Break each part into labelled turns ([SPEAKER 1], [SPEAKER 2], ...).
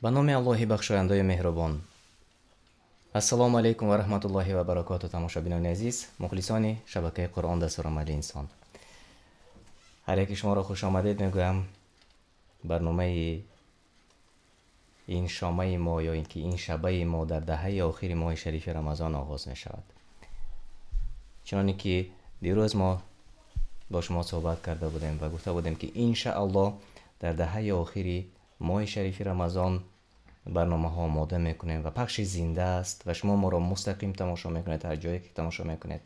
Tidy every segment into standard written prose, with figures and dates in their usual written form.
[SPEAKER 1] Ба номи Аллоҳи бахшояндаю меҳрубон. Ассалому алайкум ва раҳматуллоҳи ва баракоту, тамошобинони азиз, мухлисони шабакаи «Қуръон дастурамали инсон». Ҳар яки шуморо хушомадед мегӯям. Барномаи ин шомаи мо ё ин ки ин шабаи мо дар даҳаи охири моҳи шарифи Рамазон оғоз мешавад. Чуноне ки дирӯз мо бо шумо суҳбат карда будем ва гуфта будем, ки иншааллоҳ дар даҳаи охири моҳи шарифи Рамазон барномаҳо омода мекунем ва пахши зинда аст ва шумо моро мустақим тамошо мекунед, ҳар ҷое ки тамошо мекунед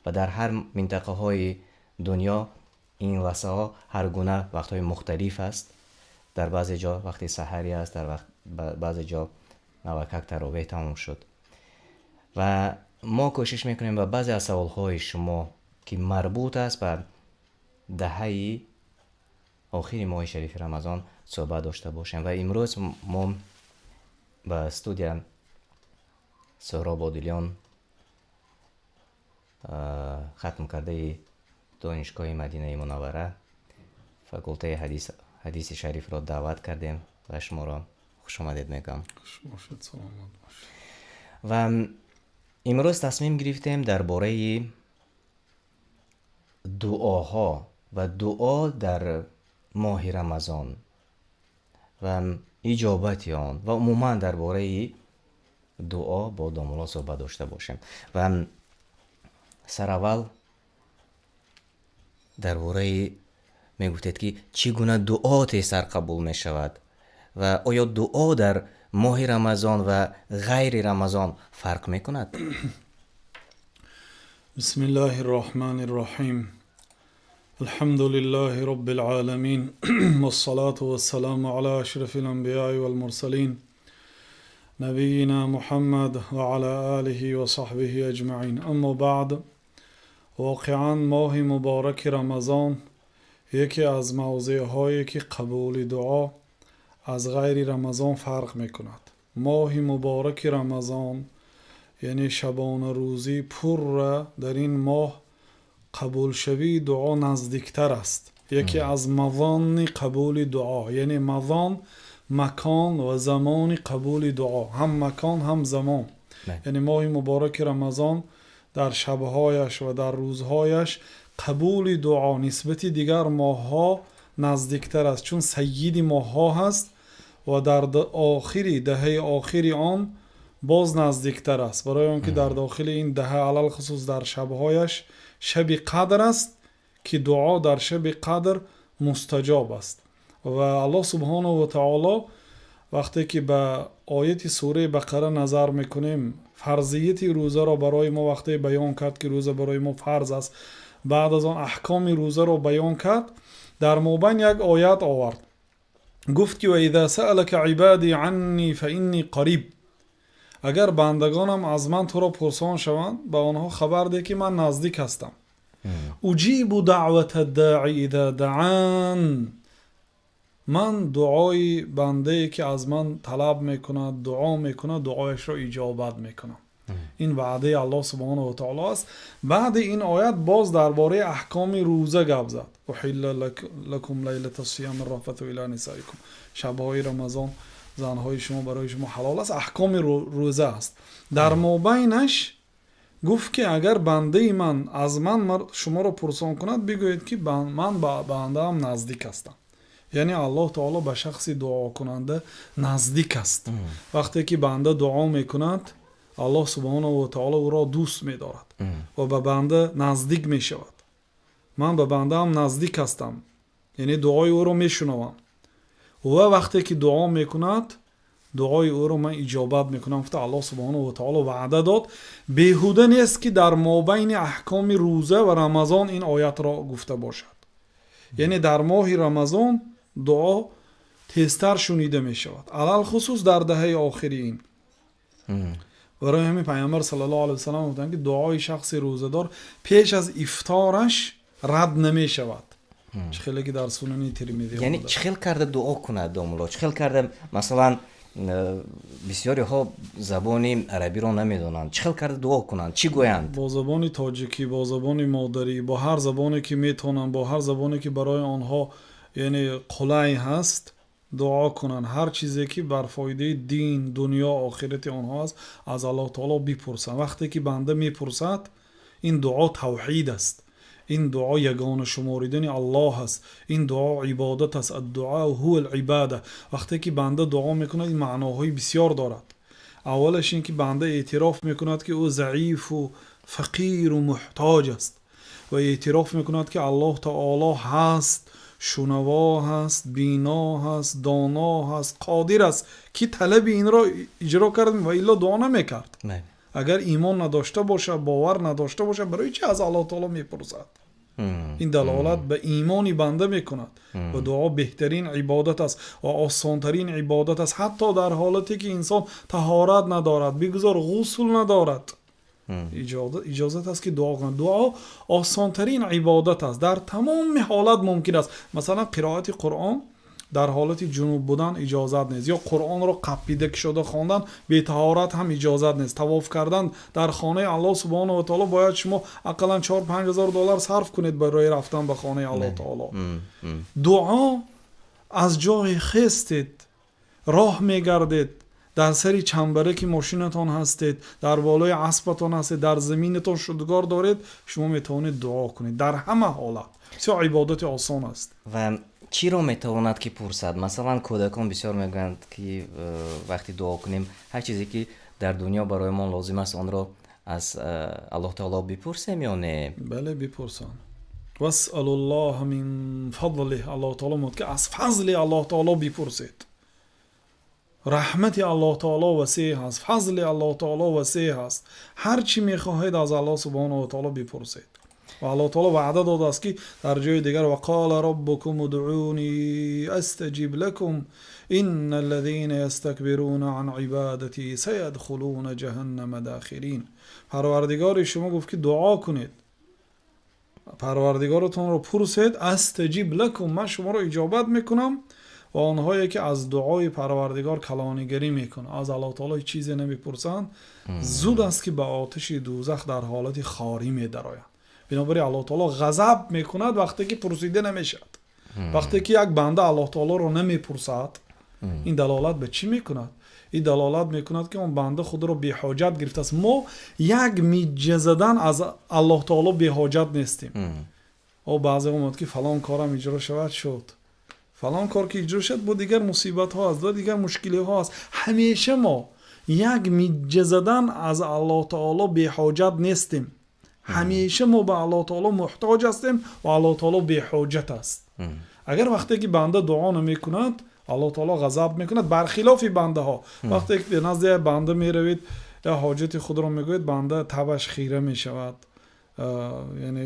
[SPEAKER 1] ва дар ҳар минтақаҳои дунё ин лаҳзаҳо ҳар гуна вақтҳои мухталиф аст. Дар баъзе ҷо вақти саҳарӣ аст, дар баъзе ҷо навакак таровеҳ тамом шуд ва мо кӯшиш мекунем ба баъзе аз саволҳои шумо, ки марбут аст ба даҳаи охири моҳи шарифи Рамазон, суҳбат дошта бошем. Ва имрӯз мо ба студия Соҳроб Одилён, хатмкардаи Донишгоҳи Мадинаи Мунаввара, факултаи ҳадиси шарифро даъват кардем ва шуморо хушомадед мегӯям. Ва имрӯз тасмим гирифтем дар бораи дуоҳо ва дуо дар моҳи Рамазон ва иҷобати он ва умуман дар бораи дуо бо домулло суҳбат дошта бошем. Ва сараввал дар бораи мегуфтед, ки чӣ гуна дуо тезтар қабул мешавад ва оё дуо дар моҳи Рамазон ва ғайри Рамазон фарқ мекунад?
[SPEAKER 2] بسم الله الرحمن الرحيم. الحمد لله رب العالمين، والصلاة والسلام على أشرف الأنبياء والمرسلين، نبينا محمد وعلى آله وصحبه أجمعين. أما بعد. Воқеан, моҳи мубораки Рамазон яке аз мавзеъҳое, ки қабули дуо аз ғайри Рамазон фарқ мекунад. Моҳи мубораки Рамазон, яъне шабонарӯзӣ пурра, дар ин моҳ қабулшавии дуо наздиктар аст. Яке аз мавони қабули дуо, яъне мавон, макон ва замони қабули дуо, ҳам макон, ҳам замон, яъне моҳи мубораки Рамазон дар шабҳояш ва дар рӯзҳояш қабули дуо нисбати дигар моҳҳо наздиктар аст, чун сайиди моҳҳо ҳаст ва дар охири даҳаи охири он боз наздиктар аст, барои он ки дар дохили ин даҳа, алалхусус дар шабҳояш, шаби қадр аст, ки дуо дар шаби қадр мустаҷоб аст. Ва Аллоҳ субҳонаҳу ва таоло, вақте ки ба ояти сураи Бақара назар мекунем, фарзияти рӯзаро барои мо вақте баён кард, ки рӯза барои мо фарз аст, баъд аз он аҳкоми рӯзаро баён кард, дар мобайн як оят овард, гуфт ки: وإذا سألك عبادي عني فإني قريب. Агар бандагонам аз ман туро пурсон шаванд, ба онҳо хабар деҳ, ки ман наздик ҳастам. أجيب دعوة الداع إذا دعان. Ман дуои бандае, ки аз ман талаб мекунад, дуо мекунад, дуояшро иҷобат мекунам. Ин ваъдаи Аллоҳ субҳонаҳу ва таоло аст. Баъди ин оят боз дар бораи аҳкоми рӯза гап зад: أحل لكم ليلة الصيام الرفث إلى نسائكم. Шабҳои Рамазон занҳои шумо барои шумо ҳалол аст. Аҳкоми рӯза аст. Дар мобайнаш гуфт, ки агар бандаи ман аз ман шуморо пурсон кунад, бигӯед, ки ман ба бандаам наздик ҳастам. Яъне Аллоҳ таоло ба шахси дуокунанда наздик аст. Вақте ки банда дуо мекунад, Аллоҳ субҳонаҳу ва таоло ӯро дӯст медорад ва ба банда наздик мешавад. Ман ба бандаам наздик ҳастам, яъне дуои ӯро мешунавам ва вақте ки дуо мекунад, дуои ӯро ман иҷобат мекунам, гуфта Аллоҳ субҳонаҳу ва таоло ваъда дод. Беҳуда нест, ки дар мобайни аҳкоми рӯза ва Рамазон ин оятро гуфта бошад. Яъне дар моҳи Рамазон дуо тезтар шунида мешавад, алалхусус дар даҳаи охири ин. Барои ҳамин Пайғамбар саллаллоҳу алайҳи васаллам гуфтанд, ки дуои шахси рӯзадор пеш аз ифтораш рад намешавад, чӣ хеле ки дар Сунани Тирмизӣ.
[SPEAKER 1] Яъне чӣ хел карда дуо кунад, домулло? Чӣ хел карда, масалан, бисёриҳо забони арабиро намедонанд, чӣ хел карда дуо кунанд, чӣ гӯянд?
[SPEAKER 2] Бо забони тоҷикӣ, бо забони модарӣ, бо ҳар забоне, ки метавонанд, бо ҳар забоне, ки барои онҳо, яъне, қулай ҳаст. Дуо кунанд, ҳар чизе ки бар фоидаи дин, дунё, охирати онҳо аст, аз Аллоҳ таоло бипурсанд. Вақте ки банда мепурсад, ин дуо тавҳид аст, ин дуо ягона шуморидани Аллоҳ аст, ин дуо ибодат аст. Ад-дуау ҳувал ибода. Вақте ки банда дуо мекунад, ин маъноҳои бисёр дорад. Аввалаш ин ки банда эътироф мекунад, ки ӯ заифу фақиру муҳтоҷ аст ва эътироф мекунад, ки Аллоҳ таоло ҳаст, шунаво ҳаст, бино ҳаст, доно ҳаст, қодир аст, ки талаби инро иҷро кард ва илло дуо намекард. Агар имон надошта бошад, бовар надошта бошад, барои чӣ аз Аллоҳ таоло мепурсад? Ин далолат ба имони банда мекунад ва дуо беҳтарин ибодат аст ва осонтарин ибодат аст, ҳатто дар ҳолате ки инсон таҳорат надорад, бигузор ғусл надорад, иҷозат аст, ки дуо кунад. Дуо осонтарин ибодат аст, дар тамоми ҳолат мумкин аст. Масалан, қироати Қуръон дар ҳолати ҷунуб будан иҷозат нест ё Қуръонро қаппида кушода хондан бетаҳорат ҳам иҷозат нест. Тавоф кардан дар хонаи Аллоҳ субҳонаҳу ва таоло бояд шумо ақаллан 4-5 ҳазор доллар сарф кунед барои рафтан ба хонаи Аллоҳ таоло. Дуо аз ҷое хестед, роҳ мегардед, дар сари чамбараки мошинатон ҳастед, дар болои аспатон ҳастед, дар заминатон шудгор доред, шумо метавонед дуо кунед дар ҳама ҳолат. Бисёр ибодати осон аст.
[SPEAKER 1] Ва чиро метавонад ки пурсад? Масалан, кӯдакон бисёр мегӯянд, ки вақте дуо кунем, ҳар чизе ки дар дунё барои мо лозим аст, онро аз Аллоҳ таоло бипурсем ё не?
[SPEAKER 2] Бале, бипурсанд. Васалуллоҳ мин фазлиҳ. Аллоҳ таоло мегӯяд, ки аз фазли Аллоҳ таоло бипурсед. Раҳмати Аллоҳ таоло васеъ ҳаст, фазли Аллоҳ таоло васеъ ҳаст. Ҳар чӣ мехоҳед, аз Аллоҳ субҳонаҳу ва таоло бипурсед. Ва Аллоҳ таоло ваъда додааст, ки дар ҷои дигар: вақола роббукум удъуни астаҷиб лакум инна аллазина ястакбируна ан ибадати саядхулуна ҷаҳаннама дахирин. Парвардигори шумо гуфт, ки дуо кунед, парвардигоротонро пурсед, астаҷиб лакум, ман шуморо иҷобат мекунам. Ва онҳое ки аз дуои Парвардигор калонигарӣ мекунанд, аз Аллоҳ таоло ҳеҷ чизе намепурсанд, зуд аст, ки ба оташи дӯзах дар ҳолати хорӣ медароянд. Бинобар ин Аллоҳ таоло ғазаб мекунад, вақте ки пурсида намешавад. Вақте ки як банда Аллоҳ таолоро намепурсад, ин далолат ба чӣ мекунад? Ин далолат мекунад, ки он банда худро беҳоҷат гирифтааст. Мо як миҷҷа задан аз Аллоҳ таоло беҳоҷат нестем. О, баъзе омад, ки фалон корам иҷро шавад, шуд. Фалон кор ки иҷро шуд, бо дигар мусибатҳо аст, бо дигар мушкилиҳо аст. Ҳамеша мо як миҷҷа задан аз Аллоҳ таоло беҳоҷат нестем. Ҳамеша мо ба Аллоҳ таоло муҳтоҷ ҳастем ва Аллоҳ таоло беҳоҷат аст. Агар вақте ки банда дуо намекунад, Аллоҳ таоло ғазаб мекунад, бархилофи бандаҳо. Вақте ки назди як банда меравед, як ҳоҷати худро мегӯед, банда табаш хира мешавад, яъне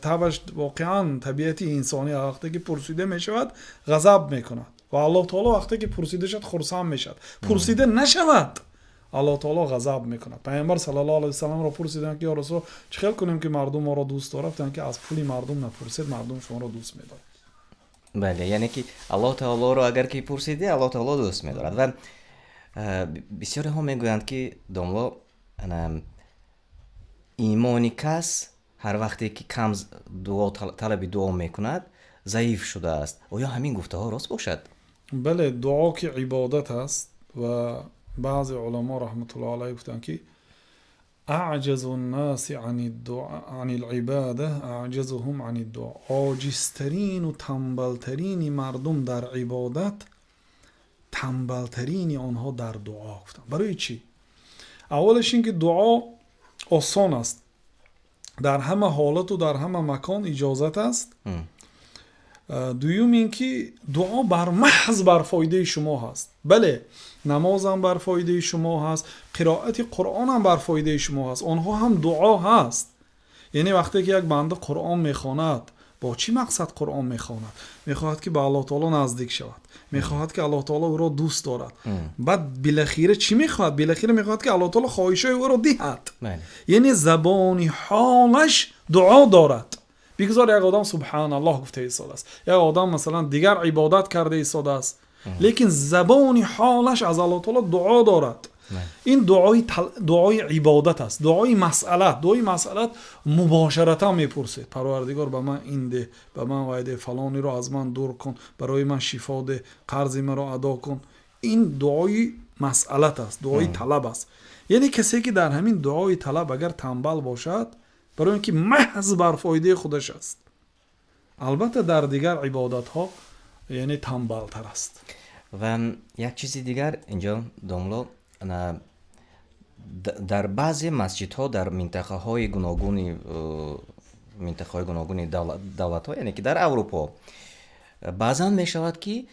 [SPEAKER 2] табаш воқеан табиати инсонӣ, вақте ки пурсида мешавад, ғазаб мекунад. Ва Аллоҳ таоло вақте ки пурсида шуд, хурсанд мешавад. Пурсида нашавад, Аллоҳ таоло ғазаб мекунад. Пайғамбар саллаллоҳу алайҳи васалламро пурсиданд, ки ё Расул, чӣ хел кунем, ки мардум моро дӯст дорад? Гуфтанд, ки аз пули мардум напурсед, мардум шуморо дӯст медорад.
[SPEAKER 1] Бале, яъне ки Аллоҳ таолоро агар ки пурсидӣ, Аллоҳ таоло дӯст медорад. Ва бисёреҳо мегӯянд, ки домло, имони кас ҳар вақте ки кам дуо, талаби дуо мекунад, заиф шудааст. Оё ҳамин гуфтаҳо рост бошад?
[SPEAKER 2] Бале, дуо ки ибодат аст ва баъзе уламо раҳматуллоҳ алайҳ гуфтанд, ки аъҷазу ннаси ани либада аъҷазуҳум ани дуо. Оҷизтарину тамбалтарини мардум дар ибодат, тамбалтарини онҳо дар дуо, гуфтанд. Барои чӣ? Аввалаш ин ки дуо осон аст, дар ҳама ҳолату дар ҳама макон иҷозат аст. Дуюм ин ки дуо бар маҳз бар фоидаи шумо ҳаст. Бале, намозам бар фоидаи шумо ҳаст, қироати Қуръонам бар фоидаи шумо ҳаст, онҳо ҳам дуо ҳаст. Яъне вақте ки як банда Қуръон мехонад, бо чӣ мақсад Қуръон мехонад? Мехоҳад, ки ба Аллоҳ таоло наздик шавад, мехоҳад, ки Аллоҳ таоло ӯро дӯст дорад. Баъд билахира чӣ мехоҳад? Билахира мехоҳад, ки Аллоҳ таоло хоҳишҳои ӯро диҳад. Яъне забони ҳолаш дуо дорад. Бигзор як одам субҳаналлоҳ гуфта истодааст, як одам, масалан, дигар ибодат карда истодааст, лекин забони ҳолаш аз Аллоҳ таоло дуо дорад. Ин дуои ибодат аст, дуои масъалат. Дуои масъалат мубошаратан мепурсед: Парвардигор, ба ман ин деҳ, ба ман вай деҳ, фалонеро аз ман дур кун, барои ман шифо деҳ, қарзи маро адо кун. Ин дуои масъалат аст, дуои талаб аст. Яъне касе ки дар ҳамин дуои талаб агар танбал бошад, барои ин ки маҳз бар фоидаи худаш аст, албатта дар дигар ибодатҳо яъне танбалтар аст.
[SPEAKER 1] Ва як чизи дигар инҷо, домло, дар баъзе масҷидҳо дар минтақаҳои гуногуни давлатҳо, яъне ки дар Аврупо, баъзан мешавад, ки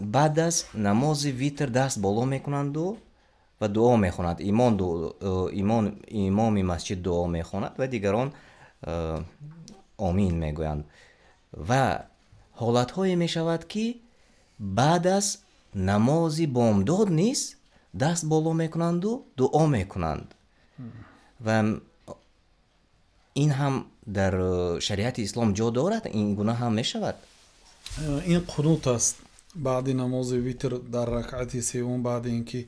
[SPEAKER 1] баъд аз намози витр даст боло мекунанду ва дуо мехонад имоми масҷид, дуо мехонад ва дигарон омин мегӯянд. Ва ҳолатҳое мешавад, ки баъд аз намози бомдод низ даст боло мекунанду дуо мекунанд. Ва ин ҳам дар шариати ислом ҷо дорад? Ин гуна ҳам мешавад?
[SPEAKER 2] Ин қунут аст. Баъди намози витр дар ракъати севум, баъди ин ки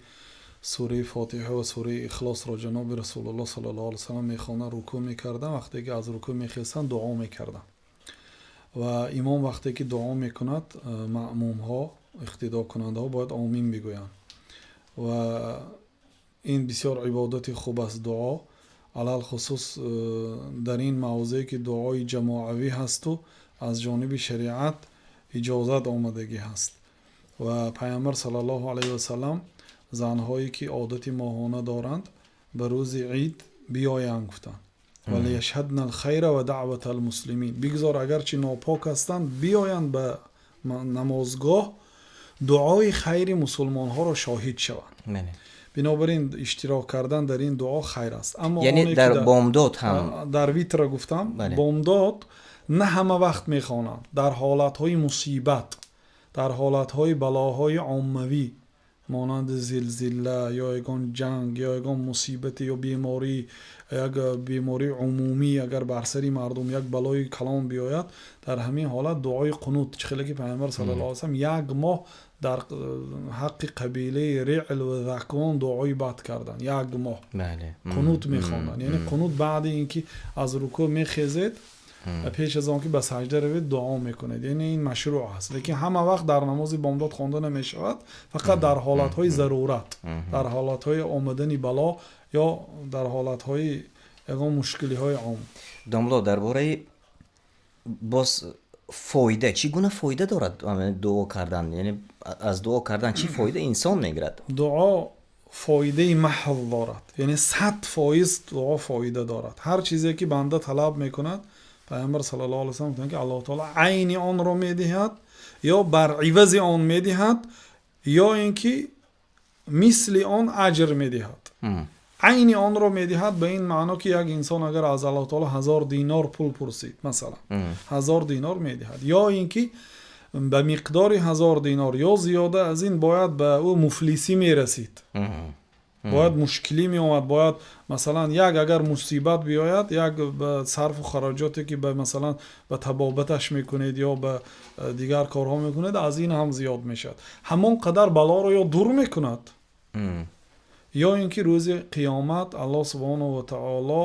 [SPEAKER 2] сураи Фотиҳа ва сураи Ихлосро ҷаноби Расулуллоҳ саллаллоҳу алайҳи васаллам мехонанд, рукӯъ мекарданд, вақте ки аз рукӯъ мехестанд, дуо мекарданд. Ва имом вақте ки дуо мекунад, маъмумҳо, иқтидокунандаҳо бояд омин бигӯянд. Ва ин бисёр ибодати хуб аст, дуо, алалхусус дар ин мавзее ки дуои ҷамоавӣ ҳасту аз ҷониби шариат иҷозат омадагӣ ҳаст. Ва Пайғамбар саллаллоҳу алайҳи васаллам занҳое ки одати моҳона доранд, ба рӯзи ид биёянд, гуфтанд: "Валияшҳадна алхайра ва даъвата алмуслимин". Бигзор агарчи нопок ҳастанд, биёянд ба намозгоҳ, дуои хайри мусулмонҳоро шоҳид шаванд. Бинобар ин иштирок кардан дар ин дуо хайр аст. Аммо
[SPEAKER 1] яъне дар бомдод ҳам?
[SPEAKER 2] Дар витра гуфтам. Бомдод на ҳама вақт мехонанд. Дар ҳолатҳои мусибат, дар ҳолатҳои балоҳои оммавӣ, монанди зилзила ё ягон ҷанг ё ягон мусибате ё беморӣ, як бемории умумӣ агар бар сари мардум як балои калон биёяд, дар ҳамин ҳолат дуои қунут, чӣ хеле ки Пайғамбар саллаллоҳу алайҳи васаллам як моҳ дар ҳаққи қабилаи Риъл ва Заквон дуои бад карданд, як моҳ қунут мехонданд. Яъне қунут баъди ин ки аз рукӯъ мехезед, пеш аз он ки ба саҷда равед, дуо мекунед. Яъне ин машрӯъ аст, лекин ҳама вақт дар намози бомдод хонда намешавад, фақат дар ҳолатҳои зарурат, дар ҳолатҳои омадани бало ё дар ҳолатҳои ягон мушкилиҳои ом.
[SPEAKER 1] Домло, дар бораи боз фоида, чӣ гуна фоида дорад дуо кардан? Яъне аз дуо кардан чӣ фоида инсон мегирад?
[SPEAKER 2] Дуо фоидаи маҳз дорад, яъне 100% дуо фоида дорад. Ҳар чизе ки банда талаб мекунад, Пайғамбар саллаллоҳу алайҳи васаллам гуфтанд, ки Аллоҳ таоло айни онро медиҳад ё бар ивази он медиҳад, ё ин ки мисли он аҷр медиҳад. Айни онро медиҳад ба ин маъно, ки як инсон агар аз Аллоҳ таоло 1000 динор пул пурсид, масалан, 1000 динор медиҳад, ё ин ки ба миқдори 1000 динор ё зиёда аз ин. Бояд ба ӯ муфлисӣ мерасид, бояд мушкилӣ меомад, бояд масалан як агар мусибат биёяд, як ба сарфу хароҷоте ки ба масалан ба табобаташ мекунед ё ба дигар корҳо мекунед, аз ин ҳам зиёд мешавад. Ҳамон қадар балоро ё дур мекунад, ё ин ки рӯзи қиёмат Аллоҳ субҳонаҳу ва таоло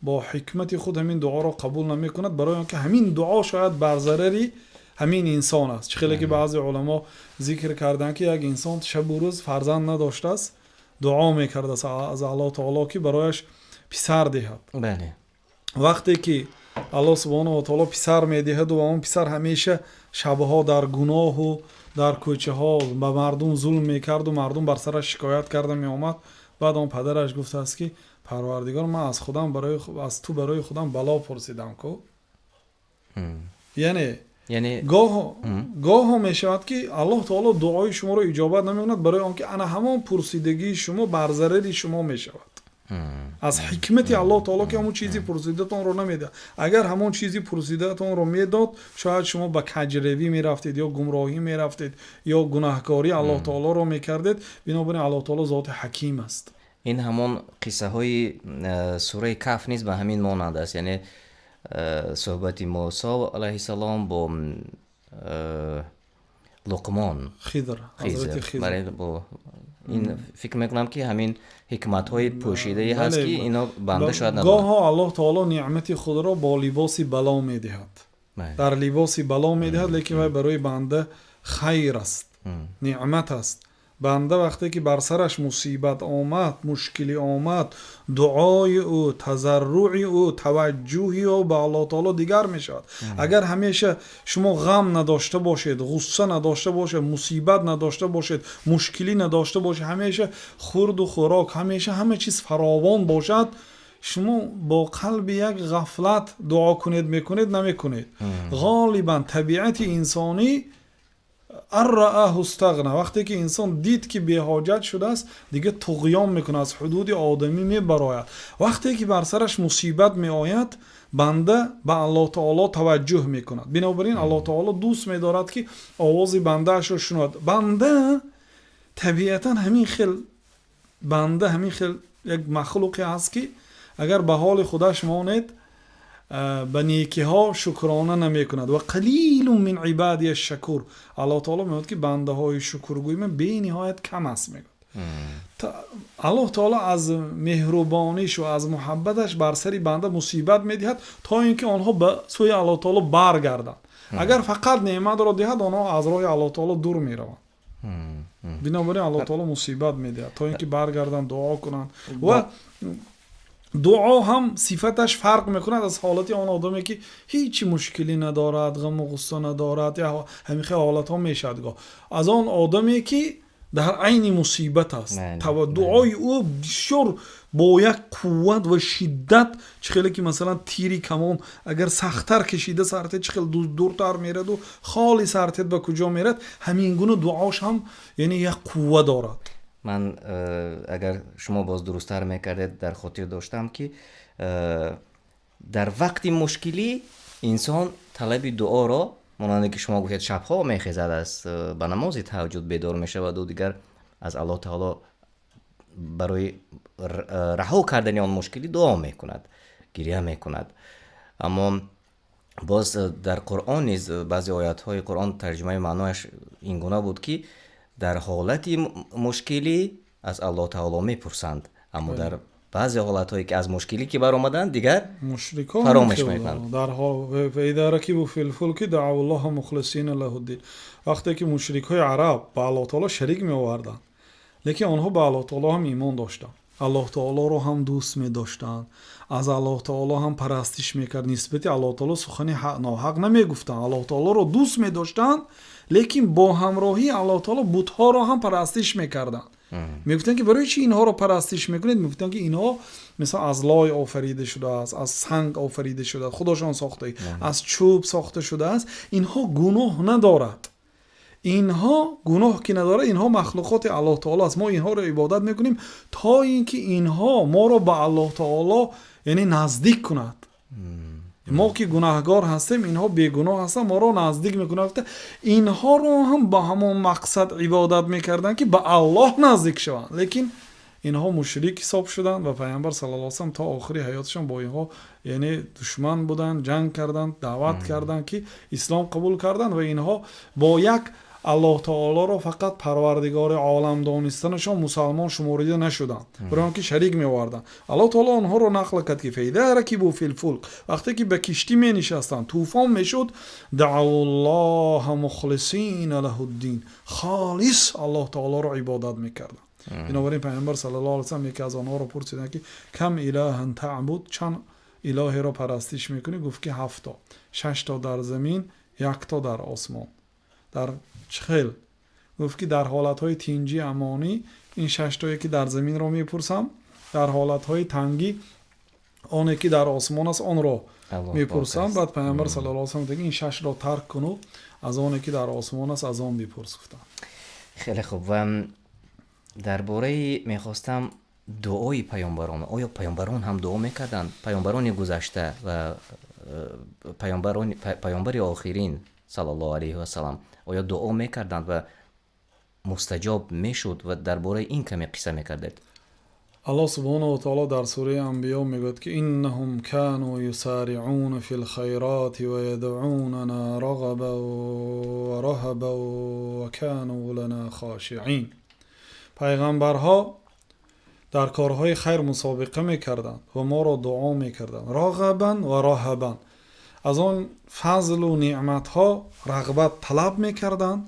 [SPEAKER 2] бо ҳикмати худ ҳамин дуоро қабул намекунад, барои он ки ҳамин дуо шояд бар зарари ҳамин инсон аст. Чӣ хеле ки баъзе уламо зикр карданд, ки як инсон шабу рӯз фарзанд надоштааст, дуо мекардааст аз Аллоҳ таоло, ки барояш писар диҳад. Вақте ки Аллоҳ субҳонаҳу ва таоло писар медиҳаду ва он писар ҳамеша шабҳо дар гуноҳу дар кӯчаҳо ба мардум зулм мекарду мардум бар сараш шикоят карда меомад, баъд он падараш гуфтааст, ки Парвардигор, ман аз худам барои аз ту барои худам бало пурсидам ку. Яъне гоҳо мешавад, ки Аллоҳ таоло дуои шуморо иҷобат намекунад, барои он ки ана ҳамон пурсидагии шумо бар зарари шумо мешавад. Аз ҳикмати Аллоҳ таоло, ки ҳамон чизи пурсидатонро намедиҳад. Агар ҳамон чизи пурсидаатонро медод, шояд шумо ба каҷравӣ мерафтед ё гумроҳӣ мерафтед ё гунаҳкорӣ Аллоҳ таолоро мекардед. Бинобар ин Аллоҳ таоло зоти ҳаким аст.
[SPEAKER 1] Ин ҳамон қиссаҳои сураи Каҳф низ ба ҳамин монанд аст, яъне суҳбати Мусо алайҳиссалом бо Луқмон.
[SPEAKER 2] Хидр, ҳазрати Хидр.
[SPEAKER 1] Бо Ин фикр мекунам, ки ҳамин ҳикматҳои пӯшидае ҳаст, ки ино банда шояд надонад.
[SPEAKER 2] Гоҳо Аллоҳ таоло неъмати худро бо либоси бало медиҳад, дар либоси бало медиҳад, лекин вай барои банда хайр аст, неъмат аст. Банда вақте ки бар сараш мусибат омад, мушкилӣ омад, дуои ӯ, тазарруи ӯ, таваҷҷӯҳи ӯ ба Аллоҳ таоло дигар мешавад. Агар ҳамеша шумо ғам надошта бошед, ғусса надошта бошед, мусибат надошта бошед, мушкилӣ надошта бошед, ҳамеша хӯрду хӯрок, ҳамеша ҳама чиз фаровон бошад, шумо бо қалби як ғафлат дуо кунед, мекунед, намекунед. Ғолибан табиати инсонӣ аррааху стағна, вақте ки инсон дид, ки беҳоҷат шудааст, дигар туғён мекунад, аз ҳудуди одамӣ мебарояд. Вақте ки бар сараш мусибат меояд, банда ба Аллоҳ таоло таваҷҷӯҳ мекунад. Бинобар ин Аллоҳ таоло дӯст медорад, ки овози бандаашро шунавад. Банда табиатан ҳамин хел, банда ҳамин хел як махлуқе аст, ки агар ба ҳоли худаш монед, ба некиҳо шукрона намекунад. Ва қалилун мин ибадия шакур. Аллоҳ таоло мегӯяд, ки бандаҳои шукргӯи ман бениҳоят кам аст, мегӯяд. Аллоҳ таоло аз меҳрубониш ва аз муҳаббаташ бар сари банда мусибат медиҳад, то ин ки онҳо ба сӯи Аллоҳ таоло баргарданд. Агар фақат неъматро диҳад, онҳо аз роҳи Аллоҳ таоло дур мераванд. Бинобар ин Аллоҳ таоло мусибат медиҳад, то ин ки баргарданд, дуо кунанд. Ва дуо ҳам сифаташ фарқ мекунад аз ҳолати он одаме, ки ҳеҷ мушкилӣ надорад, ғаму ғусса надорад. Ҳамин хел ҳолатҳо мешавад гоҳ. Аз он одаме, ки дар айни мусибат аст, дуои ӯ бисёр бо як қувват ва шиддат, чӣ хеле ки масалан тири камон агар сахттар кашида сартед, чӣ хел дуртар мераду холи сартед ба куҷо мерад, ҳамин гуна дуош ҳам, яъне, як қувва дорад.
[SPEAKER 1] Ман агар шумо боз дурусттар мекардед, дар хотир доштам, ки дар вақти мушкилӣ инсон талаби дуоро, монанде ки шумо гуфтед, шабҳо мехезад, аз ба намози таҳаҷҷуд бедор мешаваду дигар аз Аллоҳ таоло барои раҳо кардани он мушкилӣ дуо мекунад, гиря мекунад. Аммо боз дар Қуръон низ баъзе оятҳои Қуръон тарҷумаи маънояш ин гуна буд, ки дар ҳолати мушкилӣ аз Аллоҳ таоло мепурсанд, аммо дар баъзе ҳолатҳое, ки аз мушкилӣ ки баромаданд, дигар
[SPEAKER 2] мушрикон
[SPEAKER 1] фаромӯш мекунанд.
[SPEAKER 2] فإذا ركبوا في الفلك دعوا الله مخلصين له الدين. Вақте ки мушрикҳои араб ба Аллоҳ таоло шарик меоварданд, лекин онҳо ба Аллоҳ таоло ҳам имон доштанд, Аллоҳ таолоро ҳам дӯст медоштанд, аз Аллоҳ таоло ҳам парастиш мекард, нисбати Аллоҳ таоло сухани ноҳақ намегуфтанд, Аллоҳ таолоро дӯст медоштанд, лекин бо ҳамроҳии Аллоҳ таоло бутҳоро ҳам парастиш мекарданд. Мегуфтанд, ки барои чӣ инҳоро парастиш мекунед? Мегуфтанд, ки инҳо мисол аз лой офарида шудааст, аз санг офарида шудааст, худошон сохта, аз чӯб сохта шудааст, инҳо гуноҳ надорад. Инҳо гуноҳ ки надорад, инҳо махлуқоти Аллоҳ таоло аст, мо инҳоро ибодат мекунем, то ин ки инҳо моро ба Аллоҳ таоло, яъне, наздик кунад. Мо ки гунаҳгор ҳастем, инҳо бегуноҳ ҳастанд, моро наздик мекунад. Инҳоро ҳам ба ҳамон мақсад ибодат мекарданд, ки ба Аллоҳ наздик шаванд, лекин инҳо мушрик ҳисоб шуданд ва Пайғамбар саллаллоҳу алайҳи васаллам то охири ҳаёташон бо инҳо, яъне, душман буданд, ҷанг карданд, даъват карданд, ки ислом қабул карданд. Ва инҳо бо як Аллоҳ таолоро фақат парвардигори олам донистанашон мусалмон шуморида нашуданд, барои он ки шарик меоварданд. Аллоҳ таоло онҳоро нақл кард, ки فإذا ركبوا في الفلك, вақте ки ба киштӣ менишастанд, тӯфон мешуд, دعوا الله مخلصين له الدين, холис Аллоҳ таолоро ибодат мекарданд. Бинобар ин Пайғамбар саллаллоҳу алайҳи васаллам яке аз онҳоро пурсиданд, ки كم إلها تعبد, чанд илоҳеро парастиш мекунӣ? Гуфт, ки ҳафто, шашто дар замин, якто дар осмон. Дар чӣ хел? Гуфт, ки дар ҳолатҳои тинҷӣ, амонӣ ин шаштое, ки дар заминро мепурсам, дар ҳолатҳои тангӣ оне, ки дар осмон аст, онро мепурсам. Баъд Пайғамбар саллаллоҳу алайҳи васаллам ин шашро тарк куну аз оне, ки дар осмон аст, аз он бипурс, гуфтанд.
[SPEAKER 1] Хеле хуб. Ва дар бораи мехостам дуои паёмбарон. Оё паёмбарон ҳам дуо мекарданд, паёмбарони гузашта ва паёмбари охирин саллаллоҳу алайҳи васалам оё дуо мекарданд ва мустаҷоб мешуд? Ва дар бораи ин каме қисса мекардед.
[SPEAKER 2] Аллоҳ субҳонаҳу ва таоло дар сураи Анбиё мегӯяд, ки إنهم كانوا يسارعون في الخيرات ويدعوننا رغبا ورهبا وكانوا لنا خاشعين. Пайғамбарҳо дар корҳои хайр мусобиқа мекарданд ва моро дуо мекарданд. Роғабан ва роҳабан, аз он фазлу неъматҳо рағбат талаб мекарданд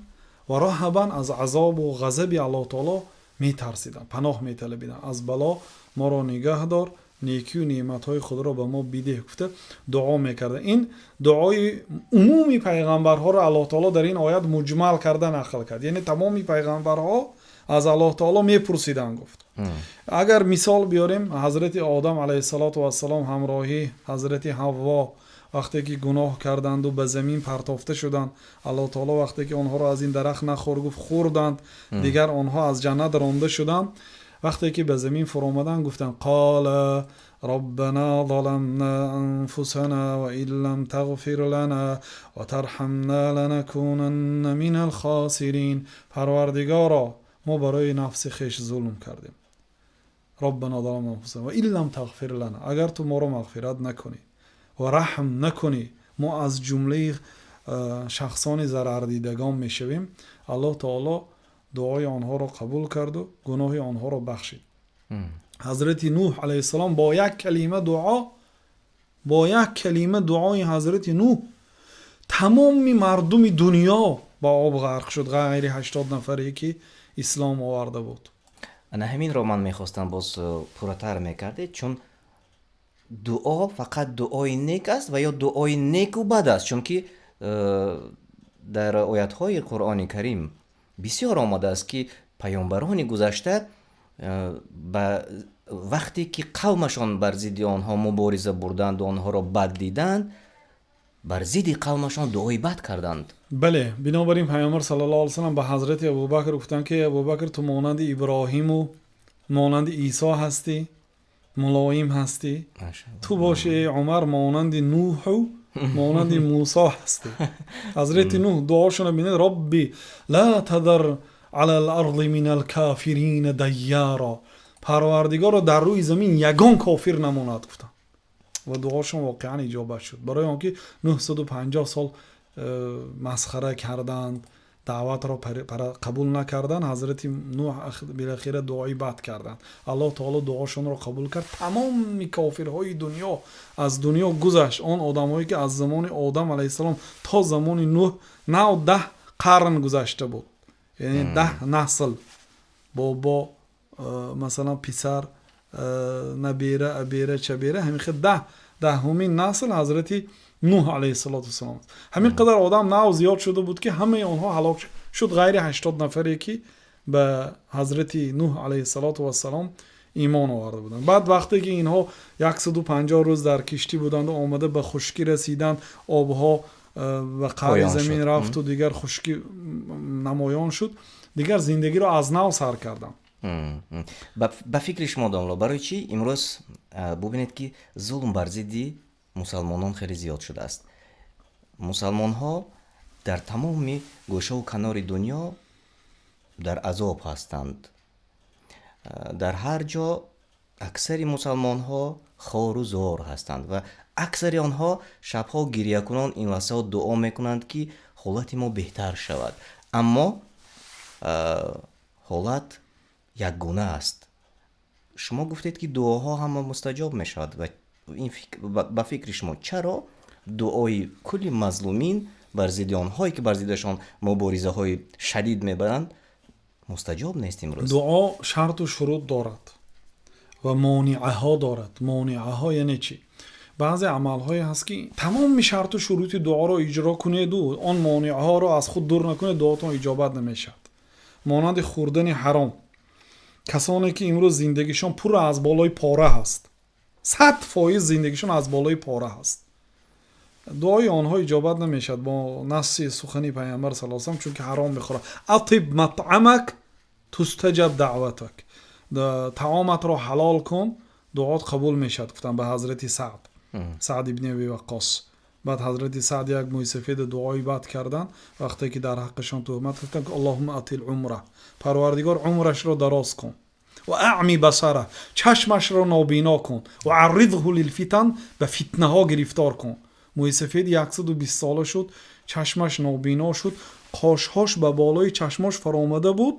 [SPEAKER 2] ва роҳабан, аз азобу ғазаби Аллоҳ таоло метарсиданд, паноҳ металабиданд. Аз бало моро нигаҳ дор, некию неъматҳои худро ба мо бидеҳ, гуфта дуо мекарданд. Ин дуои умуми пайғамбарҳоро Аллоҳ таоло дар ин оят муҷмал карда нақл кард, яъне тамоми пайғамбарҳо аз Аллоҳ таоло мепурсиданд, гуфт. Агар мисол биёрем, ҳазрати Одам алайҳиссалоту вассалом ҳамроҳи ҳазрати Ҳавво вақте ки гуноҳ карданду ба замин партофта шуданд, Аллоҳ таоло вақте ки онҳоро аз ин дарахт нахӯр гуфт, хӯрданд, дигар онҳо аз ҷаннат ронда шуданд. Вақте ки ба замин фуромаданд, гуфтанд: қола роббана заламна анфусана ва ин лам тағфир лана ва тарҳамна ланакунанна минал хосирин. Парвардигоро, мо барои нафси хеш зулм кардем. Роббана заламна анфусана ва ин лам тағфир лана, агар ту моро мағфират накунӣ ва раҳм накунӣ, мо аз ҷумлаи шахсони зарардидагон мешавем. Аллоҳ таоло дуои онҳоро қабул карду гуноҳи онҳоро бахшид. Ҳазрати Нуҳ алайҳиссалом бо як калима дуо, бо як калима дуои ҳазрати Нуҳ тамоми мардуми дунё ба об ғарқ шуд, ғайри 80 нафаре ки ислом оварда буд.
[SPEAKER 1] Ана ҳаминро ман мехостам боз пурратар мекардед, чун дуо фақат дуои нек аст ва ё дуои неку бад аст? Чунки дар оятҳои Қуръони Карим бисёр омадааст, ки паёмбарони гузашта ба вақте ки қавмашон бар зидди онҳо мубориза бурданду онҳоро бад диданд, бар зидди қавмашон дуои бад карданд.
[SPEAKER 2] Бале, бинобар ин Пайғамбар саллаллоҳу алайҳи васаллам ба ҳазрати Абубакр гуфтанд, ки Абубакр, ту монанди Иброҳиму монанди Исо ҳастӣ, мулоим ҳастӣ. Ту боши, эй Умар, монанди Нуҳу монанди Мусо ҳастӣ. Ҳазрати Нуҳ дуошонро бинед: робби ла тадар ала ларзи мин алкофирина дайяро, Парвардигоро, дар рӯи замин ягон кофир намонад, гуфтанд. Ва дуошон воқеан иҷобат шуд, барои он ки 950 сол масхара карданд, даъватро қабул накарданд. Ҳазрати Нуҳ билохира дуои бад карданд, Аллоҳ таоло дуошонро қабул кард, тамоми кофирҳои дунё аз дунё гузашт. Он одамҳое ки аз замони Одам алайҳиссалом то замони Нуҳ нав 10 қарн гузашта буд, яъне 10 насл, бобо, масалан, писар, набера, абера, чабера, ҳамин хел даҳумин насл ҳазрати Нуҳ алайҳиссалоту вассалом аст. Ҳамин қадар одам нав зиёд шуда буд, ки ҳамаи онҳо ҳалок шуд, ғайри 80 нафаре ки ба ҳазрати Нуҳ алайҳиссалоту вассалом имон оварда буданд. Баъд вақте ки инҳо 150 рӯз дар киштӣ буданду омада ба хушкӣ расиданд, обҳо ба қаъри замин рафту дигар хушкӣ намоён шуд, дигар зиндагиро аз нав сар карданд.
[SPEAKER 1] Ба фикри шумо, домло, барои чӣ имрӯз бубинед, ки зулм бар зидди мусалмонон хеле зиёд шудааст? Мусалмонҳо дар тамоми гӯшаву канори дунё дар азоб ҳастанд. Дар ҳар ҷо аксари мусалмонҳо хору зор ҳастанд ва аксари онҳо шабҳо гирякунон ин лаҳзаҳо дуо мекунанд, ки ҳолати мо беҳтар шавад, аммо ҳолат якгуна аст. Шумо гуфтед, ки дуоҳо ҳама мустаҷоб мешавад ва ин ба фикри шумо, чаро дуои кулли мазлумин бар зидди онҳое ки бар зиддашон муборизаҳои шадид мебаранд, мустаҷоб нест имрӯз?
[SPEAKER 2] Дуо шарту шурут дорад ва монеаҳо дорад. Монеаҳо яъне чӣ? Баъзе амалҳое ҳаст, ки тамоми шарту шурути дуоро иҷро кунеду он монеаҳоро аз худ дур накунед, дуотон иҷобат намешавад. Монанди хӯрдани ҳаром. Касоне ки имрӯз зиндагишон пурра аз болои пора ҳаст, 100% зиндагишон аз болои пора ҳаст, дуои онҳо иҷобат намешавад бо насси сухани Пайғамбар саллаллоҳу алайҳи васаллам, чунки ҳаром мехӯрад. Атиб матъамак тустаҷаб даъватак, таоматро ҳалол кун, дуот қабул мешавад, гуфтанд ба ҳазрати Саъд, Саъд ибни Аби Ваққос. Баъд ҳазрати Саъд як мӯйсафеда дуои бад карданд, вақте ки дар ҳаққашон туҳмат гуфтанд, ки аллоҳумма атил умра, Парвардигор, умрашро дароз кун, ва аъми басара, чашмашро нобино кун, ва арридҳу лилфитан, ба фитнаҳо гирифтор кун. Мӯйсафед 120 сола шуд, чашмаш нобино шуд, қошҳош ба болои чашмош фаромада буд.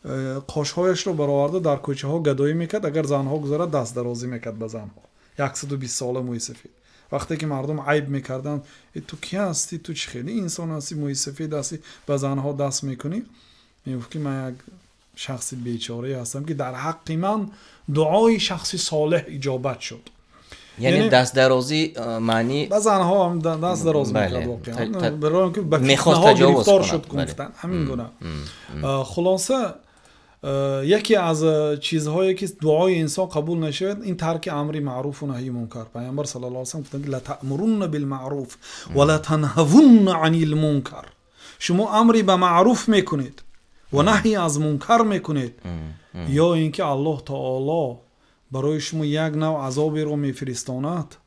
[SPEAKER 2] Қошҳояшро бароварда, дар кӯчаҳо гадоӣ мекард, агар занҳо гузарад, дастдарозӣ мекард ба занҳо. 120 сола, мӯи сафед. Вақте ки мардум айб мекарданд: «Ту кӣ ҳастӣ? Ту чӣ хеле инсон ҳастӣ? Мӯи сафед ҳастӣ, ба занҳо даст мекунӣ?» Мегуфт, ки ман як шахси бечорае ҳастам, ки дар ҳаққи ман дуои шахси солеҳ иҷобат шуд.
[SPEAKER 1] Яъне дастдарозӣ маъни
[SPEAKER 2] Ба занҳо ҳам даст дароз мекард воқеан, барои он ки ба фитнаҳо гирифтор шуд, гуфтанд, ҳамин гуна. Хулоса, яке аз чизҳое ки дуои инсон қабул нашавад, ин тарки амри маъруфу наҳйи мункар. Пайғамбар саллаллоҳу алайҳи васаллам гуфтанд: «لتأمرن بالمعروف ولتنهون عن المنكر». Шумо амри ба маъруф мекунед ва наҳй аз мункар мекунед, ё ин ки Аллоҳ таоло барои шумо як нав азоберо мефиристонад.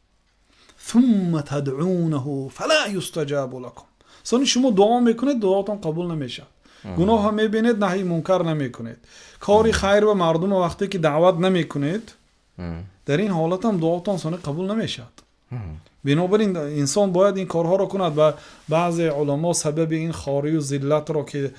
[SPEAKER 2] ثم تدعونه فلا يستجاب لكم. Сони шумо дуо мекунед, дуотон қабул намешавад. Гуноҳа мебинед, наҳйи мункар намекунед, кори хайр ба мардума вақте ки даъват намекунед, дар ин ҳолатам дуотон сони қабул намешавад. Бинобар ин инсон бояд ин корҳоро кунад. Ва баъзе уламо сабаби ин хорию зиллатро, ки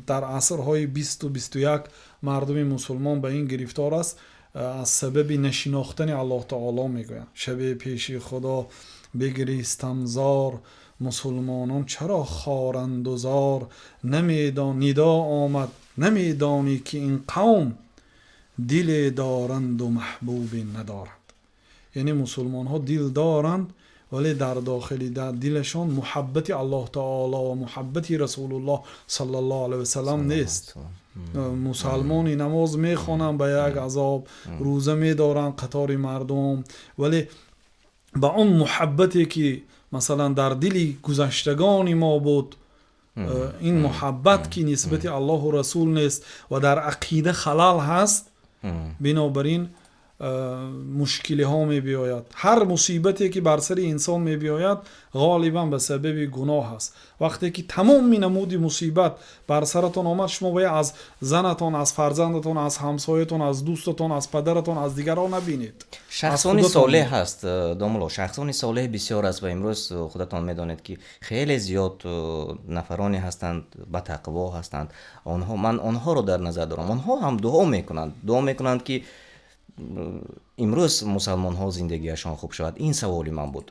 [SPEAKER 2] дар асрҳои 20-у 21 мардуми мусулмон ба ин гирифтор аст, аз сабаби нашинохтани Аллоҳ таоло мегӯянд. Шабе пеши Худо бигиристам зор, мусулмонон чаро хоранду зор? Намедон, нидо омад: намедонӣ, ки ин қавм диле доранду маҳбубе надоранд? Яъне мусулмонҳо дил доранд, вале дар дохили дилашон муҳаббати Аллоҳ таоло ва муҳаббати Расулуллоҳ саллаллоҳу алайҳи васаллам нест. Мусалмони намоз мехонанд ба як азоб, рӯза медоранд қатори мардум, вале ба он муҳаббате ки масалан дар дили гузаштагони мо буд, ин муҳаббат ки нисбати Аллоҳу Расул нест ва дар ақида халал ҳаст. Бинобар ин мушкилиҳо мебиёяд. Ҳар мусибате ки бар сари инсон мебиёяд, ғолибан ба сабаби гуноҳ аст. Вақте ки тамоми намуди мусибат бар саратон омад, шумо бояд аз занатон, аз фарзандатон, аз ҳамсоятон, аз дӯстатон, аз падаратон, аз дигарон набинед.
[SPEAKER 1] Шахсони солеҳ ҳаст, домулло, шахсони солеҳ бисёр аст ва имрӯз худатон медонед, ки хеле зиёд нафароне ҳастанд, ба тақво ҳастанд. Онҳо, ман онҳоро дар назар дорам, онҳо ҳам дуо мекунанд, дуо мекунанд, ки имрӯз мусалмонҳо зиндагиашон хуб шавад. Ин саволи ман буд.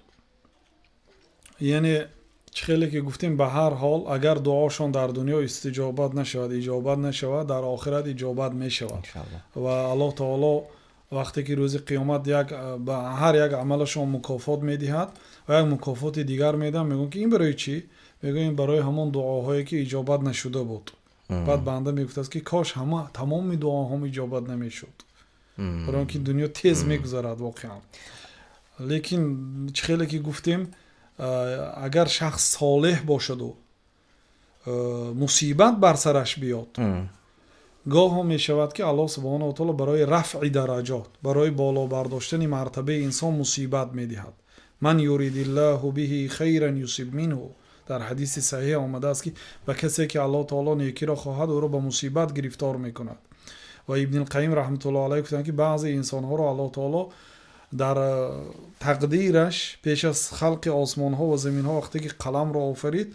[SPEAKER 2] Яъне чӣ хеле ки гуфтем, ба ҳар ҳол, агар дуошон дар дунё истиҷобат нашавад, иҷобат нашавад, дар охират иҷобат мешавад. Ва Аллоҳ таоло вақте ки рӯзи қиёмат як ба ҳар як амалашон мукофот медиҳад ва як мукофоти дигар медиҳад, мегӯям, ки ин барои чӣ? Мегӯям, ин барои ҳамон дуоҳое ки иҷобат нашуда буд. Баъд банда мегуфтааст, ки кош ҳама тамоми дуоҳом иҷобат намешуд, барои он ки дунё тез мегузарад воқеан. Лекин чӣ хеле ки гуфтем, агар шахс солеҳ бошаду мусибат бар сараш биёд, гоҳо мешавад, ки Аллоҳ субҳонаҳу ва таоло барои рафъи дараҷот, барои боло бардоштани мартабаи инсон мусибат медиҳад. من يرد الله به خيرا يصب منه. Дар ҳадиси саҳиҳ омадааст, ки ба касе ки Аллоҳ таоло некиро хоҳад, ӯро ба мусибат гирифтор мекунад. Ва Ибнилқайим раҳматуллоҳ алайҳ гуфтанд, ки баъзе инсонҳоро Аллоҳ таоло дар тақдираш, пеш аз халқи осмонҳо ва заминҳо, вақте ки қаламро офарид,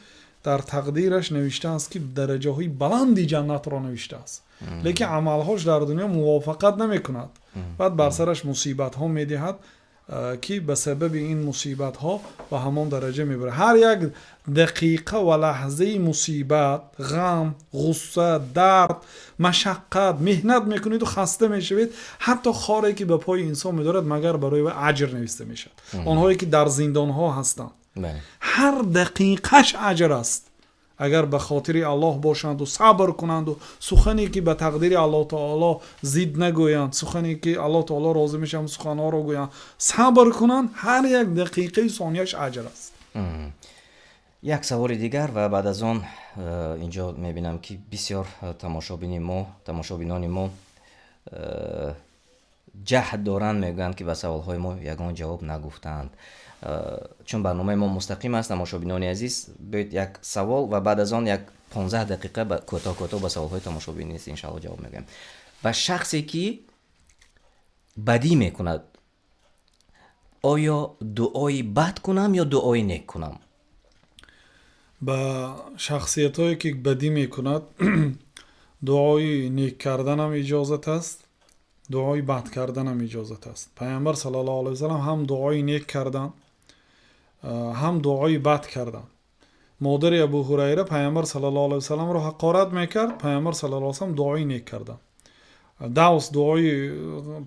[SPEAKER 2] дар тақдираш навиштааст, ки дараҷаҳои баланди ҷаннатро навиштааст, лекин амалҳош дар дунё мувофиқат намекунад. Баъд бар сараш мусибатҳо медиҳад, ки ба сабаби ин мусибатҳо ба ҳамон дараҷа мебарад. Ҳар як дақиқа ва лаҳзаи мусибат, ғам, ғусса, дард, машаққат, меҳнат мекунеду хаста мешавед, ҳатто хоре ки ба пои инсон медорад, магар барои вай аҷр нависта мешавад. Онҳое ки дар зиндонҳо ҳастанд, ҳар дақиқаш аҷр аст, агар ба хотири Аллоҳ бошанду сабр кунанду сухане ки ба тақдири Аллоҳ таоло зид нагӯянд, сухане ки Аллоҳ таоло розӣ мешаванд, суханҳоро гӯянд, сабр кунанд, ҳар як дақиқаи сонияш аҷр аст.
[SPEAKER 1] Як саволи дигар ва баъд аз он инҷо мебинам, ки бисёр тамошобинони мо ҷаҳд доранд, мегӯянд, ки ба саволҳои мо ягон ҷавоб нагуфтаанд. Чун барномаи мо мустақим аст, тамошобинони азиз, биёед як савол ва баъд аз он як 15 дақиқа кӯтоҳ кӯтоҳ ба саволҳои тамошобин низ иншаалло ҷавоб мегӯем. Ба шахсе ки бадӣ мекунад, оё дуои бад кунам ё дуои нек кунам?
[SPEAKER 2] Ба шахсиятҳое ки бадӣ мекунад, Дуои нек карданам иҷозат аст, дуои бад карданам иҷозат аст. Пайғамбар саллаллоҳу алайҳи васаллам ҳам дуои нек кардан, ҳам дуои бад кардан. Модари Абу Ҳурайра Пайғамбар саллаллоҳу алайҳи васалламро ҳақорат мекард, Пайғамбар саллаллоҳу алайҳи васаллам дуои нек кардан. Давс дуои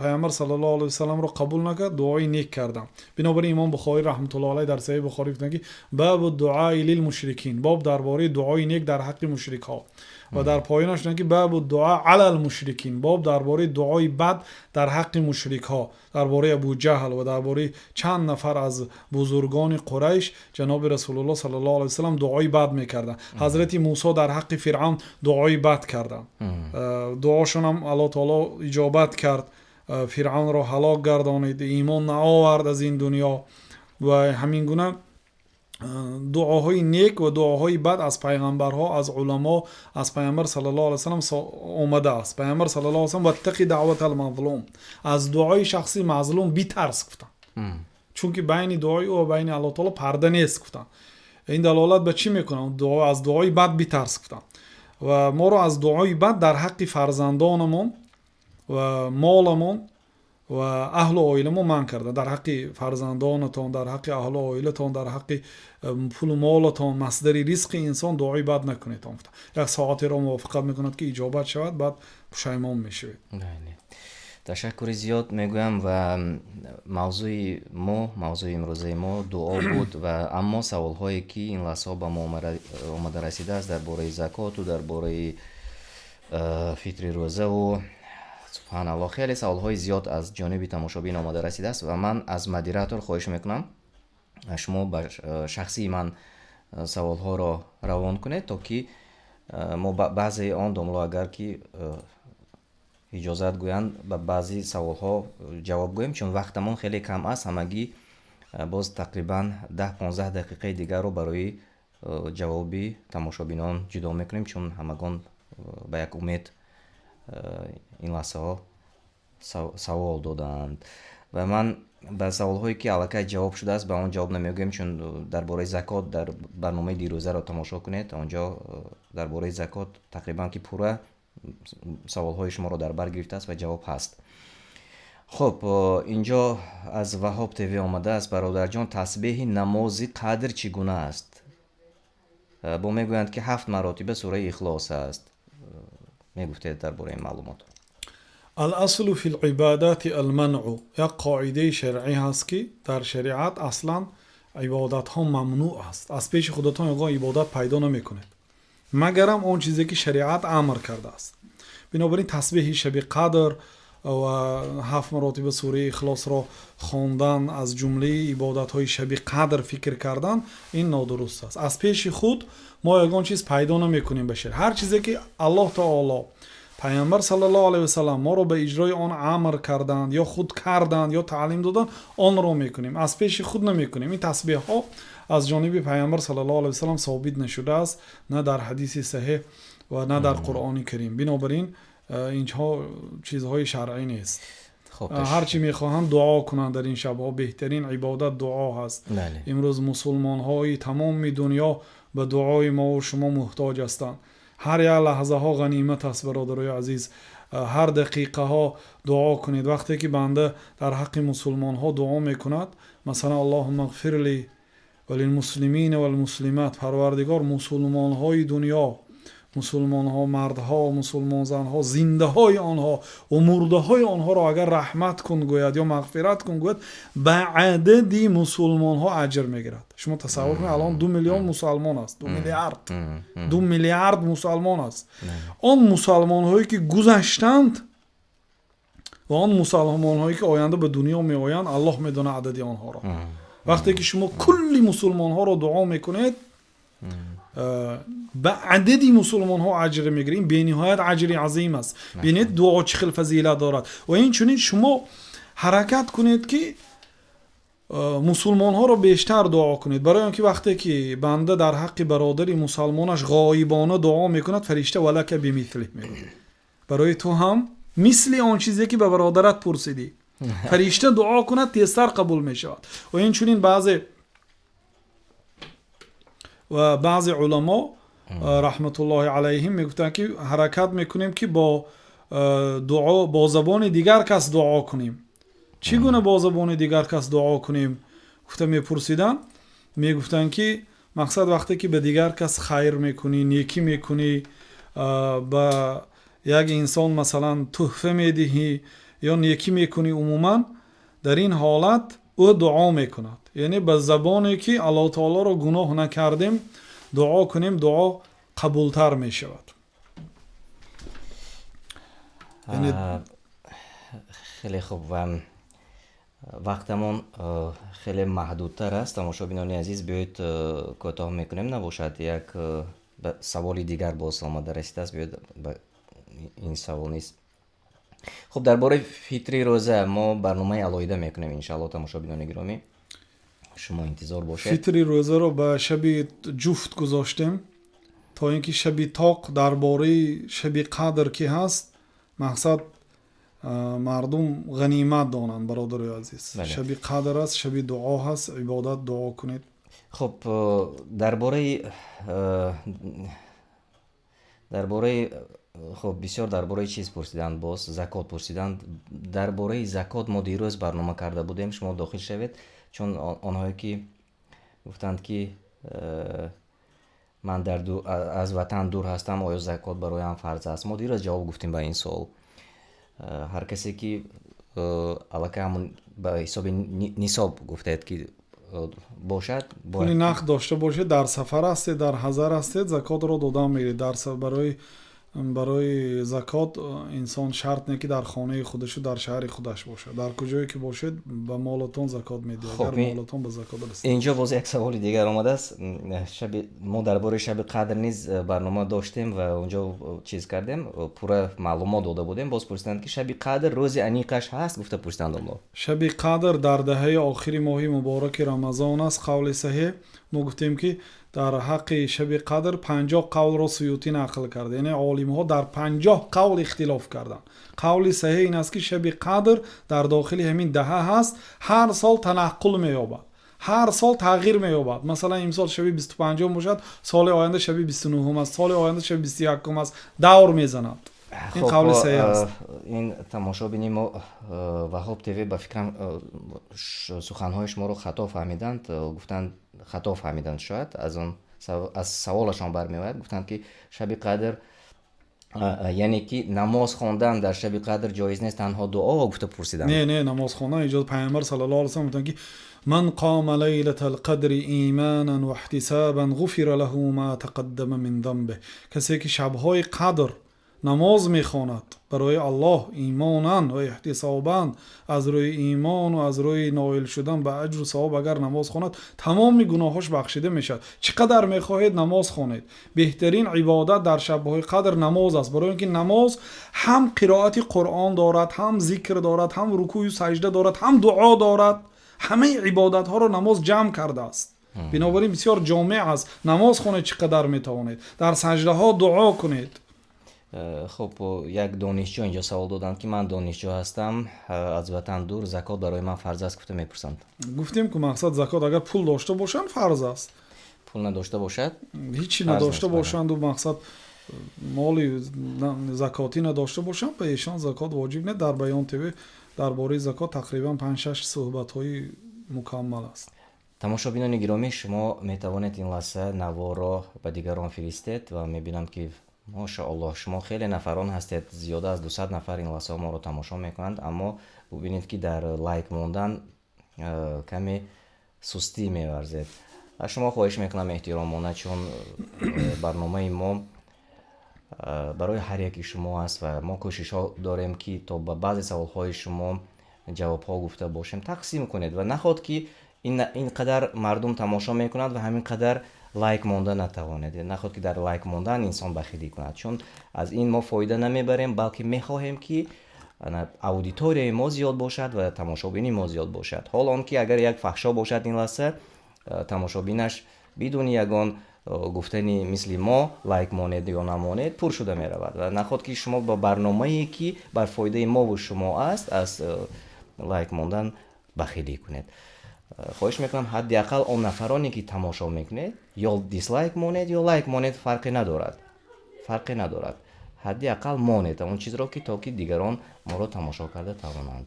[SPEAKER 2] Пайғамбар саллаллоҳу алайҳи васалламро қабул накард, дуои нек кардан. Бинобар ин Имом Бухорӣ раҳматуллоҳи алайҳ дар Саҳиҳи Бухорӣ гуфтанд, ки бабу дуаи лил мушрикин, боб дар бораи дуои нек дар ҳаққи мушрикҳо. Ва дар поёнаш гуфтанд, ки бабу дуа алал мушрикин, боб дар бораи дуои бад дар ҳаққи мушрикҳо, дар бораи Абу Ҷаҳл ва дар бораи чанд нафар аз бузургони Қурайш ҷаноби Расулуллоҳ саллаллоҳу алайҳи васаллам дуои бад мекарданд. Ҳазрати Мусо дар ҳаққи Фиръавн дуои бад карданд. Дуошон ҳам Аллоҳ таоло иҷобат кард, Фиръавнро ҳалок гардонид, имон наовард аз ин дунё. Ва ҳамин гуна дуоҳои нек ва дуоҳои бад аз пайғамбарҳо, аз уламо, аз Пайғамбар саллаллоҳу алайҳи васаллам омадааст. Пайғамбар саллаллоҳу алайҳи васаллам ваттақи даъватал мазлум, аз дуои шахси мазлум битарс гуфтанд, чунки байни дуои ӯ ва байни Аллоҳ таоло парда нест гуфтанд. Ин далолат ба чӣ мекунад? Аз дуои бад битарс гуфтанд. Ва моро аз дуои бад дар ҳаққи фарзандонамон ва моламон ва аҳлу оиламон манъ карда. Дар ҳаққи фарзандонатон, дар ҳаққи аҳлу оилатон, дар ҳаққи пулу молатон, масдари ризқи инсон дуои бад накунед. Як соатеро мувофиқат мекунад, ки иҷобат шавад, баъд пушаймон мешавед.
[SPEAKER 1] Ташаккури зиёд мегӯям. Ва мавзӯи мо, мавзӯи имрӯзаи мо дуо буд, ва аммо саволҳое, ки ин лаҳзаҳо ба мо омада расидааст дар бораи закоту дар бораи фитри рӯзаву, субҳаналлоҳ, хеле саволҳои зиёд аз ҷониби тамошобин омада расидааст. Ва ман аз модератор хоҳиш мекунам, шумо ба шахсии ман саволҳоро равон кунед, то ки мо баъзеи он домло, агар ки иҷозат гӯянд, ба баъзе саволҳо ҷавоб гӯем, чун вақтамон хеле кам аст. Ҳамагӣ боз тақрибан 10-15 дақиқаи дигарро барои ҷавоби тамошобинон ҷудо мекунем, чун ҳамагон ба як умед ин лаҳзаҳо савол додаанд. Ва ман ба саволҳое, ки аллакай ҷавоб шудааст, ба он ҷавоб намегӯем, чун дар бораи закот дар барномаи дирӯзаро тамошо кунед, онҷо дар бораи закот тақрибан ки пурра саволҳои шуморо дар бар гирифтааст ва ҷавоб ҳаст. Хуб, инҷо аз Ваҳоб ТВ омадааст: бародарҷон, тасбеҳи намози қадр чӣ гуна аст? Бо мегӯянд, ки 7 маротиба сураи Ихлос аст. Мегуфтед дар бораи ин маълумот?
[SPEAKER 2] Ал-аслу фил ибадати ал-манъу. Як қоидаи шаръӣ ҳаст, ки дар шариат аслан ибодатҳо мамнӯъ аст. Аз пеши худатон ягон ибодат пайдо намекунед, магарам он чизе, ки шариат амр кардааст. Бинобар ин тасбеҳи шаби қадр ва 7 маротиба сураи Ихлосро хондан аз ҷумлаи ибодатҳои шаби қадр фикр кардан, ин нодуруст аст. Аз пеши худ мо ягон чиз пайдо намекунем ба шариат. Ҳар чизе, ки Аллоҳ таоло, Пайғамбар саллаллоҳу алайҳи васаллам моро ба иҷрои он амр карданд, ё худ карданд, ё таълим доданд, онро мекунем, аз пеши худ намекунем. Ин тасбеҳҳо аз ҷониби Пайғамбар саллаллоҳу алайҳи васаллам собит нашудааст, на дар ҳадиси саҳеҳ ва на дар Қуръони Карим. Бинобар ин инҳо чизҳои шаръӣ нест. Ҳар чӣ мехоҳанд дуо кунанд дар ин шабҳо, беҳтарин ибодат дуо ҳаст. Имрӯз мусулмонҳои тамоми дунё ба дуои мо ва шумо муҳтоҷ ҳастанд. Ҳар як лаҳзаҳо ғанимат аст, бародарои азиз, ҳар дақиқаҳо дуо кунед. Вақте ки банда дар ҳаққи мусулмонҳо дуо мекунад, масалан, аллоҳумма ғфир ли ва лилмуслимина валмуслимат, Парвардигор, мусулмонҳои дунё, мусулмонҳо мардҳо, мусулмонзанҳо, зиндаҳои онҳо ва мурдаҳои онҳоро агар раҳмат кун гӯяд ё мағфират кун гӯяд, ба адади мусулмонҳо аҷр мегирад. Шумо тасаввур кунед, алон 2 миллион мусалмон аст, 2 миллиард, 2 миллиард мусалмон аст. Он мусалмонҳое, ки гузаштанд, ва он мусалмонҳое, ки оянда ба дунё меоянд, Аллоҳ медонад адади онҳоро. Вақте ки шумо кулли мусулмонҳоро дуо мекунед, ба адади мусулмонҳо аҷр мегиред. Ин бениҳоят аҷри азим аст. Бинед, дуо чӣ хел фазилат дорад. Ва инчунин шумо ҳаракат кунед, ки мусулмонҳоро бештар дуо кунед, барои он ки вақте ки банда дар ҳаққи бародари мусалмонаш ғоибона дуо мекунад, фаришта валака бимислих мегӯяд, барои ту ҳам мисли он чизе, ки ба бародарат пурсидӣ. Фаришта дуо кунад, тезтар қабул мешавад. Ва инчунин баъзе уламо Раҳматуллоҳи алайҳим мегуфтанд, ки ҳаракат мекунем, ки бо дуо бо забони дигар кас дуо кунем. Чӣ гуна бо забони дигар кас дуо кунем? Гуфта мепурсиданд. Мегуфтанд, ки мақсад вақте ки ба дигар кас хайр мекунӣ, некӣ мекунӣ, ба як инсон масалан туҳфа медиҳӣ ё некӣ мекунӣ, умуман дар ин ҳолат ӯ дуо мекунад. Яъне ба забоне ки Аллоҳ таолоро гуноҳ накардем дуо кунем, дуо қабултар мешавад. Яъне
[SPEAKER 1] Хеле хуб ва вақтамон хеле маҳдудтар аст. Тамошобинони азиз, биёед, кӯтоҳ мекунем, набошад, як саволи дигар боз омада расидааст. Биёед, ба ин савол нест. Хуб, дар бораи фитри рӯза мо барномаи алоҳида мекунем, иншаалло. Тамошобинони гиромӣ, шумо интизор бошед.
[SPEAKER 2] Фитри рӯзаро ба шаби ҷуфт гузоштем, то ин ки шаби тоқ дар бораи шаби қадр ки ҳаст, мақсад мардум ғанимат донанд. Бародарои азиз, шаби қадр аст, шаби дуо ҳаст, ибодат, дуо кунед.
[SPEAKER 1] Хуб, дар бораи, хуб, бисёр дар бораи чиз пурсиданд, боз закот пурсиданд. Дар бораи закот мо дирӯз барнома карда будем, шумо дохил шавед, чун онҳое ки гуфтанд, ки ман аз ватан дур ҳастам, оё закот бароям фарз аст? Мо дирӯз ҷавоб гуфтем ба ин суол. Ҳар касе ки аллакай ҳамун ба ҳисоби нисоб гуфтаед, ки бошад.
[SPEAKER 2] Пули нақд дошта бошед, дар сафар ҳастед, дар ҳазар ҳастед, закотро додан мегиред. Барои закот инсон шарт не, ки дар хонаи худашу дар шаҳри худаш бошад. Дар куҷое ки бошед, ба молатон закот медиҳед, агар молатон ба закот расид.
[SPEAKER 1] Инҷо боз як саволи дигар омадааст. Шаби мо дар бораи шаби қадр низ барнома доштем ва онҷо чиз кардем, пурра маълумот дода будем. Боз пурсиданд, ки шаби қадр рӯзи аниқаш ҳаст, гуфта пурсиданд онҳо.
[SPEAKER 2] Шаби қадр дар даҳаи охири моҳи мубораки Рамазон аст, қавли саҳеҳ. Мо гуфтем, ки дар ҳаққи шаби қадр 50 қавлро Суютӣ нақл кард, яъне олимҳо дар 50 қавл ихтилоф карданд. Қавли саҳеҳ ин аст, ки шаби қадр дар дохили ҳамин даҳа ҳаст. Ҳар сол танаққул меёбад, ҳар сол тағйир меёбад. Масалан, имсол шаби 25-ум бошад, соли оянда шаби 29-ум аст, соли оянда шаби 21-ум аст, давр мезанад. Ин қавли саҳеҳ аст.
[SPEAKER 1] Ин тамошобини мо Ваҳоб ТВ, ба фикрам, суханҳои шуморо хато фаҳмиданд, гуфтанд, хато фаҳмиданд шояд, аз он аз саволашон бармеояд. Гуфтанд, ки шаби қадр, яъне ки намоз хондан дар шаби қадр ҷоиз нест, танҳо дуо, гуфта пурсиданд.
[SPEAKER 2] Не, не, намоз хондан иҷоза. Пайғамбар саллаллоҳу алайҳи васаллам гуфтанд, ки من قام ليلة القدر إيمانا واحتسابا غفر له ما تقدم من ذنبه. Касе ки шабҳои қадр намоз мехонад барои Аллоҳ, имонан ва эҳтисобан, аз рӯи имон ва аз рӯи ноил шудан ба аҷру савоб, агар намоз хонад, тамоми гуноҳош бахшида мешавад. Чӣ қадар мехоҳед, намоз хонед. Беҳтарин ибодат дар шабҳои қадр намоз аст, барои он ки намоз ҳам қироати Қуръон дорад, ҳам зикр дорад, ҳам рукӯю саҷда дорад, ҳам дуо дорад. Ҳамаи ибодатҳоро намоз ҷамъ кардааст. Бинобар ин бисёр ҷомеъ аст. Намоз хонед, чӣ қадар метавонед, дар саҷдаҳо дуо кунед.
[SPEAKER 1] Хуб, як донишҷӯ инҷо савол доданд, ки ман донишҷӯ ҳастам, аз ватан дур, закот барои ман фарз аст, гуфта мепурсанд.
[SPEAKER 2] Гуфтем, ку мақсад закот агар пул дошта бошанд, фарз аст.
[SPEAKER 1] Пул надошта бошад?
[SPEAKER 2] Ҳичи надошта бошанду, мақсад моли закотӣ надошта бошанд, ба эшон закот воҷиб не. Дар Баён ТВ дар бораи закот тақрибан панҷ-шаш суҳбатҳои мукаммал аст.
[SPEAKER 1] Тамошобинони гиромӣ, шумо метавонед ин лаҳза наворро ба дигарон фиристед ва мебинам, ки, мошааллоҳ, шумо хеле нафарон ҳастед, зиёда аз 200 нафар ин лаҳзаҳо моро тамошо мекунанд, аммо бубинед, ки дар лайк мондан каме сустӣ меварзед. Аз шумо хоҳиш мекунам эҳтиромона, чун барномаи мо барои ҳар яки шумо аст ва мо кӯшишҳо дорем, ки то ба баъзе саволҳои шумо ҷавобҳо гуфта бошем. Тақсим кунед ва наход ки ин қадар мардум тамошо мекунанд ва ҳамин қадар лайк монда натавонед. Наход ки дар лайк мондан инсон бахилӣ кунад, чун аз ин мо фоида намебарем, балки мехоҳем, ки аудиторияи мо зиёд бошад ва тамошобини мо зиёд бошад. Ҳол он ки агар як фаҳшо бошад, ин лаҳза тамошобинаш бидуни ягон гуфтани мисли мо лайк монед ё намонед пур шуда меравад. Ва наход ки шумо ба барномае, ки бар фоидаи мову шумо аст, аз лайк мондан бахилӣ кунед. Хоҳиш мекунам, ҳадди ақал он нафароне, ки тамошо мекунед, ё дислайк монед, ё лайк монед, фарқе надорад, фарқе надорад, ҳадди ақал монед он чизро, ки то ки дигарон моро тамошо карда тавонанд.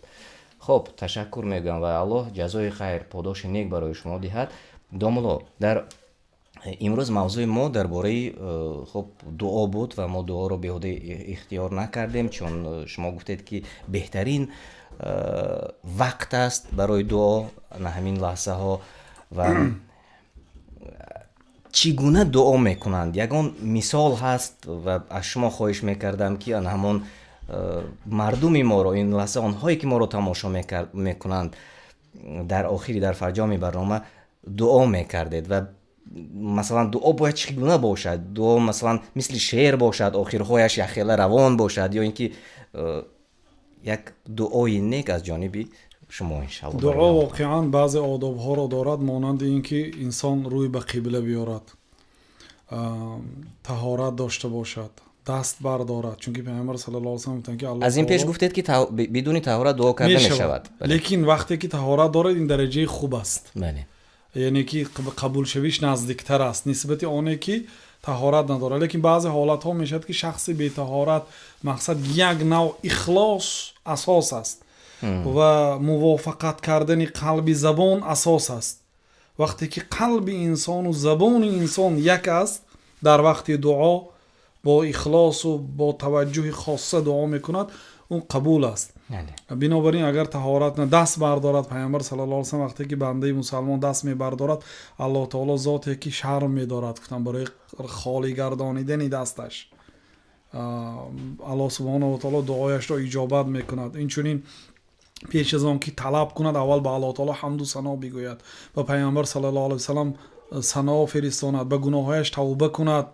[SPEAKER 1] Хуб, ташаккур мегӯям ва Аллоҳ ҷазои хайр, подоши нек барои шумо диҳад. Домулло, дар имрӯз мавзӯи мо дар бораи хуб, дуо буд ва мо дуоро беҳуда ихтиёр накардем, чун шумо гуфтед, ки беҳтарин вақт аст барои дуо на ҳамин лаҳзаҳо. Ва чӣ гуна дуо мекунанд? Ягон мисол ҳаст? Ва аз шумо хоҳиш мекардам, ки ана ҳамон мардуми моро, ин лаҳза онҳое, ки моро тамошо мекунанд, дар охири, дар фарҷоми барнома дуо мекардед. Ва масалан, дуо бояд чӣ гуна бошад? Дуо, масалан, мисли шеър бошад, охирҳояш якхела равон бошад, ё ин ки як дуои нек аз ҷониби шумо, иншалло.
[SPEAKER 2] Дуо воқеан баъзе одобҳоро дорад, монанди ин ки инсон рӯй ба қибла биёрад, таҳорат дошта бошад, даст бардорад, чунки Пайғамбар саллаллоҳу алайҳи васаллам гуфтанд, ки
[SPEAKER 1] Аз ин пеш гуфтед, ки бидуни таҳорат дуо карда мешавад.
[SPEAKER 2] Лекин вақте ки таҳорат дорад, ин дараҷаи хуб аст, яъне ки қабулшавиш наздиктар аст нисбати оне, ки таҳорат надорад. Лекин баъзе ҳолатҳо мешавад, ки шахси бетаҳорат, мақсад, як нав ихлос асос аст ва мувофиқат кардани қалби забон асос аст. Вақте ки қалби инсону забони инсон як аст, дар вақти дуо бо ихлосу бо таваҷҷӯҳи хосса дуо мекунад, он қабул аст. Бинобар ин, агар таҳорат на, даст бардорад. Пайғамбар саллаллоҳу алайҳи васаллам, вақте ки бандаи мусалмон даст мебардорад, Аллоҳ таоло зоте ки шарм медорад, гуфтанд, барои холӣ гардонидани дасташ Аллоҳ субҳонаҳу ва таоло дуояшро иҷобат мекунад. Инчунин, пеш аз он ки талаб кунад, аввал ба Аллоҳ таоло ҳамду сано бигӯяд, ба Пайғамбар саллаллоҳу алайҳи васаллам сано фиристонад, ба гуноҳҳояш тавба кунад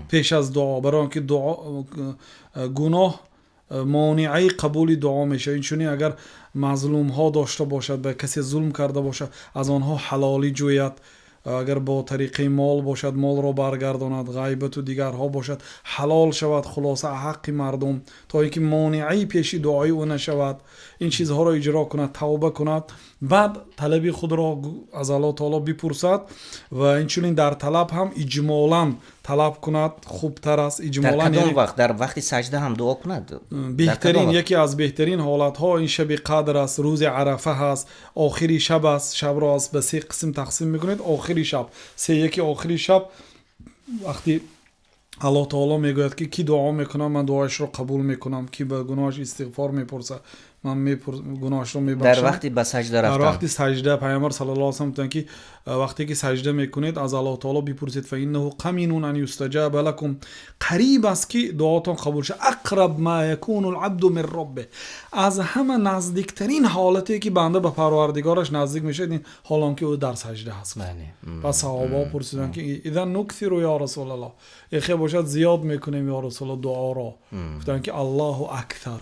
[SPEAKER 2] пеш аз дуо, барои он ки дуо, гуноҳ монеаи қабули дуо мешавад. Инчунин, агар мазлумҳо дошта бошад, ба касе зулм карда бошад, аз онҳо ҳалолӣ ҷӯяд. Агар бо тариқаи мол бошад, молро баргардонад. Ғайбату дигарҳо бошад, ҳалол шавад, хулоса, ҳаққи мардум, то ин ки монеаи пеши дуои ӯ нашавад. Ин чизҳоро иҷро кунад, тавба кунад, баъд талаби худро аз Аллоҳ таоло бипурсад. Ва инчунин дар талаб ҳам иҷмолан талаб кунад, хубтар аст.
[SPEAKER 1] Иҷмолан дар кадом вақт? Дар вақти саҷда ҳам дуо кунад?
[SPEAKER 2] Беҳтарин, яке аз беҳтарин ҳолатҳо ин шаби қадр аст, рӯзи Арафа ҳаст, охири шаб аст. Шабро аз ба се қисм тақсим мекунед, охири шаб, се яки охири шаб, вақти Аллоҳ таоло мегӯяд, ки кӣ дуо мекунам, ман дуояшро қабул мекунам, ки ба гуноҳаш истиғфор мепурсад, ман гуноҳашро мебахшам.
[SPEAKER 1] Дар вақти ба саҷда
[SPEAKER 2] рафтан, дар вақти саҷда Пайғамбар саллаллоҳу алайҳи васаллам гуфтанд, ки вақте ки саҷда мекунед, аз Аллоҳ таоло бипурсед, فإنه قمن أن يستجاب لكم, қариб аст, ки дуотон қабул шавад. أقرب ما يكون العبد من ربه, аз ҳама наздиктарин ҳолате, ки банда ба Парвардигораш наздик мешавад, ин ҳолон ки ӯ дар саҷда ҳаст. Пас саҳобаҳо пурсиданд, ки إذن نكثر يا رسول الله, эхе бошад, зиёд мекунем, ё Расулаллоҳ, дуоро. Гуфтанд, ки الله أكثر,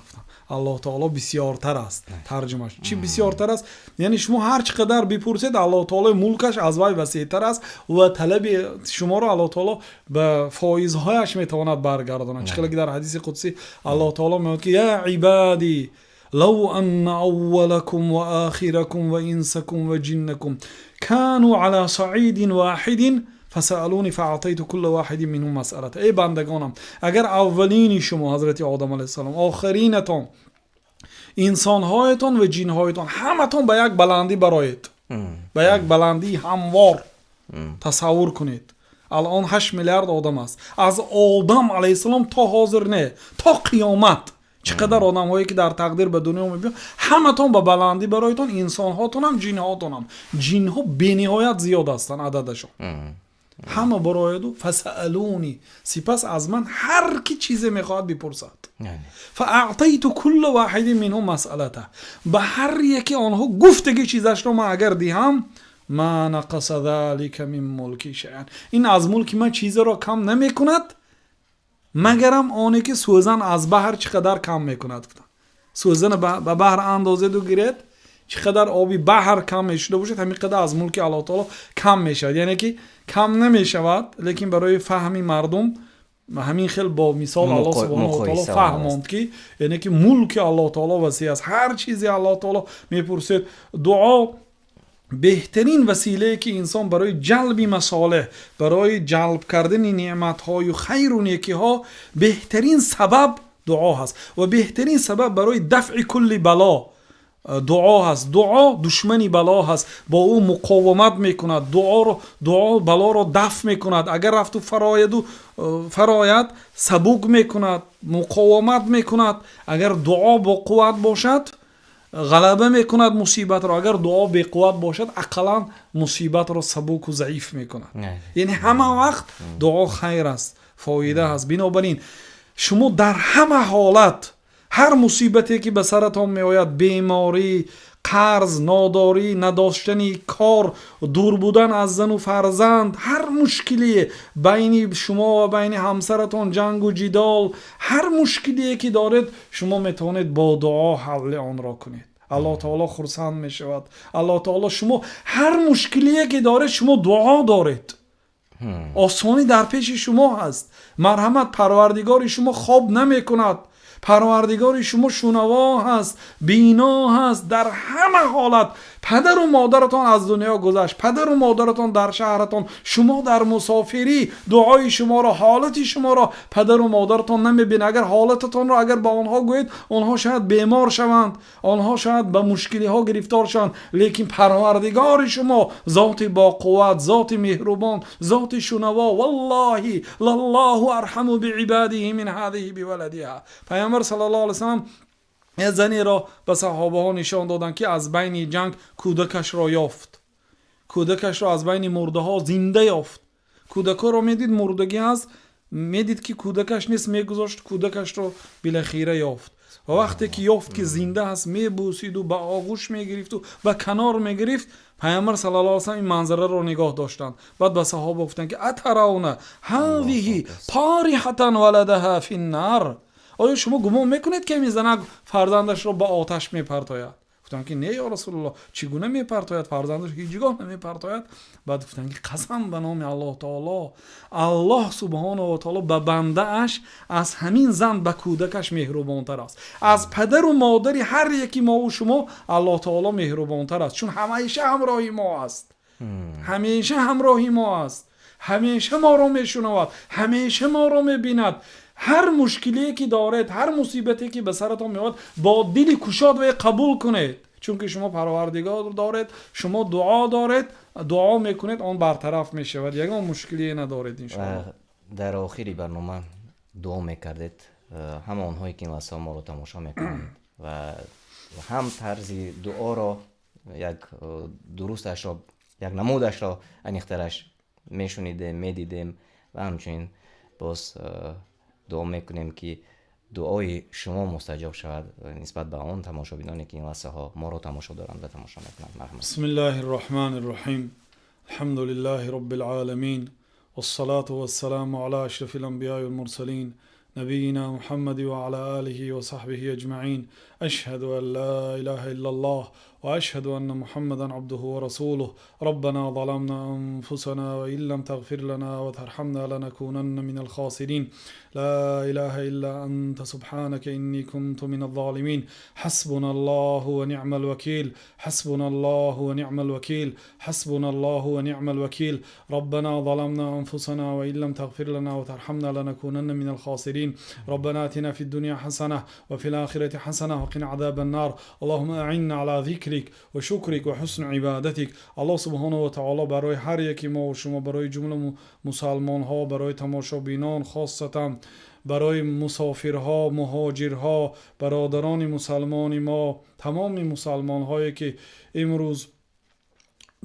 [SPEAKER 2] Аллоҳ таоло бисёртар аст. Тарҷумаш чӣ? Бисёртар аст, яъне шумо ҳар чӣ қадар бипурсед, Аллоҳ таолои мулкаш аз вай васеътар аст ва талаби шуморо Аллоҳ таоло ба фоизҳояш метавонад баргардонад. Чӣ хеле ки дар ҳадиси қудсӣ Аллоҳ таоло мегӯяд, ки يا عبادي لو أن أولكم وآخركم وإنسكم وجنكم كانوا على صعيد واحد فسألوني فأعطيت كل واحد منهم مسألته. Эй бандагонам, агар аввалини шумо, ҳазрати Одам алайҳиссалом, охиринатон, инсонҳоятон ва ҷинҳоятон, ҳаматон ба як баландӣ бароед, ба як баландии ҳамвор, тасаввур кунед, алон 8 миллиард одам аст, аз Одам алайҳиссалом то ҳозир, не, то қиёмат чӣ қадар одамҳое, ки дар тақдир ба дунё мебиёнд, ҳаматон ба баландӣ бароятон, инсонҳотонам, ҷинҳотонам, ҷинҳо бениҳоят зиёд ҳастанд ададашон, ҳама барояду فسألوني, сипас аз ман ҳар ки чизе мехоҳад бипурсад, فأعطيت كل واحد منهم مسألته, ба ҳар яке онҳо гуфтаги чизашро ман агар диҳам, ما نقص ذلك من ملكي شيئا, ин аз мулки ман чизеро кам намекунад, магарам оне ки сӯзан аз баҳр чӣ қадар кам мекунад. Сӯзана ба баҳр андозеду гиред, чӣ қадар оби баҳр кам мешуда бошад, ҳамин қадар аз мулки Аллоҳ таоло кам мешавад. Яъне ки кам намешавад, лекин барои фаҳми мардум ҳамин хел бо мисол Аллоҳ субҳонаҳу ва таоло фаҳмонд, ки яъне ки мулки Аллоҳ таоло васеъ аст. Ҳар чизе Аллоҳ таоло мепурсед, дуо. Беҳтарин василае ки инсон барои ҷалби масолеҳ, барои ҷалб кардани неъматҳою хайру некиҳо, беҳтарин сабаб дуо ҳаст ва беҳтарин сабаб барои дафъи кулли бало дуо ҳаст. Дуо душмани бало ҳаст, бо ӯ муқовимат мекунад. Дуоро, дуо балоро дафъ мекунад. Агар рафту фарояду фарояд, сабук мекунад, муқовимат мекунад. Агар дуо бо қувват бошад, ғалаба мекунад мусибатро. Агар дуо беқувват бошад, ақаллан мусибатро сабуку заиф мекунад. Яъне ҳама вақт дуо хайр аст, фоида аст. Бинобар ин шумо дар ҳама ҳолат, ҳар мусибате ки ба саратон меояд, беморӣ, қарз, нодорӣ, надоштани кор, дур будан аз зану фарзанд, ҳар мушкилие байни шумо ва байни ҳамсаратон, ҷангу ҷидол, ҳар мушкилие ки доред, шумо метавонед бо дуо ҳалли онро кунед. Аллоҳ таоло хурсанд мешавад. Аллоҳ таоло, шумо ҳар мушкилие ки доред, шумо дуо доред, осонӣ дар пеши шумо ҳаст. Марҳамат, Парвардигори шумо хоб намекунад, Парвардигори шумо шунаво ҳаст, бино ҳаст дар ҳама ҳолат. Падару модаратон аз дунё гузашт, падару модаратон дар шаҳратон, шумо дар мусофирӣ, дуои шуморо, ҳолати шуморо падару модаратон намебинад. Агар ҳолататонро агар ба онҳо гӯед, онҳо шояд бемор шаванд, онҳо шояд ба мушкилиҳо гирифтор шаванд, лекин Парвардигори шумо зоти боқувват, зоти меҳрубон, зоти шунаво. Валлоҳи лаллоҳу арҳаму биибадиҳи мин ҳазиҳи биваладиҳа. Пайғамбар саллаллоҳу алайҳи васаллам як занеро ба саҳобаҳо нишон доданд, ки аз байни ҷанг кӯдакашро ёфт, кӯдакашро аз байни мурдаҳо зинда ёфт. Кӯдакҳоро медид, мурдагӣ ҳаст, медид ки кӯдакаш нест, мегузошт, кӯдакашро билахира ёфт. Ва вақте ки ёфт, ки зинда ҳаст, мебӯсиду ба оғӯш мегирифту ба канор мегирифт. Пайғамбар саллаллоҳу алайҳи васаллам ин манзараро нигоҳ доштанд, баъд ба саҳоба гуфтанд, ки атаравна ҳазиҳи тариҳатан валадаҳа финнар, оё шумо гумон мекунед, ки ҳамин занак фарзандашро ба оташ мепартояд? Гуфтанд, ки не, ё Расулуллоҳ, чӣ гуна мепартояд, фарзандаш ҳеҷ гоҳ намепартояд. Баъд гуфтанд, ки қасам ба номи Аллоҳ таоло, Аллоҳ субҳонаҳу ва таоло ба бандааш аз ҳамин зан ба кӯдакаш меҳрубонтар аст. Аз падару модари ҳар яки мову шумо Аллоҳ таоло меҳрубонтар аст, чун ҳамеша ҳамроҳи мо аст, ҳамеша ҳамроҳи мо аст, ҳамеша моро мешунавад, ҳамеша моро мебинад. Ҳар мушкилие ки доред, ҳар мусибате ки ба саратон меояд, бо дили кушод вай қабул кунед, чунки шумо Парвардигор доред, шумо дуо доред, дуо мекунед, он бартараф мешавад, ягон мушкилие надоред, иншоалло.
[SPEAKER 1] Дар охири барнома дуо мекардед ҳама онҳое ки ин лаҳзаҳо моро тамошо мекунанд ва ҳам тарзи дуоро як дурусташро, як намудашро аниқтараш мешунидем, медидем ва ҳамчунин боз дуо мекунем, ки дуои шумо мустаҷоб шавад нисбат ба он тамошобиноне, ки ин лаҳзаҳо моро тамошо доранд ва тамошо мекунанд. Марҳамат.
[SPEAKER 2] بسم الله الرحمن الرحيم، الحمد لله رب العالمين، والصلاة والسلام على أشرف الأنبياء والمرسلين، نبينا محمد وعلى آله وصحبه أجمعين. أشهد أن لا إله إلا الله وأشهد أن محمدا عبده ورسوله. ربنا ظلمنا أنفسنا وإن لم تغفر لنا وترحمنا لنكونن من الخاسرين. لا إله إلا أنت سبحانك إني كنت من الظالمين. حسبنا الله ونعم الوكيل، حسبنا الله ونعم الوكيل، حسبنا الله ونعم الوكيل. ربنا ظلمنا أنفسنا وإن لم تغفر لنا وترحمنا لنكونن من الخاسرين. ربنا آتنا في الدنيا حسنة وفي الآخرة حسنة وقنا عذاب النار. اللهم أعنا على ذكرك وشكرك وحسن عبادتك. Аллоҳ субҳонаҳу ва таоло барои ҳар яки мо ва шумо, барои ҷумла мусалмонҳо, барои тамошобинон, хосатан барои мусофирҳо, муҳоҷирҳо, бародарони мусалмони мо, тамоми мусалмонҳое ки имрӯз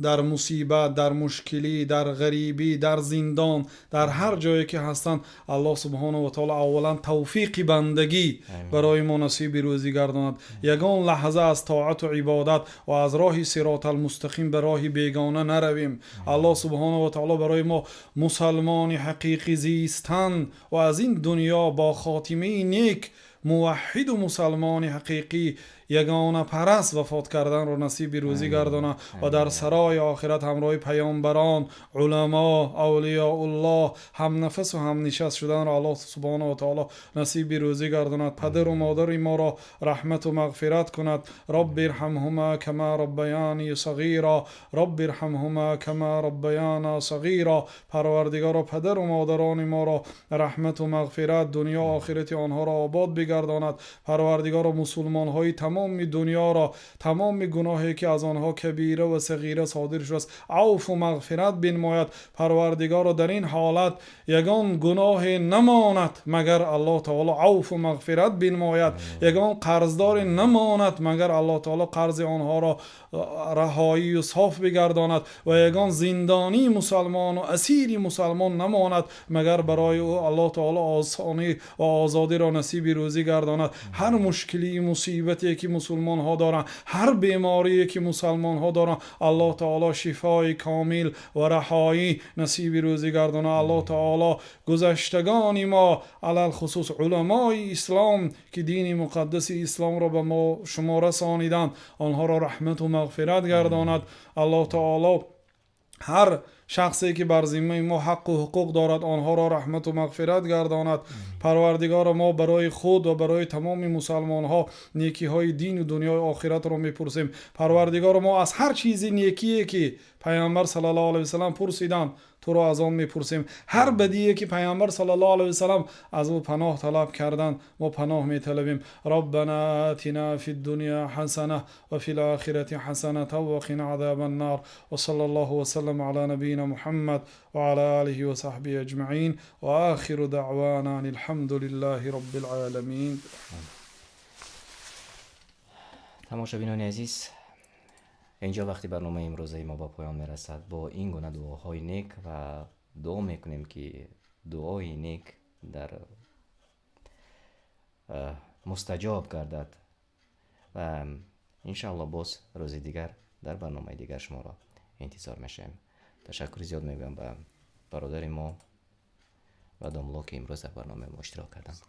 [SPEAKER 2] дар мусибат, дар мушкилӣ, дар ғарибӣ, дар зиндон, дар ҳар ҷое ки ҳастанд, Аллоҳ субҳонаҳу ва таоло аввалан тавфиқи бандагӣ барои мо насиби рӯзӣ гардонад, ягон лаҳза аз тоату ибодат ва аз роҳи сироталмустақим ба роҳи бегона наравем. Аллоҳ субҳонаҳу ва таоло барои мо мусалмони ҳақиқӣ зистан ва аз ин дунё бо хотимаи нек, муваҳҳиду мусалмони ҳақиқӣ. ягонапараст вафот карданро насиби рӯзӣ гардонад ва дар сарои охират ҳамроҳи паёмбарон, уламо, авлиёуллоҳ ҳамнафас ва ҳамнишаст шуданро Аллоҳ субҳонаҳу ва таъоло насиби рӯзӣ гардонад. Падару модари моро раҳмат ва мағфират кунад. Рабби ирҳамҳума кама раббаяни сағира, Рабби ирҳамҳума кама раббаяна сағира. Парвардигоро, падару модарони моро раҳмат ва мағфират, дунё охирати онҳоро обод бигардонад. Парвардигоро, мусулмонҳои тамоми дунёро тамоми гуноҳе ки аз онҳо кабира ва сағира содир шудааст авфу мағфират бинмояд. Парвардигоро, дар ин ҳолат ягон гуноҳе намонад магар Аллоҳ таъоло авфу мағфират бинмояд. Ягон қарздоре намонад магар Аллоҳ таъоло қарзи онҳоро раҳоӣ ва соф бигардонад ва ягон зиндонии мусалмон ва асири мусалмон намонад магар барои ӯ Аллоҳ таъоло осонӣ ва озодиро насиби рӯзӣ гардонад. Ҳар мушкилӣ, мусибате ки мусулмонҳо доранд, ҳар беморие ки мусалмонҳо доранд, Аллоҳ таъоло шифои комил ва раҳоӣ насиби рӯзӣ гардонад. Аллоҳ таъоло гузаштагони мо, алалхусус уламои ислом ки дини муқаддаси исломро ба мо шумо расониданд, онҳоро раҳмат ва мағфират гардонад. Аллоҳ таъоло ҳар шахсе ки бар зиммаи мо ҳаққу ҳуқуқ дорад, онҳоро раҳмат ва мағфират гардонад. Парвардигоро, мо барои худ ва барои тамоми мусалмонҳо некиҳои дину дунёи охиратро мепурсем. Парвардигоро, мо аз ҳар чизи некие ки Пайғамбар саллаллоҳу алайҳи васаллам пурсиданд, туро аз он мепурсем. Ҳар бадие ки Пайғамбар саллаллоҳу алайҳи васаллам аз ӯ паноҳ талаб карданд, мо паноҳ металабем. Роббана атина фид дуня ҳасана ва фил охирати ҳасанатан ва қина азабан нор. Ва саллаллоҳу ва саллам ала набийина Муҳаммад ва ала олиҳи ва саҳбиҳи аҷмаин. Ва охиру даъвана анил ҳамдулиллаҳи роббил оламин.
[SPEAKER 1] Тамошобинони азиз, инҷо вақти барномаи имрӯзаи мо ба поён мерасад. Бо ин гуна дуоҳои нек ва дуо мекунем ки дуои нек дар мустаҷоб гардад ва иншааллоҳ боз рӯзи дигар дар барномаи дигар шуморо интизор мешавем. Ташаккури зиёд мегӯям ба бародари мо ва домло ки имрӯз дар барномаи мо иштирок карданд.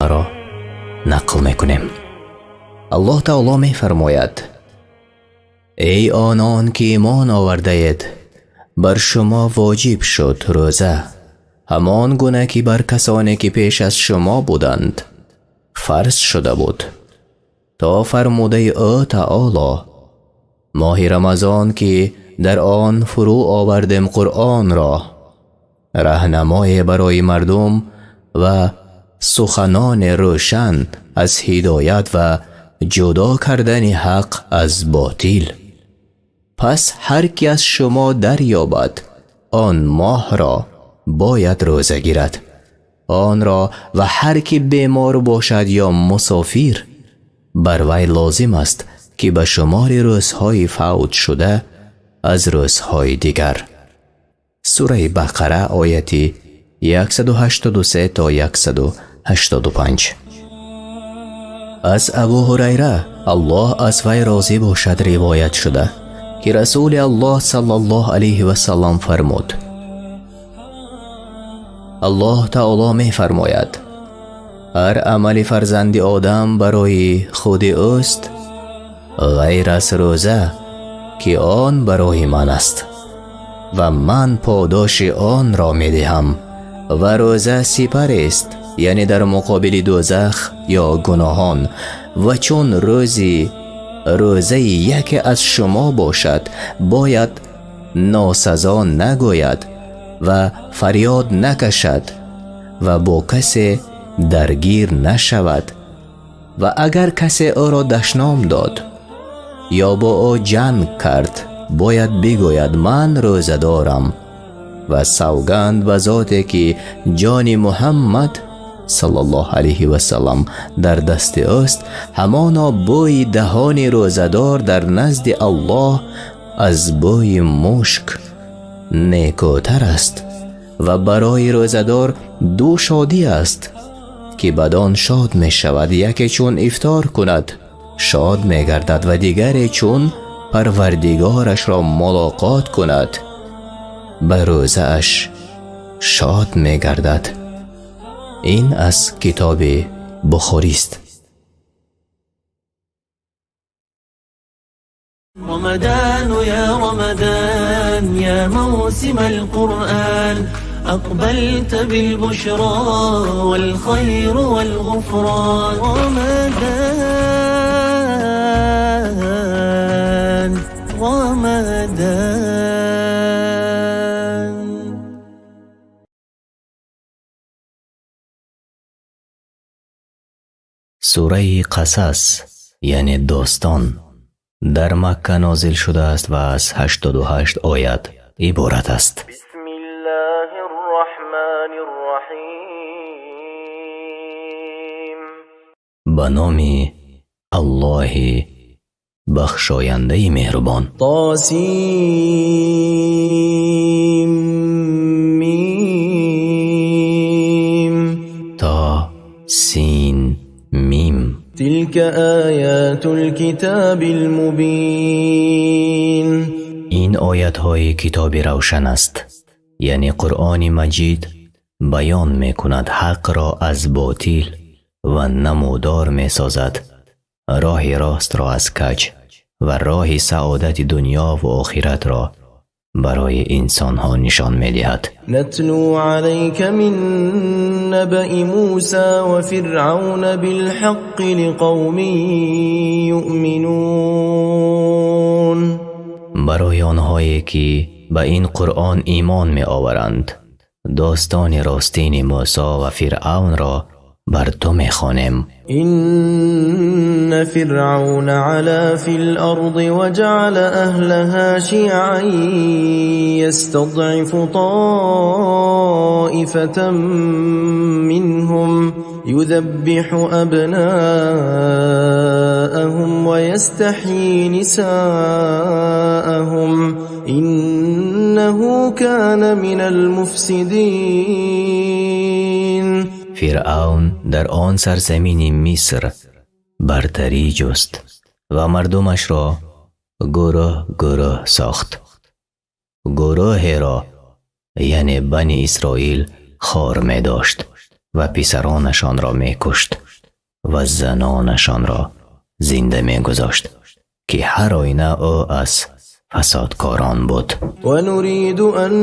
[SPEAKER 1] барномаро нақл мекунем. Аллоҳ таоло мефармояд: эй онон ки имон овардаед, бар шумо воҷиб шуд рӯза, ҳамон гуна ки бар касоне ки пеш аз шумо буданд фарз шуда буд, то фармудаи ӯ таоло: моҳи Рамазон ки дар он фурӯ овардем Қуръонро, раҳнамое барои мардум ва суханони рӯшан аз ҳидоят ва ҷудо кардани ҳақ аз ботил. Пас ҳар ки аз шумо дарёбад он моҳро бояд рӯза гирад онро, ва ҳар ки бемор бошад ё мусофир, бар вай лозим аст ки ба шумори рӯзҳои фавт шуда аз рӯзҳои дигар. Сураи Бақара, ояти 183 то 185. Аз Абу Ҳурайра, Аллоҳ аз вай розӣ бошад, ривоят шуда ки Расули Аллоҳ саллаллоҳу алайҳи васаллам фармуд: Аллоҳ таоло мефармояд: ҳар амали фарзанди Одам барои худи ӯст, ғайр аз рӯза, ки он барои ман аст ва ман подоши онро медиҳам. Ва рӯза сипарест, яъне дар муқобили дӯзах ё гуноҳон. Ва чун рӯзи рӯзаи яке аз шумо бошад, бояд носазо нагӯяд ва фарёд накашад ва бо касе даргир нашавад. Ва агар касе ӯро дашном дод ё бо ӯ ҷанг кард, бояд бигӯяд: ман рӯза дорам. Ва савганд ба зоте ки ҷони Муҳаммад саллаллоҳу алайҳи васаллам дар дасти ӯст, ҳамоно бӯи даҳони рӯзадор дар назди Аллоҳ аз бӯи мушк некӯтар аст. Ва барои рӯзадор ду шодӣ аст ки бадон шод мешавад: яке чун ифтор кунад шод мегардад ва дигаре чун парвардигорашро мулоқот кунад ба рӯзааш шод мегардад. Ин аз китоби Бухорист.
[SPEAKER 3] رمضان يا رمضان يا موسم القرآن، أقبلت بالبشرى والخير والغفران. رمضان رمضان.
[SPEAKER 1] Сураи Қасас, яъне достон, дар Макка нозил шудааст ва аз 88 оят иборат аст. Ба номи Аллоҳи бахшояндаи меҳрубон.
[SPEAKER 3] طاسيم ميم.
[SPEAKER 1] То Син Мим.
[SPEAKER 3] تلك آيات الكتاب المبين.
[SPEAKER 1] Ин оятҳои китоби равшан аст, яъне Қуръони Маҷид баён мекунад ҳақро аз ботил ва намудор месозад роҳи ростро аз каҷ ва роҳи саодати дунё ва охиратро барои инсонҳо нишон медиҳад.
[SPEAKER 3] نتلو عليك من نبأ موسى وفرعون بالحق لقوم يؤمنون.
[SPEAKER 1] Барои онҳое ки ба ин Қуръон имон меоваранд, достони ростини Мӯсо ва Фиръавнро бар ту мехонем.
[SPEAKER 3] إن فرعون علا في الأرض وجعل أهلها شيعا يستضعف طائفة منهم يذبح أبناءهم ويستحيي نساءهم إنه كان من المفسدين.
[SPEAKER 1] Фиръавн дар он сарзамини Миср бартарӣ ҷуст ва мардумашро гурӯҳ гурӯҳ сохт. Гурӯҳеро, яъне Бани Исроил, хор медошт. Ва писаронашонро мекушт ва занонашонро зинда мегузошт, ки ҳар оина ӯ аз фасодкорон буд.
[SPEAKER 3] ونريد أن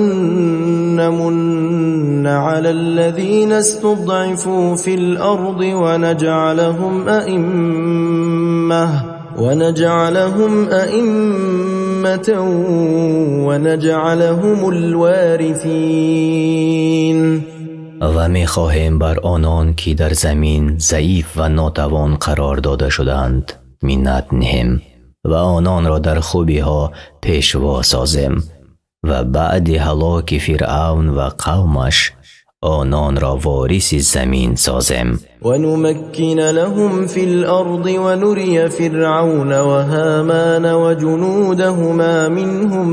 [SPEAKER 3] نمن على الذين استضعفوا في الأرض ونجعلهم أئمة ونجعلهم الوارثين.
[SPEAKER 1] Ва мехоҳем бар онон, ки дар замин заиф ва нотавон қарор дода шудаанд, миннат ниҳем ва ононро дар хубиҳо пешво созем ва баъди ҳалоки Фиръавн ва қавмаш ононро вориси замин созем.
[SPEAKER 3] ونمكن لهم في الأرض ونري فرعون وهامان وجنودهما منهم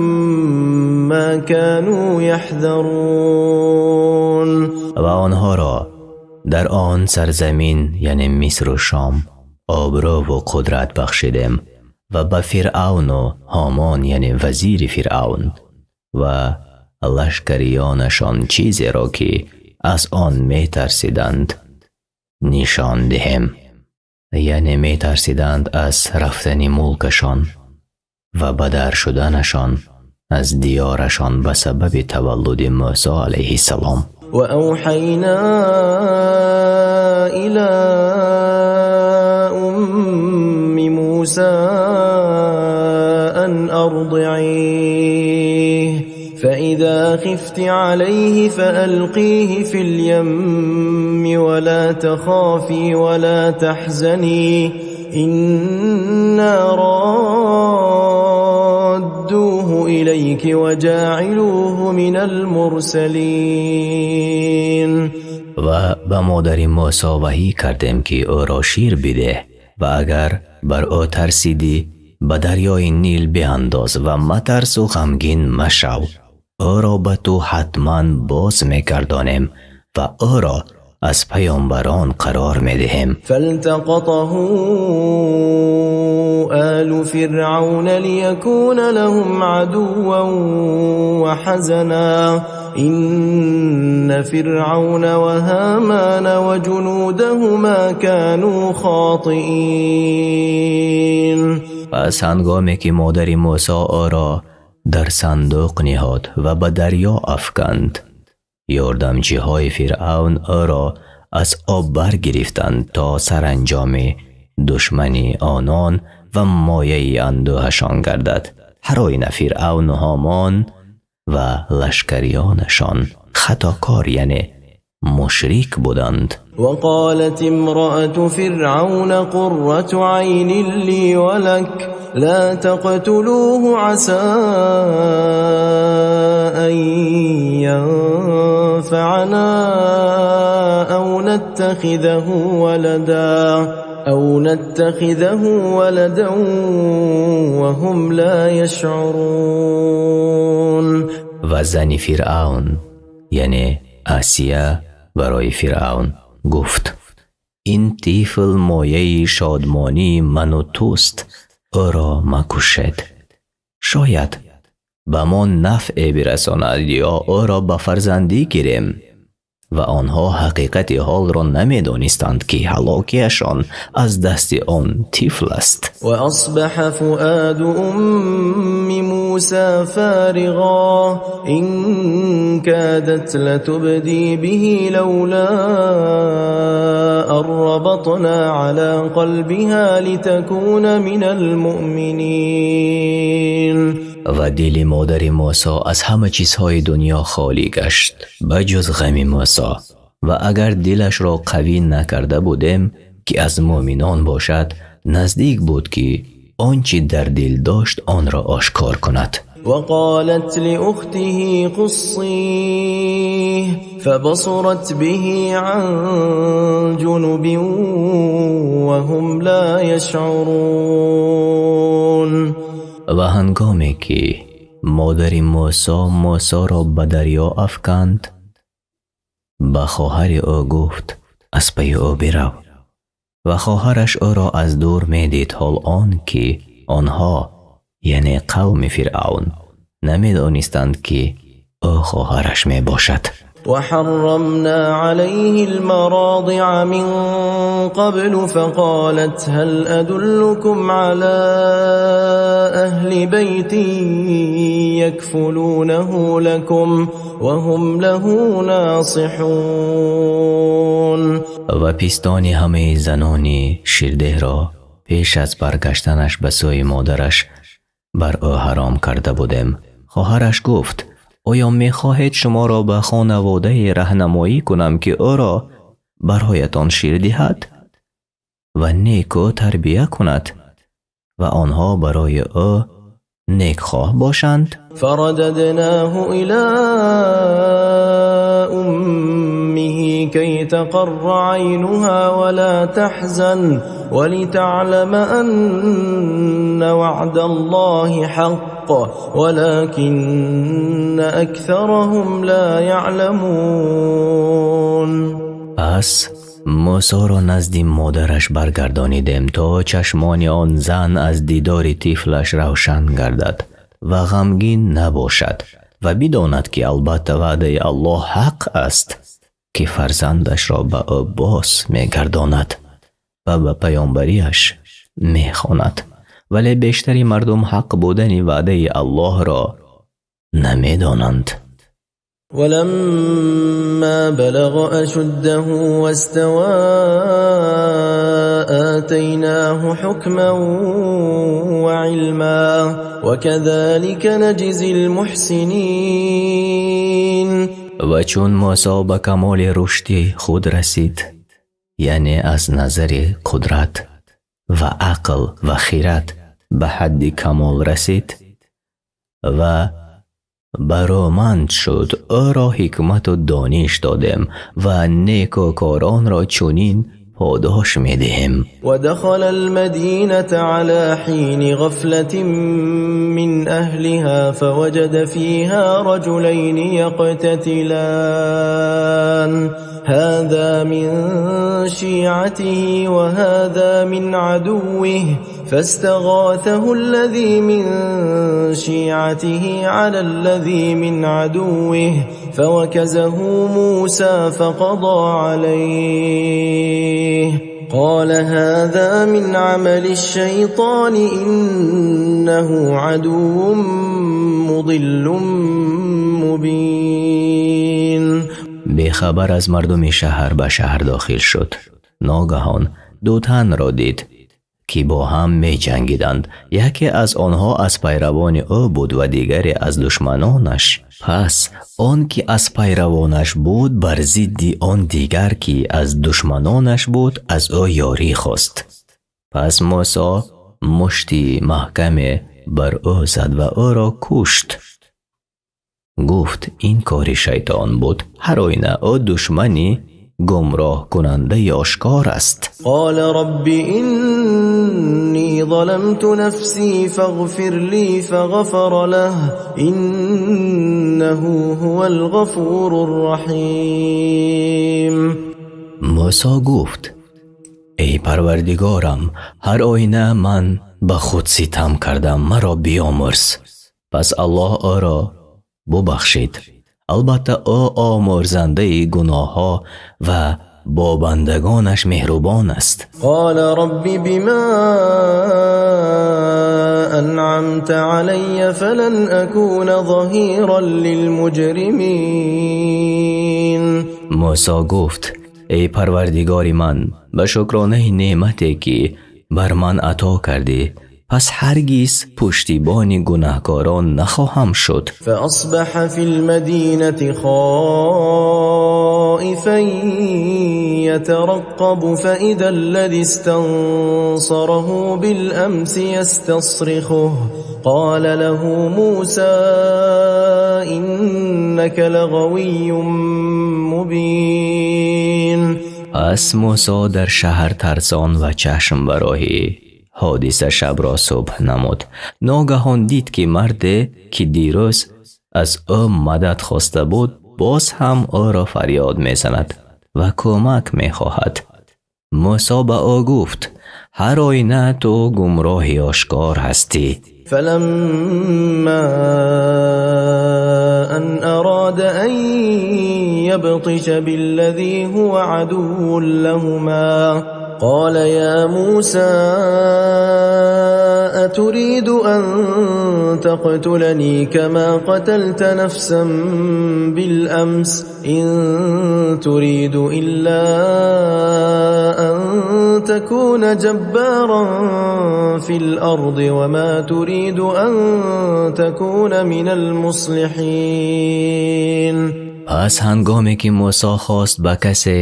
[SPEAKER 3] ما كانوا يحذرون.
[SPEAKER 1] Ва онҳоро дар он сарзамин, яъне Мисру Шом, обрӯву қудрат бахшидем ва ба Фиръавну Ҳомон, яъне вазири Фиръавн, ва лашкариёнашон чизеро, ки аз он метарсиданд, нишон диҳем, яъне метарсиданд аз рафтани мулкашон ва бадар шуданашон аз диёрашон ба сабаби таваллуди Мӯсо алайҳиссалом.
[SPEAKER 3] وأوحينا إلى أم موسى أن أرضعيه، فإذا خفت عليه فألقيه في اليم، ولا تخافي ولا تحزني، إنا رادوه إليك وجاعلوه من المرسلين.
[SPEAKER 1] Ва ба модари Мӯсо ваҳӣ кардем, ки ӯро шир бидеҳ ва агар бар ӯ тарсидӣ, ба дарёи Нил биандоз ва матарсу ғамгин машав, ӯро ба ту ҳатман боз мегардонем ва ӯро аз паёмбарон қарор медиҳем.
[SPEAKER 3] فالتقطه آل فرعون ليكون لهم عدوا وحزنا، إن فرعون وهامان وجنودهما كانوا خاطئين.
[SPEAKER 1] Пас ҳангоме ки модари Мӯсо ӯро дар сандуқ ниҳод ва ба дарё афканд, ёрдамчиҳои Фиръавн ӯро аз об баргирифтанд, то саранҷоми душмани онон ва мояи андӯҳашон гардад. Ҳар оина Фиръавну Ҳомон ва лашкариёнашон хатокор, яъне мушрик буданд.
[SPEAKER 3] وقالت امرأة فرعون قرة عين لي ولك، لا تقتلوه، عسى أن ينفعنا أو نتخذه ولدا وهم لا يشعرون.
[SPEAKER 1] Ва зани Фиръавн, яъне Асия, барои Фиръавн гуфт: «Ин тифл мояи шодмонии ману туст, ӯро макушед, шояд ба мо нафъе бирасонад ё ӯро ба фарзандӣ гирем». Ва онҳо ҳақиқати ҳолро намедонистанд, ки ҳалокиашон аз дасти он тифл аст.
[SPEAKER 3] وأصبح فؤاد أم موسى فارغا، إن كادت لتبدي به لولا أن ربطنا على قلبها لتكون من المؤمنين.
[SPEAKER 1] Ва дили модари Мӯсо аз ҳама чизҳои дунё холӣ гашт, ба ҷуз ғами Мӯсо, ва агар дилашро қавӣ накарда будем, ки аз мӯъминон бошад, наздик буд, ки он чӣ дар дил дошт, онро ошкор кунад.
[SPEAKER 3] وقالت لأخته قصيه، فبصرت به عن جنب وهم لا يشعرون.
[SPEAKER 1] Ва ҳангоме ки модари Мӯсо Мӯсоро ба дарё афканд, ба хоҳари ӯ гуфт: «Аз пайи ӯ бирав». Ва хоҳараш ӯро аз дур медид, ҳол он ки онҳо, яъне қавми Фиръавн, намедонистанд, ки ӯ хоҳараш мебошад.
[SPEAKER 3] وحرمنا عليه المراضع من قبل فقالت هل أدلكم على أهل بيت يكفلونه لكم وهم له ناصحون.
[SPEAKER 1] Ва пистони ҳамаи занони ширдеҳро пеш аз баргаштанаш ба сӯи модараш бар ӯ ҳаром карда будем. Хоҳараш гуфт: оё мехоҳед шуморо ба хонаводае раҳнамоӣ кунам, ки ӯро бароятон шир диҳад ва неку тарбия кунад ва онҳо барои ӯ некхоҳ бошанд?
[SPEAKER 3] فرددناه إلى أمه كي تقر عينها ولا تحزن ولتعلم أن وعد الله حق ولكن أكثرهم لا يعلمون.
[SPEAKER 1] Пас Мӯсоро назди модараш баргардонидем, то чашмони он зан аз дидори тифлаш равшан гардад ва ғамгин набошад ва бидонад, ки албатта ваъдаи Аллоҳ ҳақ аст, ки фарзандашро ба ӯ боз мегардонад ва ба паёмбариаш мехонад, вале бештари мардум ҳақ будани ваъдаи Аллоҳро намедонанд.
[SPEAKER 3] ولما بلغ أشده واستوى آتيناه حكما وعلما وكذلك نجزي المحسنين.
[SPEAKER 1] Ва чун Мӯсо ба камоли рушди худ расид, яъне аз назари қудрат ва ақл ва хирад ба ҳадди камол расид ва бароманд шуд, ӯро ҳикмату дониш додем ва некӯкоронро чунин подош медиҳем.
[SPEAKER 3] ودخل المدينة على حين غفلة من أهلها فوجد فيها رجلين يقتتلان هذا من شيعته وهذا من عدوه فاستغاثه الذي من شيعته على الذي من عدوه فوكزه موسى فقضى عليه قال هذا من عمل الشيطان إنه عدو مضل مبين.
[SPEAKER 1] Бехабар аз мардуми шаҳр ба шаҳр дохил шуд. Ногаҳон ду танро дид, ки бо ҳам меҷангиданд. Яке аз онҳо аз пайравони ӯ буд ва дигаре аз душманонаш. Пас он ки аз пайравонаш буд бар зидди он дигар, ки аз душманонаш буд, аз ӯ ёрӣ хост. Пас Мӯсо мушти маҳкаме бар ӯ зад ва ӯро кушт. Гуфт: ин кори шайтон буд, ҳар оина ӯ душмани гумроҳкунандаи ошкор аст.
[SPEAKER 3] قال رب إني ظلمت نفسي فاغفر لي فغفر له إنه هو الغفور الرحيم.
[SPEAKER 1] Мӯсо гуфт: эй Парвардигорам, ҳар оина ман ба худ ситам кардам, маро биёмурз. Пас Аллоҳ ӯро бубахшид, албатта ӯ омӯрзандаи гуноҳҳо ва бо бандагонаш меҳрубон аст.
[SPEAKER 3] قال رب بما أنعمت علي فلن أكون ظهيرا للمجرمين.
[SPEAKER 1] Мӯсо гуфт: эй Парвардигори ман, ба шукронаи неъмате, ки бар ман ато кардӣ, пас ҳаргиз пуштибони гунаҳкорон нахоҳам шуд.
[SPEAKER 3] فأصبح في المدينة خائفا يترقب فإذا الذي استنصره بالأمس يستصرخه قال له موسى إنك لغوي مبين.
[SPEAKER 1] Пас Мӯсо дар шаҳр тарсон ва чашм ба роҳи ҳодиса шабро субҳ намуд. Ногаҳон дид, ки марде, ки дирӯз аз ӯ мадад хоста буд, боз ҳам ӯро фарёд мезанад ва кӯмак мехоҳад. Мӯсо ба ӯ гуфт: ҳар оина ту гумроҳи ошкор ҳастӣ.
[SPEAKER 3] فلما أن أراد أن يبطش بالذي هو عدو لهما قال يا موسى أتريد أن تقتلني كما قتلت نفسا بالأمس إن تريد إلا أن تكون جبارا في الأرض وما تريد أن تكون من المصلحين.
[SPEAKER 1] Пас ҳангоме ки Мусо хост ба касе,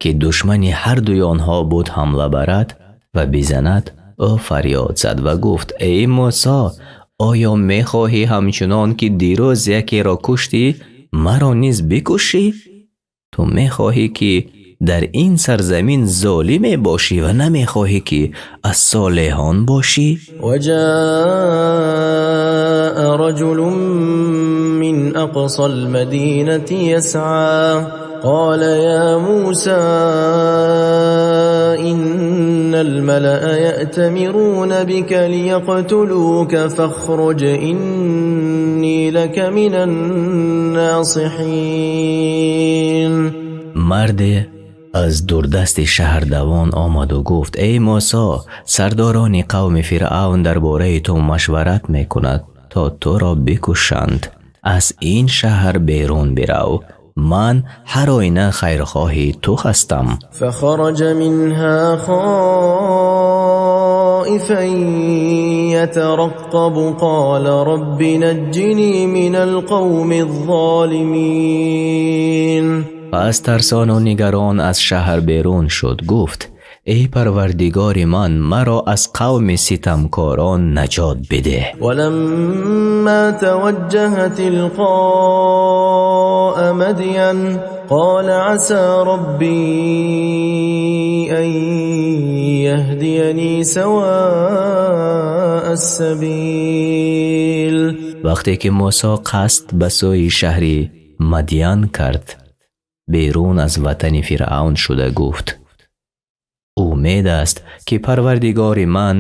[SPEAKER 1] ки душмани ҳардуи онҳо буд, ҳамла барад ва бизанад, ӯ фарёд зад ва гуфт: «Эй Мусо, оё мехоҳӣ ҳамчунон ки дирӯз якеро куштӣ, маро низ бикушӣ? Ту мехоҳӣ, ки дар ин сарзамин золиме бошӣ ва намехоҳӣ, ки аз солеҳон бошӣ».
[SPEAKER 3] وجاء رجل من أقصى المدينة يسعى قال يا موسى إن الملأ يأتمرون بك ليقتلوك فاخرج إني لك من الناصحين.
[SPEAKER 1] Марде аз дурдасти шаҳр давон омаду гуфт: «Эй Мусо, сардорони қавми Фиръавн дар бораи ту машварат мекунад, то туро бикушанд. Аз ин шаҳр берун бирав, ман ҳар оина хайрхоҳи ту ҳастам».
[SPEAKER 3] فخرج منها خائفا يترقب قال رب نجني من القوم الظالمين.
[SPEAKER 1] Пас тарсону нигарон аз шаҳр берун шуд, гуфт: «Эй Парвардигори ман, маро аз қавми ситамкорон наҷот бидеҳ».
[SPEAKER 3] ولما توجه تلقاء مدين قال عسى ربي أن يهديني سواء السبيل.
[SPEAKER 1] Вақте ки Мусо қасд ба сӯи шаҳри Мадян кард, берун аз ватани Фиръавн шуда гуфт: «Умед аст, ки Парвардигори ман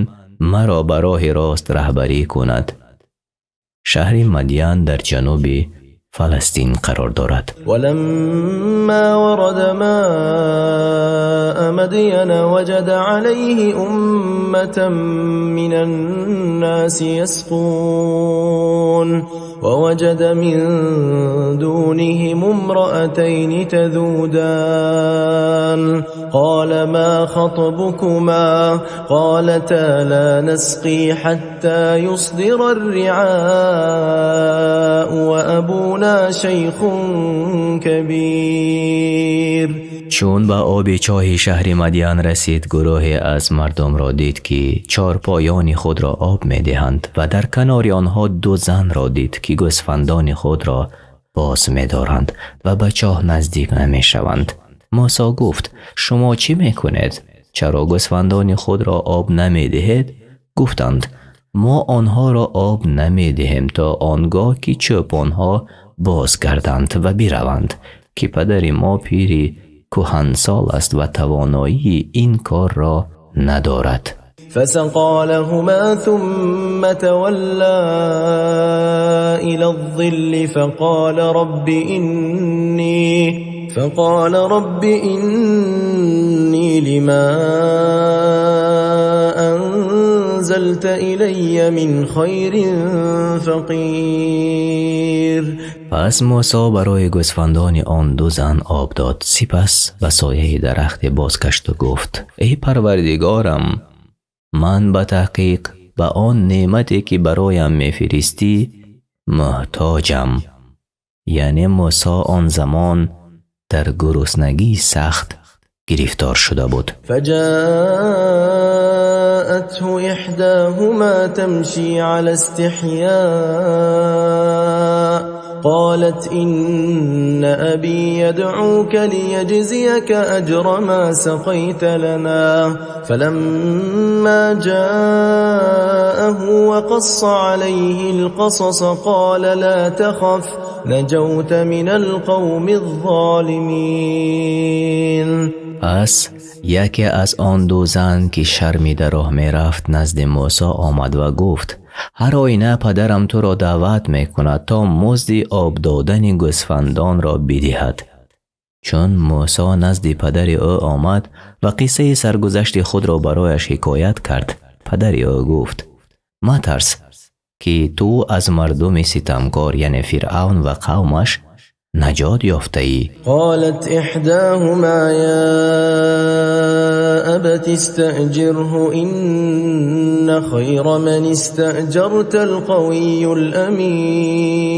[SPEAKER 1] маро ба роҳи рост раҳбарӣ кунад». Шаҳри Мадян дар ҷануби Фаластин қарор дорад.
[SPEAKER 3] ولما ورد ماء مدين وجد عليه أمة من الناس يسقون ووجد من دونهم امرأتين تذودان قال ما خطبكما قالتا لا نسقي حتى يصدر الرعاء وأبونا شيخ كبير.
[SPEAKER 1] Чун ба оби чоҳи шаҳри Мадян расид, гурӯҳе аз мардумро дид, ки чорпоёни худро об медиҳанд, ва дар канори онҳо ду занро дид, ки гӯсфандони худро боз медоранд ва ба чоҳ наздик намешаванд. Мусо гуфт: «Шумо чӣ мекунед? Чаро гӯсфандони худро об намедиҳед?» Гуфтанд: «Мо онҳоро об намедиҳем то он гоҳ, ки чӯпонҳо бозгарданд ва бираванд, ки падари мо пири кӯҳансол аст ва тавоноии ин корро надорад».
[SPEAKER 3] فسقى لهما ثم تولى إلى الظل فقال رب إني لما أنزلت إلي من خير فقير.
[SPEAKER 1] Пас Мусо барои гӯсфандони он ду зан об дод, сипас ба сояи дарахте бозгашту гуфт: «Эй Парвардигорам, ман ба таҳқиқ ба он неъмате, ки бароям мефиристӣ, муҳтоҷам». Яъне Мусо он замон дар гуруснагии сахт гирифтор шуда буд.
[SPEAKER 3] فجاءته إحداهما تمشي على استحياء قالت إن أبي يدعوك ليجزيك أجر ما سقيت لنا فلما جاءه وقص عليه القصص قال لا تخف نجوت من القوم الظالمين.
[SPEAKER 1] Пас яке аз он ду зан, ки шармида роҳ мерафт, назди Мусо омад ва гуфт: Ҳар оина падарам туро даъват мекунад, то музди об додани гӯсфандонро бидиҳад. Чун Мӯсо назди падари ӯ омад ва қиссаи саргузашти худро барояш ҳикоят кард, падари ӯ гуфт: Матарс, ки ту аз мардуми ситамкор, яъне Фиръавн ва қавмаш, наҷот ёфтаӣ.
[SPEAKER 3] قالت إحداهما يا أبت استأجره إن خير من استأجرت القوي الأمين.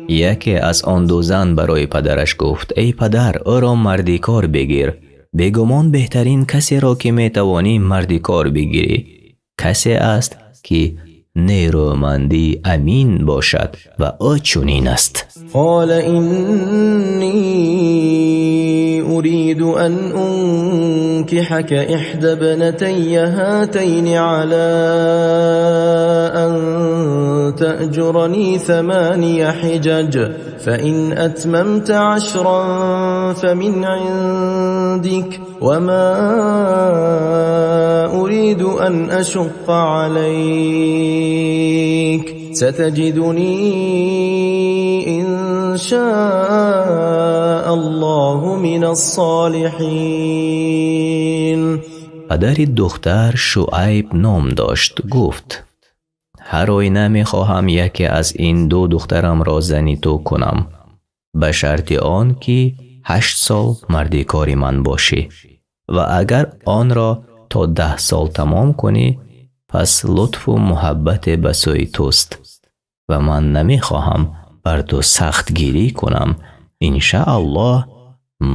[SPEAKER 1] Яке аз он ду зан барои падараш гуфт: Эй падар, ӯро мардикор бигир. Бегумон, беҳтарин касеро, ки метавонӣ мардикор бигирӣ, касе аст, ки нерӯмандӣ амин бошад, ва ӯ чунин аст.
[SPEAKER 3] قال إني أريد أن أنكحك إحدى ابنتي هاتين على أن تأجرني 8 حجج، فإن أتممت 10 فمن عندك، وما أريد أن أشق عليك، ستجدني إن شاء الله من الصالحين.
[SPEAKER 1] Падари духтар Шуайб ном дошт, гуфт: Ҳар оина мехоҳам яке аз ин ду духтарамро зани ту кунам, ба шарти он ки 8 сол мардикори ман бошӣ, ва агар онро то 10 сол тамом кунӣ, пас лутфу муҳаббате ба сӯи туст ва ман намехоҳам бар ту сахтгирӣ кунам. Иншааллоҳ,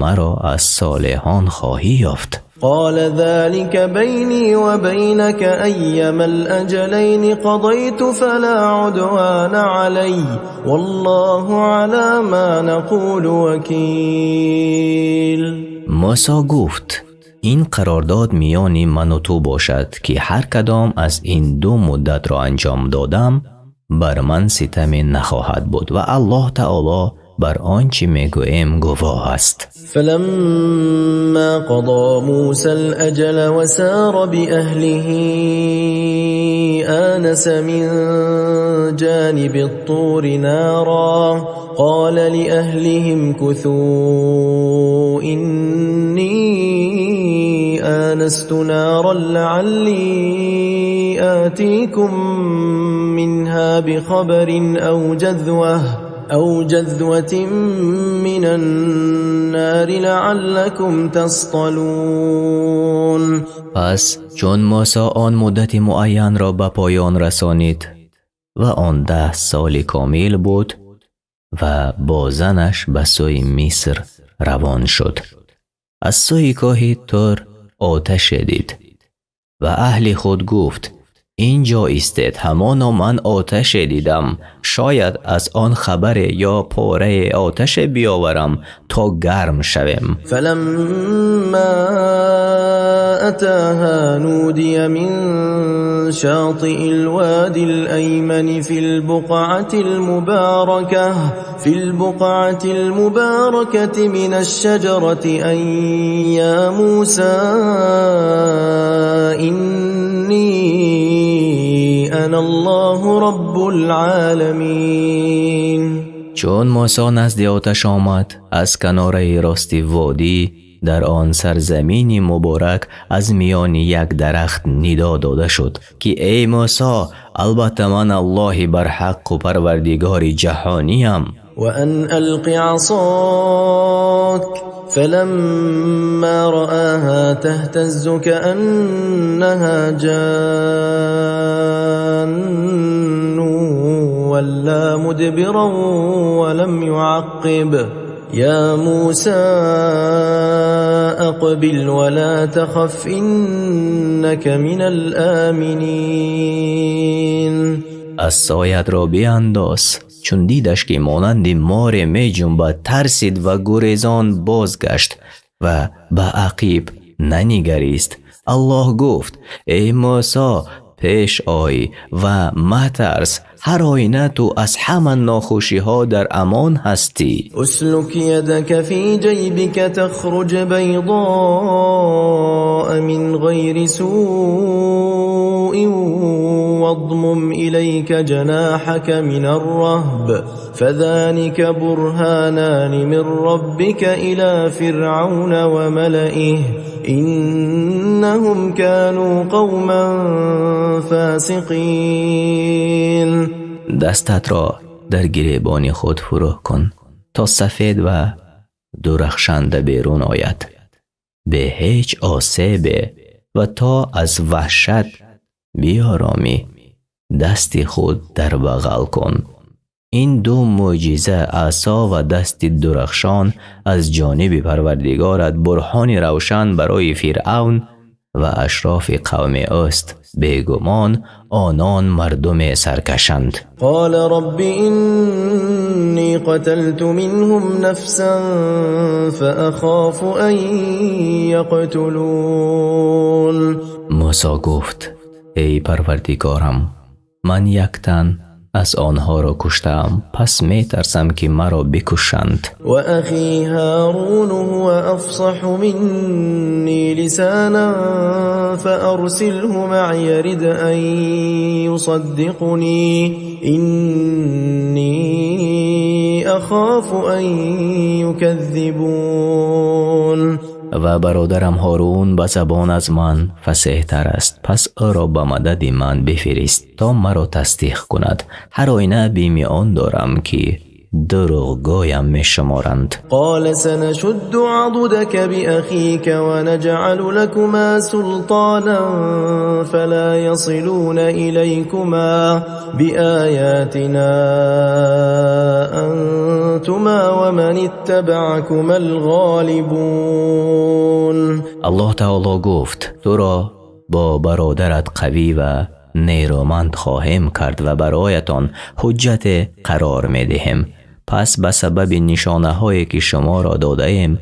[SPEAKER 1] маро аз солеҳон хоҳӣ ёфт.
[SPEAKER 3] قال ذلك بيني وبينك، أيما الأجلين قضيت فلا عدوان علي، والله على ما نقول وكيل.
[SPEAKER 1] Мӯсо гуфт: Ин қарордод миёни ману ту бошад, ки ҳар кадом аз ин ду муддатро анҷом додам, бар ман ситаме нахоҳад буд ва Аллоҳ таоло бар он чӣ мегӯем гувоҳ аст.
[SPEAKER 3] فلما قضى موسى الأجل وسار بأهله آنس من جانب الطور نارا، قال لأهله امكثوا إني آنست نارا لعلي آتيكم منها بخبر أو جذوة من النار لعلكم تصطلون.
[SPEAKER 1] Пас чун Мӯсо он муддати муайянро ба поён расонид ва он 10 соли комил буд, ва бо занаш ба сӯи Миср равон шуд, аз сӯи кӯҳи Тур оташе дид ва аҳли худ гуфт: Ин ҷо истед, ҳамоно ман оташе дидам, шояд аз он хабаре ё порае оташе биёварам, то гарм шавем.
[SPEAKER 3] فلما أتاها نودي من شاطئ الوادي الأيمن في البقعة المباركة من الشجرة أن يا موسى إني أنا الله رب العالمين.
[SPEAKER 1] Чун Мӯсо назди оташ омад, аз канораи рости водӣ дар он сарзамини муборак аз миёни як дарахт нидо дода шуд, ки эй Мӯсо, албатта ман Аллоҳи барҳаққу парвардигори ҷаҳониям.
[SPEAKER 3] وأن ألق عصاك، فلما رآها تهتز كأنها جان ولى مدبرا ولم يعقب، يا موسى أقبل ولا تخف إنك من الآمنين.
[SPEAKER 1] Асоятро биандоз. Чун дидаш, ки монанди море меҷунбад, тарсид ва гурезон бозгашт ва ба ақиб нанигарист. Аллоҳ гуфт: Эй Мӯсо, пеш ой ва матарс, ҳар оина ту аз ҳама нохушиҳо дар амон ҳастӣ.
[SPEAKER 3] اسلك يدك في جيبك تخرج بيضاء من غير سوء. سوء واضمم إليك جناحك من الرهب فذلك برهانان من ربك إلى فرعون وملئه إنهم كانوا قوما فاسقين.
[SPEAKER 1] Дастатро дар гиребони худ фурӯ кун, то сафед ва дурахшанда берун ояд, бе ҳеҷ осебе, ва то аз ваҳшат биёромӣ, дасти худ дар бағал кун. Ин ду мӯъҷиза, асо ва дасти дурахшон, аз ҷониби Парвардигорат бурҳони равшан барои Фиръавн ва ашрофи қавми ӯст. Бегумон, онон мардуме саркашанд.
[SPEAKER 3] قال رب إني قتلت منهم نفسا فأخاف أن يقتلون.
[SPEAKER 1] Мусо гуфт: «Эй Парвардигорам, ман як тан аз онҳоро куштаам, пас метарсам, ки маро бикушанд».
[SPEAKER 3] وأخي هارون هو أفصح مني لسانا فأرسله معي رد أن يصدقني إني أخاف أن يكذبون.
[SPEAKER 1] Ва бародарам Ҳорун ба забон аз ман фасеҳтар аст, пас ӯро ба мадади ман бифирист, то маро тасдиқ кунад. Ҳар оина бими он дорам, ки дурӯғгӯям мешуморанд.
[SPEAKER 3] قال سنشد عضدك بأخيك ونجعل لكما سلطانا فلا يصلون إليكما بآياتنا أنتما ومن اتبعكما الغالبون.
[SPEAKER 1] Аллоҳ таоло гуфт: «Туро бо бародарат қавӣ ва нерӯманд хоҳем кард ва бароятон ҳуҷҷате қарор медиҳем. Пас ба сабаби нишонаҳое, ки шуморо додаем,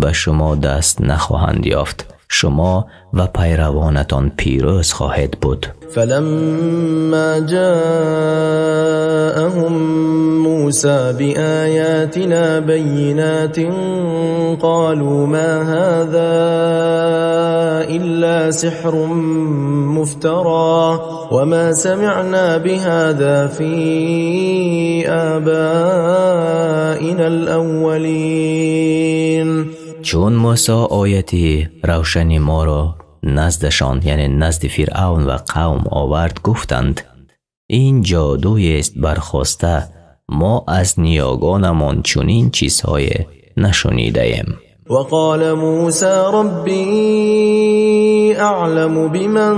[SPEAKER 1] ба шумо даст нахоҳанд ёфт. Шумо ва пайравонатон пирӯз хоҳед буд».
[SPEAKER 3] فلما جاءهم موسى بآياتنا بينات قالوا ما هذا إلا سحر مفترى وما سمعنا بهذا في آبائنا الأولين.
[SPEAKER 1] Чун Мусо ояти равшани моро наздашон, яъне назди Фиръавн ва қавм овард, гуфтанд: «Ин ҷодуест бархоста, мо аз ниёгонамон чунин чизҳое нашунидаем».
[SPEAKER 3] وقال موسى ربي أعلم بمن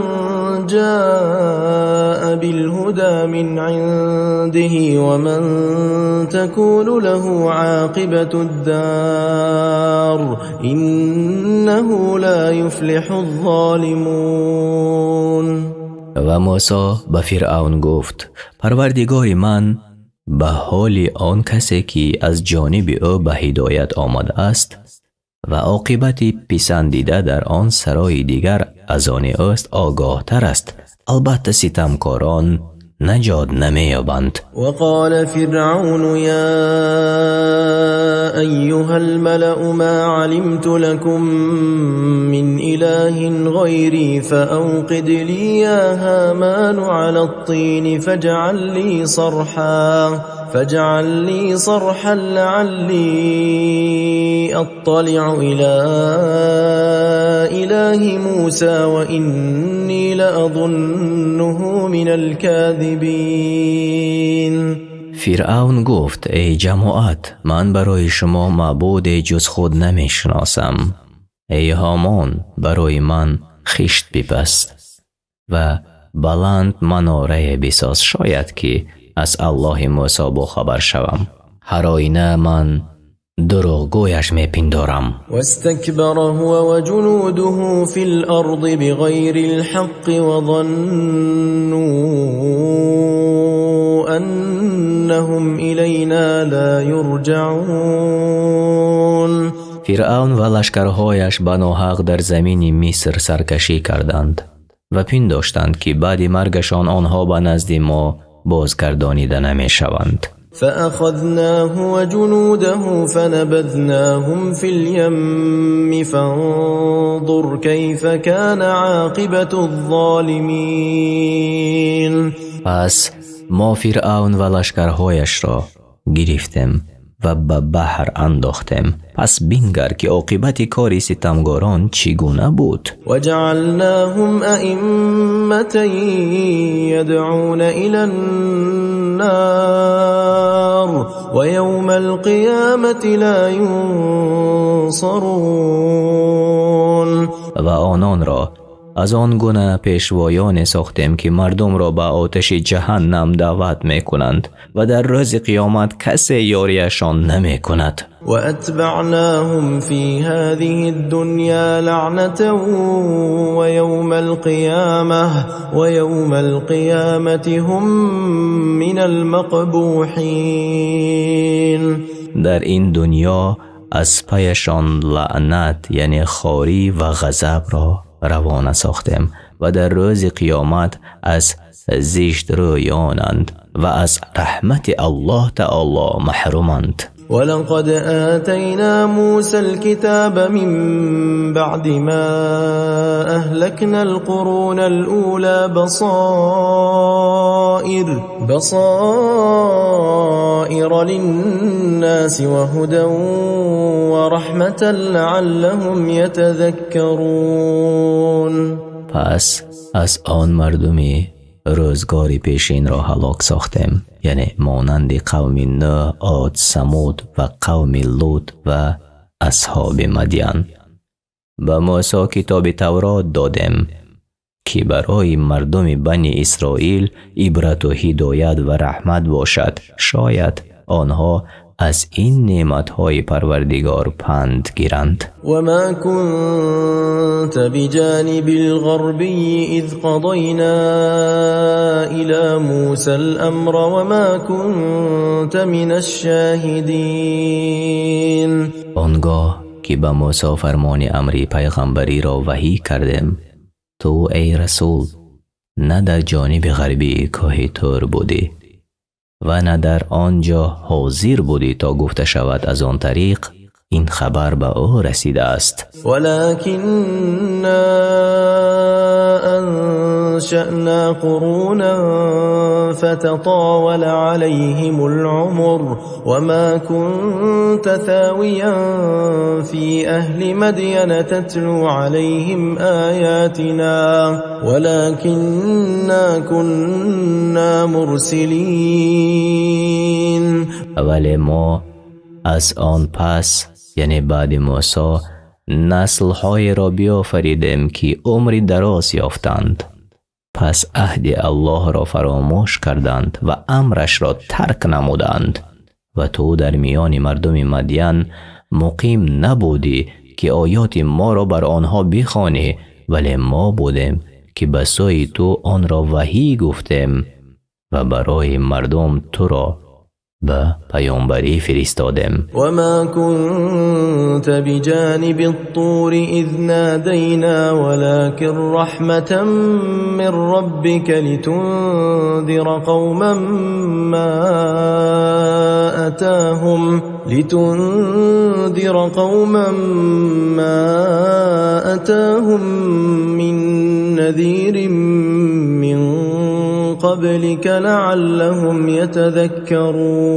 [SPEAKER 3] جاء بالهدى من عنده ومن تكون له عاقبة الدار إنه لا يفلح الظالمون.
[SPEAKER 1] Ва Мусо ба Фиръавн гуфт: «Парвардигори ман ба ҳоли он касе, ки аз ҷониби ӯ ба ҳидоят омадааст ва оқибати писандида дар он сарои дигар аз они ӯст, огоҳтар аст. Албатта, ситамкорон наҷот намеёбанд».
[SPEAKER 3] وقال فرعون يا أيها الملأ ما علمت لكم من إله غيري فأوقد لي يا هامان على الطين فاجعل لي صرحا لعلي أطلع إلى إله موسى وإني لأظنه من الكاذبين.
[SPEAKER 1] Фиръавн гуфт: «Эй ҷамоат, ман барои шумо маъбуде ҷуз худ намешиносам. Эй Ҳомон, барои ман хишт бипаз ва баланд манорае бисоз, шояд ки аз Аллоҳи Мусо бохабар шавам. Ҳар оина ман дурӯғгӯяш мепиндорам».
[SPEAKER 3] واستكبر هو وجنوده في الأرض بغير الحق وظنوا أنهم إلينا لا يرجعون.
[SPEAKER 1] Фиръавн ва лашкарҳояш ба ноҳақ дар замини Миср саркашӣ карданд ва пиндоштанд, ки баъди маргашон онҳо ба назди мо бозгардонида намешаванд.
[SPEAKER 3] فأخذناه وجنوده فنبذناهم في اليم فانظر كيف كان عاقبة الظالمين.
[SPEAKER 1] Пас мо Фиръавн ва лашкарҳояшро гирифтем ва ба баҳр андохтем. Пас бингар, ки оқибати кори ситамгорон чӣ гуна буд.
[SPEAKER 3] وجعلناهم أئمة يدعون إلى النار ويوم القيامة لا ينصرون.
[SPEAKER 1] Ва ононро аз он гуна пешвоёне сохтем, ки мардумро ба оташи ҷаҳаннам даъват мекунанд ва дар рӯзи қиёмат касе ёрияшон намекунад.
[SPEAKER 3] وأتبعناهم في هذه الدنيا لعنة ويوم القيامة هم من المقبوحين.
[SPEAKER 1] Дар ин дунё аз паяшон лаънат, яъне хорӣ ва ғазабро равона сохтем ва дар рӯзи қиёмат аз зиштрӯёнанд ва аз раҳмати Аллоҳ таоло маҳруманд.
[SPEAKER 3] ولقد آتينا موسى الكتاب من بعد ما أهلكنا القرون الأولى بصائر للناس وهدى ورحمة لعلهم يتذكرون.
[SPEAKER 1] Пас аз он мардуми рӯзгори пешинро ҳалок сохтем, яъне монанди қавми Нӯҳ, Од, Самуд ва қавми Лут ва асҳоби Мадян, ба Мӯсо китоби Таврот додем, ки барои мардуми Бани Исроил ибрату ҳидоят ва раҳмат бошад, шояд онҳо аз ин неъматҳои Парвардигор панд гиранд.
[SPEAKER 3] وما كنت بجانب الغربي إذ قضينا إلى موسى الأمر وما كنت من الشاهدين.
[SPEAKER 1] Он гоҳ ки ба Мӯсо фармони амри пайғамбариро ваҳӣ кардем, ту, эй расул, на дар ҷониби ғарбии кӯҳи Тур будӣ ва на дар он ҷо ҳозир будӣ, то гуфта шавад: аз он тариқ ин хабар ба ӯ расидааст.
[SPEAKER 3] ولكنا أنشأنا قرونا فتطاول عليهم العمر وما كنت ثاويا في أهل مدين تتلو عليهم آياتنا ولكنا كنا مرسلين.
[SPEAKER 1] Вале мо аз он пас, яъне баъди Мӯсо, наслҳоеро биёфаридем, ки умри дароз ёфтанд, пас аҳди Аллоҳро фаромӯш карданд ва амрашро тарк намуданд. Ва ту дар миёни мардуми Мадян муқим набудӣ, ки оёти моро бар онҳо бихонӣ, вале мо будем, ки ба сӯи ту онро ваҳӣ гуфтем ва барои мардум туро ба паёмбарӣ фиристодем.
[SPEAKER 3] وما كنت بجانب الطور إذ نادينا ولكن رحمة من ربك لتنذر قوما ما أتاهم من نذير من قبلك لعلهم يتذكرون.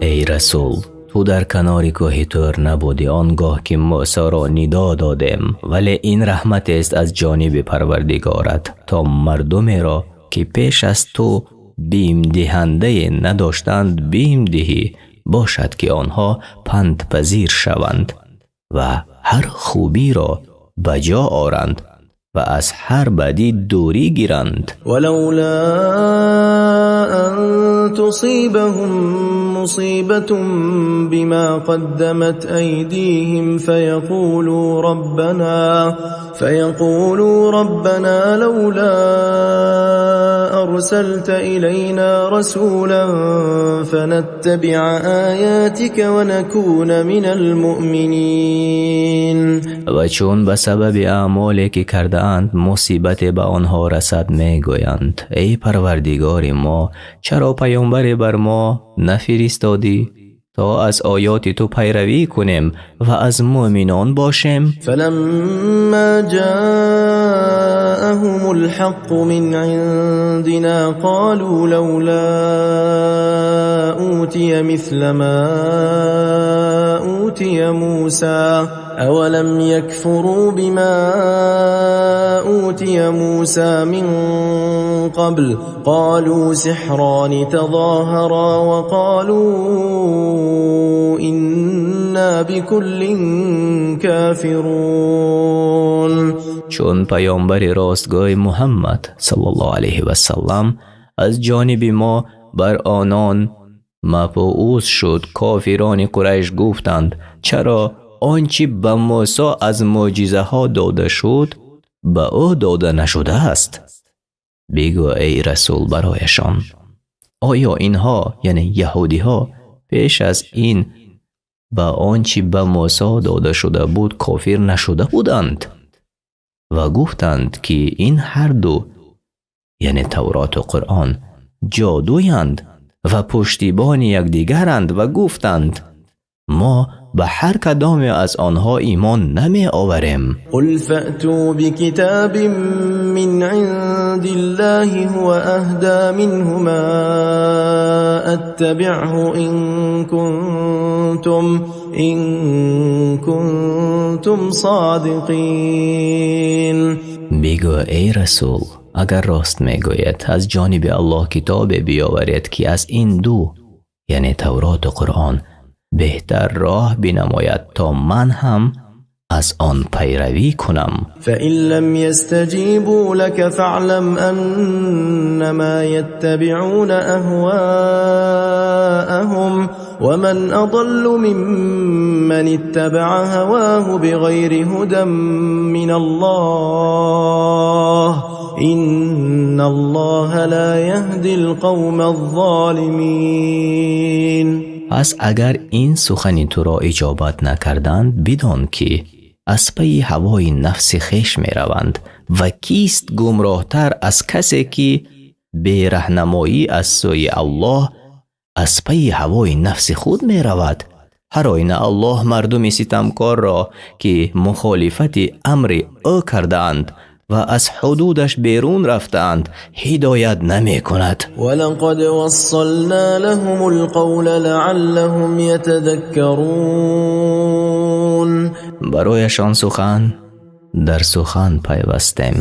[SPEAKER 1] Эй расул, ту дар канори кӯҳи Тур набудӣ он гоҳ ки Мӯсоро нидо додем, вале ин раҳматест аз ҷониби Парвардигорат, то мардумеро, ки пеш аз ту бимдиҳандае надоштанд, бим диҳӣ, бошад, ки онҳо пандпазир шаванд ва ҳар хубиро ба ҷо оранд ва аз ҳар бадӣ дурӣ гиранд.
[SPEAKER 3] ولولا أن تصيبهم مصيبة بما قدمت أيديهم فيقولوا ربنا لولا أرسلت إلينا رسولا فنتبع آياتك ونكون من المؤمنين.
[SPEAKER 1] Ва чун ба сабаби аъмоле, ки кардаанд, мусибате ба онҳо расад, мегӯянд: «Эй Парвардигори мо, чаро паёмбаре бар мо нафиристодӣ, то аз оёти ту пайравӣ кунем ва аз мӯъминон бошем?»
[SPEAKER 3] فلما جاءهم الحق من عندنا قالوا لولا أوتي مثل ما أوتي موسى، أولم يكفروا بما أوتي موسى من قبل؟ قالوا سحران تظاهرا وقالوا إنا بكل كافرون.
[SPEAKER 1] Чун паёмбари ростгӯй Муҳаммад саллаллоҳу алайҳи васаллам аз ҷониби мо бар онон мабъус шуд, кофирони Қурайш гуфтанд: «Чаро он чӣ ба Мусо аз мӯъҷизаҳо дода шуд, ба ӯ дода нашудааст?» Бигӯ, эй расул, барояшон: «Оё инҳо, яъне яҳудиҳо, пеш аз ин ба он чӣ ба Мусо дода шуда буд, кофир нашуда буданд ва гуфтанд, ки ин ҳарду, яъне Тавроту Қуръон, ҷодуянд ва пуштибони якдигаранд ва гуфтанд: мо ба ҳар кадоме аз онҳо имон намеоварем»?»
[SPEAKER 3] قل فأتوا بكتاب من عند الله هو أهدى منهما أتبعه إن كنتم صادقين.
[SPEAKER 1] Бигӯ, эй расул: «Агар рост мегӯед, аз ҷониби Аллоҳ китобе биёваред, ки аз ин ду, яъне Тавроту Қуръон, беҳтар роҳ бинамояд, то ман ҳам аз он пайравӣ кунам».
[SPEAKER 3] فإن لم يستجيبوا لك فاعلم أنما يتبعون أهواءهم، ومن أضل ممن اتبع هواه بغير هدى من الله، إن الله لا يهدي القوم الظالمين.
[SPEAKER 1] Пас агар ин сухани туро иҷобат накарданд, бидон, ки аз пайи ҳавои нафси хеш мераванд, ва кист гумроҳтар аз касе, ки бераҳнамоӣ аз сӯи Аллоҳ аз пайи ҳавои нафси худ меравад? Ҳар оина Аллоҳ мардуми ситамкорро, ки мухолифати амри ӯ кардаанд ва аз ҳудудаш берун рафтаанд, ҳидоят намекунад.
[SPEAKER 3] ولقد وصلنا لهم القول لعلهم يتذكرون.
[SPEAKER 1] Барояшон сухан дар сухан пайвастем,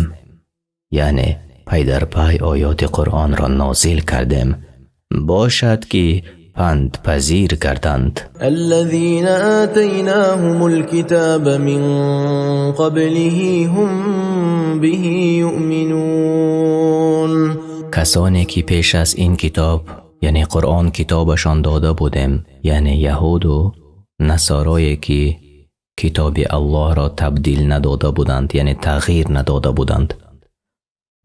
[SPEAKER 1] яъне пай дар пай оёти Қуръонро нозил кардем, бошад, ки пандпазир гарданд.
[SPEAKER 3] الذين آتيناهم الكتاب من قبله هم به يؤمنون.
[SPEAKER 1] Касоне ки пеш аз ин китоб, яъне Қуръон, китобашон дода будем, яъне яҳуду насорое, ки китоби Аллоҳро табдил надода буданд, яъне тағйир надода буданд,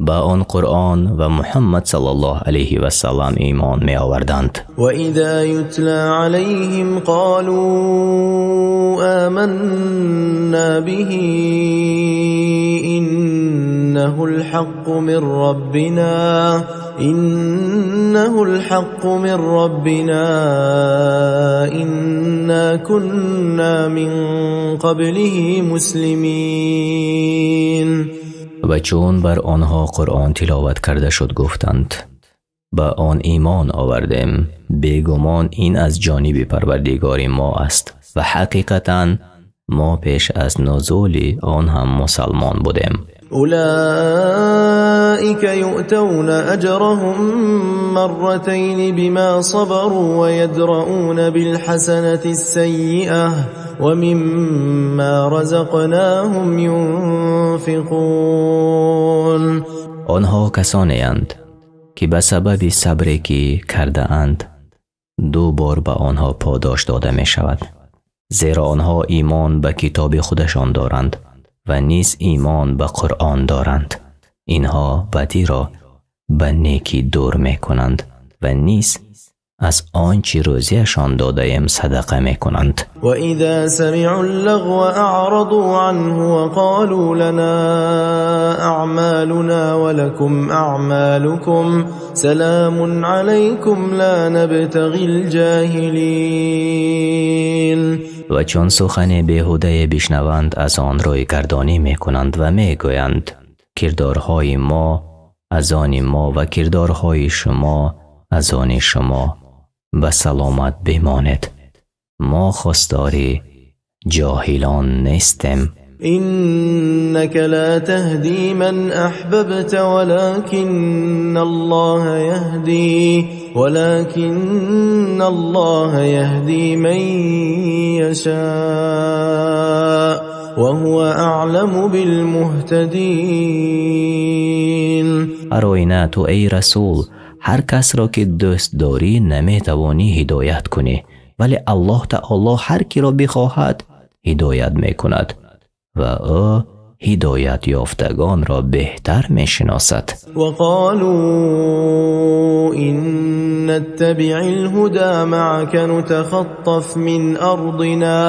[SPEAKER 1] ба он Қуръон ва Муҳаммад саллаллоҳу алайҳи васаллам имон меоварданд.
[SPEAKER 3] وإذا يتلى عليهم قالوا آمنا به، إنه الحق من ربنا، إنه الحق من ربنا، إنا كنا من قبله مسلمين.
[SPEAKER 1] Ва чун бар онҳо Қуръон тиловат карда шуд, гуфтанд: «Ба он имон овардем, бегумон ин аз ҷониби Парвардигори мо аст ва ҳақиқатан мо пеш аз нузули он ҳам мусалмон будем».
[SPEAKER 3] أولئك يؤتون أجرهم مرتين بما صبروا ويدرؤون بالحسنة السيئة ومما رزقناهم ينفقون.
[SPEAKER 1] Онҳо касонеанд, ки ба сабаби сабре, ки кардаанд Ду бор ба онҳо подош дода мешавад, зеро онҳо имон ба китоби худашон доранд ва низ имон ба Қуръон доранд. Инҳо бадиро ба некӣ дур мекунанд ва низ аз он чи рӯзияшон додаем садақа мекунанд.
[SPEAKER 3] وإذا سمعوا اللغو أعرضوا عنه وقالوا لنا أعمالنا ولكم أعمالكم سلام عليكم لا نبتغي الجاهلين.
[SPEAKER 1] Ва чун сухани беҳудае бишнаванд, аз он рӯйгардонӣ мекунанд ва мегӯянд: кирдорҳои мо аз они мо ва кирдорҳои шумо аз они шумо, ба саломат бимонед, мо хостори ҷоҳилон нестем.
[SPEAKER 3] إنك لا تهدي من أحببت ولكن الله يهدي من يشاء وهو أعلم بالمهتدين.
[SPEAKER 1] Ҳар оина ту, эй расул, ҳар касро ки дӯст дорӣ, наметавонӣ ҳидоят кунӣ, вале Аллоҳ таоло ҳар киро бихоҳад, ҳидоят мекунад ва ӯ ҳидоят ёфтагонро беҳтар мешиносад.
[SPEAKER 3] وقالوا إن نتبع الهدى معك نتخطف من أرضنا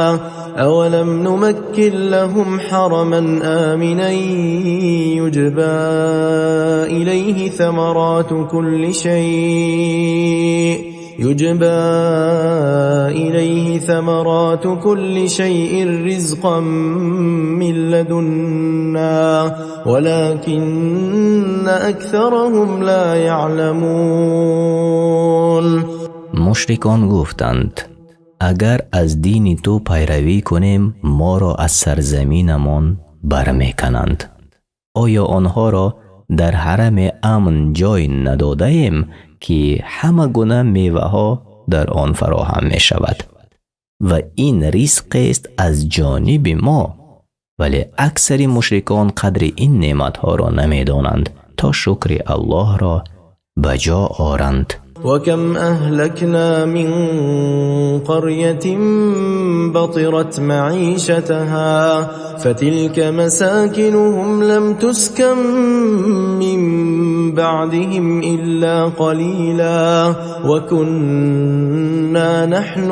[SPEAKER 3] أولم نمكن لهم حرما آمنا يجبى إليه ثمرات كل شيء رزقا من لدنا ولكن أكثرهم لا يعلمون.
[SPEAKER 1] Мушрикон гуфтанд: агар аз дини ту пайравӣ кунем, моро аз сарзаминамон бармекананд. Оё онҳоро дар ҳараме амн ҷой надодаем, ки ҳама гуна меваҳо дар он фароҳам мешавад ва ин ризқест аз ҷониби мо, вале аксари мушрикон қадри ин неъматҳоро намедонанд, то шукри Аллоҳро ба ҷо оранд.
[SPEAKER 3] وكم أهلكنا من قرية بطرت معيشتها فتلك مساكنهم لم تسكن من بعدهم إلا قليلا وكنا نحن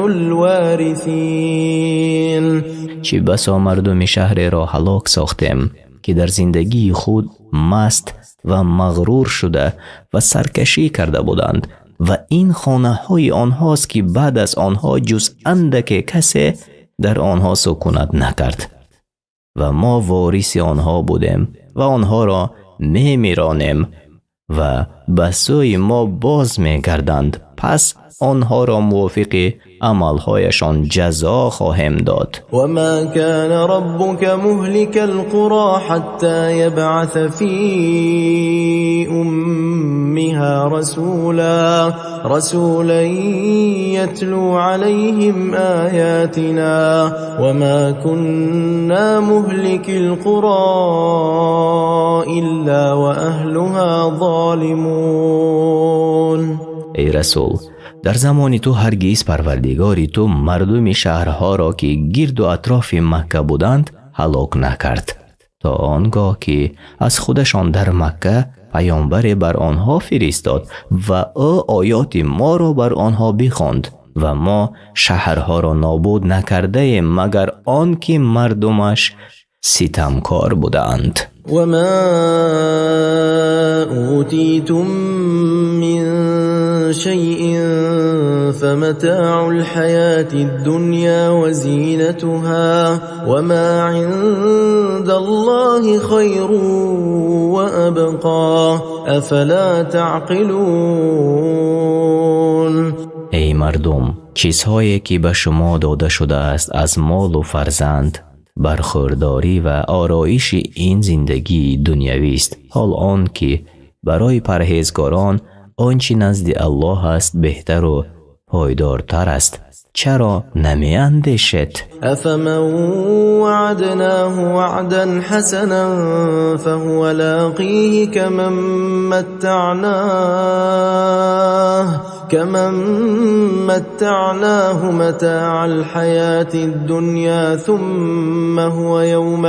[SPEAKER 3] الوارثين.
[SPEAKER 1] Чӣ басо мардуми шаҳреро ҳалок сохтем, ки дар зиндагии худ маст ва мағрур шуда ва саркашӣ карда буданд, ва ин хонаҳои онҳост, ки баъд аз онҳо ҷуз андаке касе дар онҳо сукунат накард, ва мо вориси онҳо будем ва онҳоро мемиронем ва ба сӯи мо боз мегарданд, пас онҳоро мувофиқи амалҳояшон ҷазо хоҳем дод.
[SPEAKER 3] وما كان ربك مهلك القرى حتى يبعث في أمها رسولا يتلو عليهم آياتنا وما كنا مهلكي القرى إلا وأهلها ظالمون.
[SPEAKER 1] Эй расул, дар замони ту ҳаргиз Парвардигори ту мардуми шаҳрҳоро, ки гирду атрофи Макка буданд, ҳалок накард, то он гоҳ ки аз худашон дар Макка паёмбаре бар онҳо фиристод ва ӯ оёти моро бар онҳо бихонд, ва мо шаҳрҳоро нобуд накардаем, магар он ки мардумаш ситамкор будаанд.
[SPEAKER 3] وما أوتيتم من شيء فمتاع الحياة الدنيا وزينتها وما عند الله خير وأبقى أفلا تعقلون.
[SPEAKER 1] Эй мардум, чизҳое ки ба шумо дода шудааст аз молу фарзанд, бархӯрдорӣ ва ороиши ин зиндагии дунявист, ҳол он ки барои парҳезгорон он чӣ назди Аллоҳ аст, беҳтару пойдортар аст. Чаро намеандешед?
[SPEAKER 3] أفمن وعدناه وعدا حسنا فهو لاقيه كمن كمن متعناه متاع الحياة الدنيا ثم هو يوم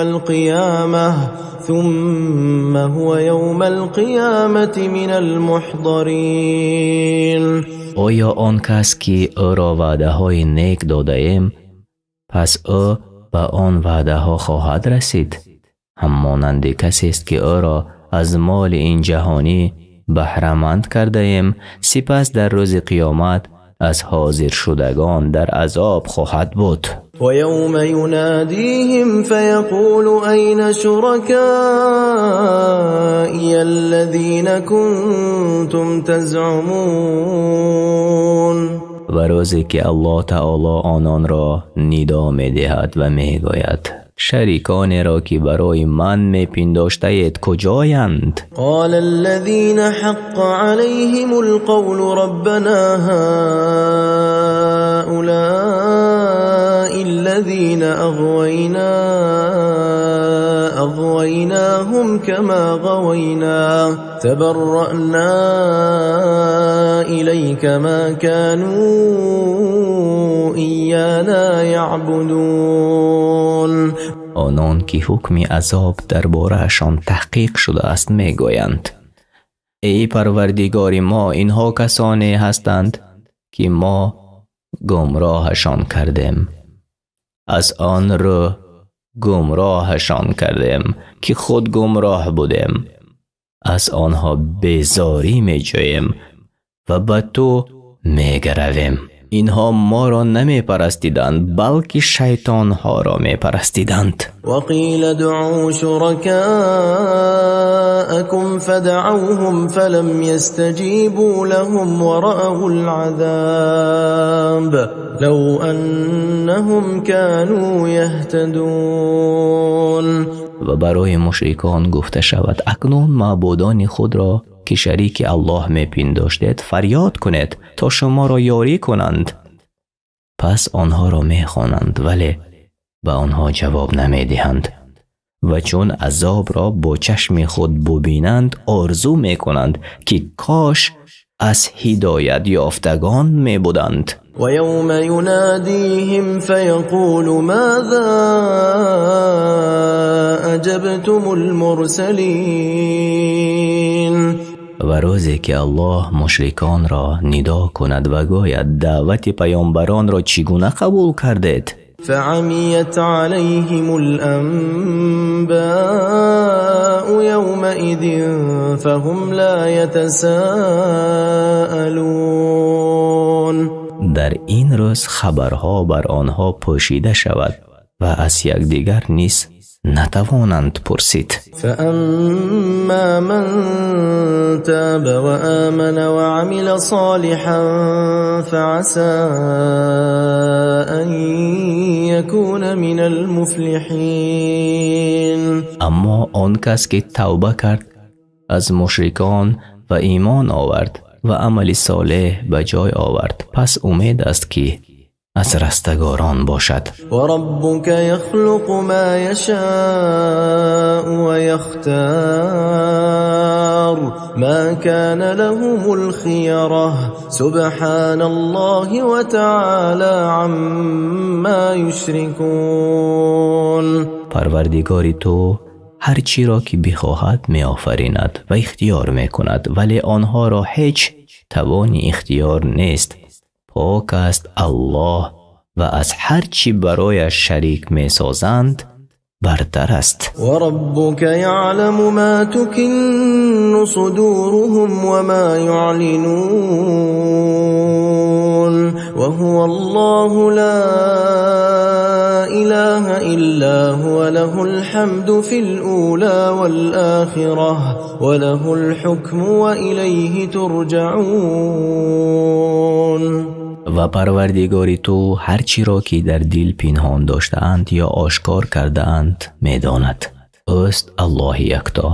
[SPEAKER 3] القيامة من المحضرين.
[SPEAKER 1] Оё он кас, ки ӯро ваъдаҳои нек додаем, пас ӯ ба он ваъдаҳо хоҳад расид, ҳаммонанди касест, ки ӯро аз моли ин ҷаҳонӣ баҳраманд кардаем, сипас дар рӯзи қиёмат аз ҳозиршудагон дар азоб хоҳад буд?
[SPEAKER 3] ويوم يناديهم فيقول أين شركائي الذين كنتم تزعمون.
[SPEAKER 1] Ва рӯзе ки Аллоҳ таоло ононро нидо медиҳад ва мегӯяд: шариконеро, ки барои ман мепиндоштаед, куҷоянд?
[SPEAKER 3] قال الذين حق عليهم القول ربنا هؤلاء الذين أغوينا أغويناهم كما غوينا تبرأنا إليك ما كانوا إيانا يعبدون.
[SPEAKER 1] Онон ки ҳукми азоб дар бораашон таҳқиқ шудааст, мегӯянд: эй Парвардигори мо, инҳо касоне ҳастанд, ки мо гумроҳашон кардем, аз он рӯ гумроҳашон кардем, ки худ гумроҳ будем. Аз онҳо безорӣ меҷӯем ва ба ту мегаравем. Инҳо моро намепарастиданд, балки шайтонҳоро мепарастиданд.
[SPEAKER 3] وقيل ادعوا شركاءكم فدعوهم فلم يستجيبوا لهم ورأوا العذاب لو أنهم كانوا يهتدون.
[SPEAKER 1] Ва барои мушрикон гуфта шавад: акнун маъбудони худро, ки шарики Аллоҳ мепиндоштед, фарёд кунед, то шуморо ёрӣ кунанд. Пас онҳоро мехонанд, вале ба онҳо ҷавоб намедиҳанд ва чун азобро бо чашми худ бубинанд, орзу мекунанд, ки кош аз ҳидоят ёфтагон мебуданд.
[SPEAKER 3] ويوم يناديهم فيقول ماذا أجبتم المرسلين.
[SPEAKER 1] Ва рӯзе ки Аллоҳ мушриконро нидо кунад ва гӯяд: даъвати паёмбаронро чӣ гуна қабул кардед?
[SPEAKER 3] فعميت عليهم الأنباء يومئذ فهم لا يتساءلون.
[SPEAKER 1] Дар ин рӯз хабарҳо бар онҳо пӯшида шавад ва аз якдигар низ натавонанд пурсид.
[SPEAKER 3] فأما من تاب وآمن وعمل صالحا فعسى أن يكون من المفلحين.
[SPEAKER 1] Аммо он кас, ки тавба кард аз мушрикон ва имон овард ва амали солеҳ ба ҷой овард, пас умед аст, ки аз растагорон бошад.
[SPEAKER 3] وربك يخلق ما يشاء ويختار ما كان لهم الخيرة سبحان الله وتعالى عما يشركون.
[SPEAKER 1] Парвардигори ту ҳар чиро, ки бихоҳад, меофаринад ва ихтиёр мекунад, вале онҳоро ҳеҷ тавони ихтиёр нест. Пок аст Аллоҳ ва аз ҳар чӣ барояш шарик месозанд бартар аст.
[SPEAKER 3] وربك يعلم ما تكن صدورهم وما يعلنون وهو الله لا إله إلا هو له الحمد في الأولى والآخرة وله الحكم وإليه ترجعون.
[SPEAKER 1] Ва Парвардигори ту ҳар чиро, ки дар дил пинҳон доштаанд ё ошкор кардаанд, медонад. Ӯст Аллоҳи якто,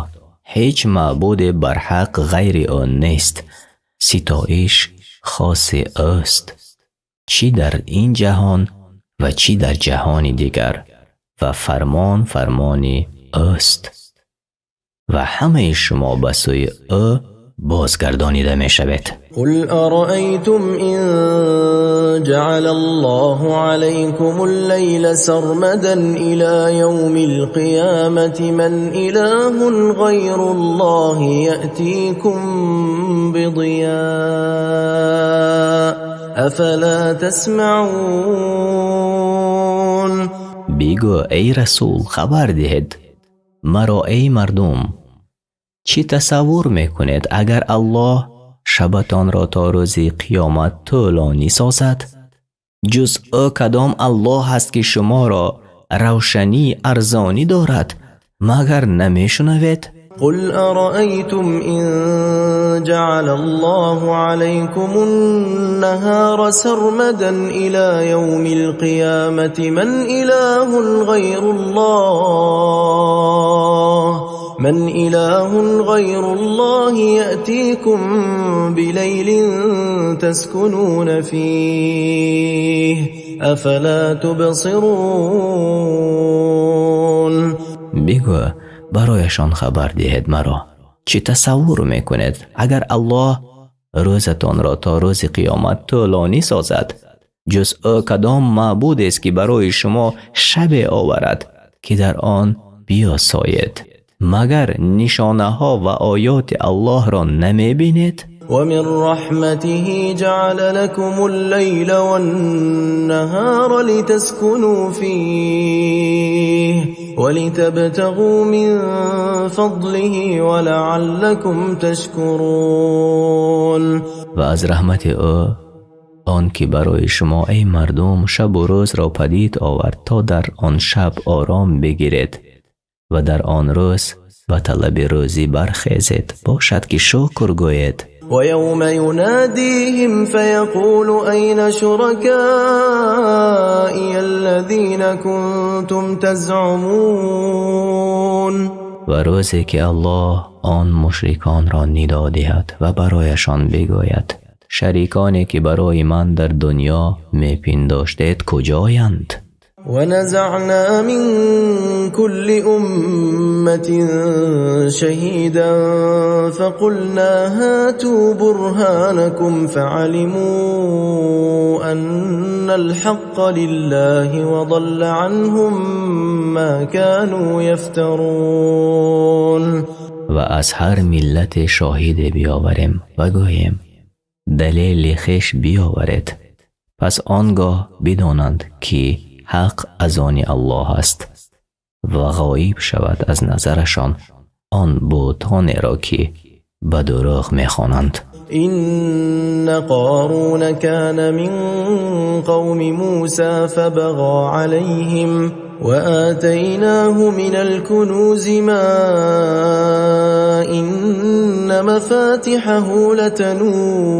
[SPEAKER 1] ҳеҷ маъбуде барҳақ ғайри ӯ нест. Ситоиш хоси ӯст, чӣ дар ин ҷаҳон ва чӣ дар ҷаҳони дигар, ва фармон фармони ӯст ва ҳамаи шумо ба сӯи ӯ Бозгардонида мешавед.
[SPEAKER 3] قل أرأيتم إن جعل الله عليكم الليل سرمدا إلى يوم القيامة من إله غير الله يأتيكم بضياء أفلا تسمعون.
[SPEAKER 1] Бигӯ, эй расул, хабар диҳед маро, эй мардум, чӣ тасаввур мекунед, агар Аллоҳ шабатонро то рӯзи қиёмат тӯлонӣ созад, ҷуз ӯ кадом Аллоҳ аст, ки шуморо равшанӣ арзонӣ дорад? Магар намешунавед?
[SPEAKER 3] قل أرأيتم إن جعل الله عليكم النهار سرمدا إلى يوم القيامة من إله غير الله من إله غير الله يأتيكم بليل تسكنون فيه أفلا تبصرون.
[SPEAKER 1] Бигӯ, барояшон хабар диҳед маро, чӣ тасаввур мекунед, агар Аллоҳ рӯзатонро то рӯзи қиёмат тӯлонӣ созад, ҷуз ӯ кадом маъбудест, ки барои шумо шабе оварад, ки дар он биёсоед? Магар нишонаҳо ва оёти Аллоҳро намебинед?
[SPEAKER 3] ومن رحمته جعل لكم الليل والنهار لتسكنوا فيه ولتبتغوا من فضله ولعلكم تشكرون.
[SPEAKER 1] Ва аз раҳмати ӯ он ки барои шумо, эй мардум, шабу рӯзро падид овард, то дар он шаб ором бигиред ва дар он рӯз ба талаби рӯзӣ бархезед, бошад ки шукр гӯед.
[SPEAKER 3] ويوم يناديهم فيقول أين شركائي الذين كنتم تزعمون.
[SPEAKER 1] Ва рӯзе ки Аллоҳ он мушриконро нидо диҳад ва барояшон бигӯяд: шариконе ки барои ман дар дунё мепиндоштед, куҷоянд?
[SPEAKER 3] ونزعنا من كل أمة شهيدا فقلنا هاتوا برهانكم فعلموا أن الحق لله وضل عنهم ما كانوا يفترون.
[SPEAKER 1] Ва аз ҳар миллате шоҳиде биёварем ва гӯем: далели хеш биёваред. Пас он гоҳ бидонанд, ки ҳақ аз они Аллоҳ аст ва ғоиб шавад аз назарашон он бутонеро, ки ба дурӯғ мехонанд.
[SPEAKER 3] إن قارون كان من قوم موسى فبغى عليهم وآتيناه من الكنوز ما إن مفاتحه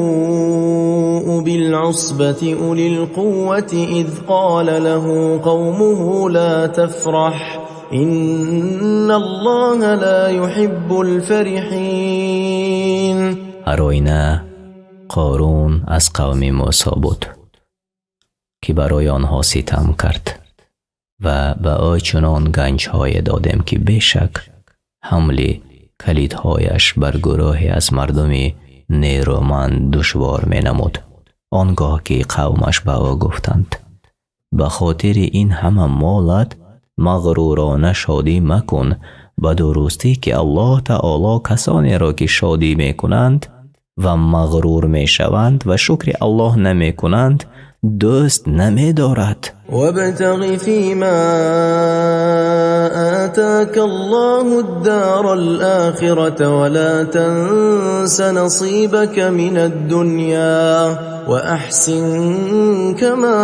[SPEAKER 3] لتنوء بالعصبة أولي القوة إذ قال له قومه لا تفرح إن الله لا يحب الفرحين.
[SPEAKER 1] Ҳар оина Қорун аз қавми Мусо буд, ки барои онҳо ситам кард, ва ба ӯ чунон ганҷҳое додем, ки бешак ҳамли калидҳояш бар гурӯҳе аз мардуми нерӯманд душвор менамуд. Он гоҳ ки қавмаш ба ӯ гуфтанд: ба хотири ин ҳама молат мағрурона шодӣ макун, ба дурустӣ ки Аллоҳ таоло касонеро, ки шодӣ мекунанд ва мағрур мешаванд ва шукри Аллоҳ намекунанд, дӯст намедорад.
[SPEAKER 3] وابتغ فيما آتاك الله الدار الآخرة ولا تنس نصيبك من الدنيا وأحسن كما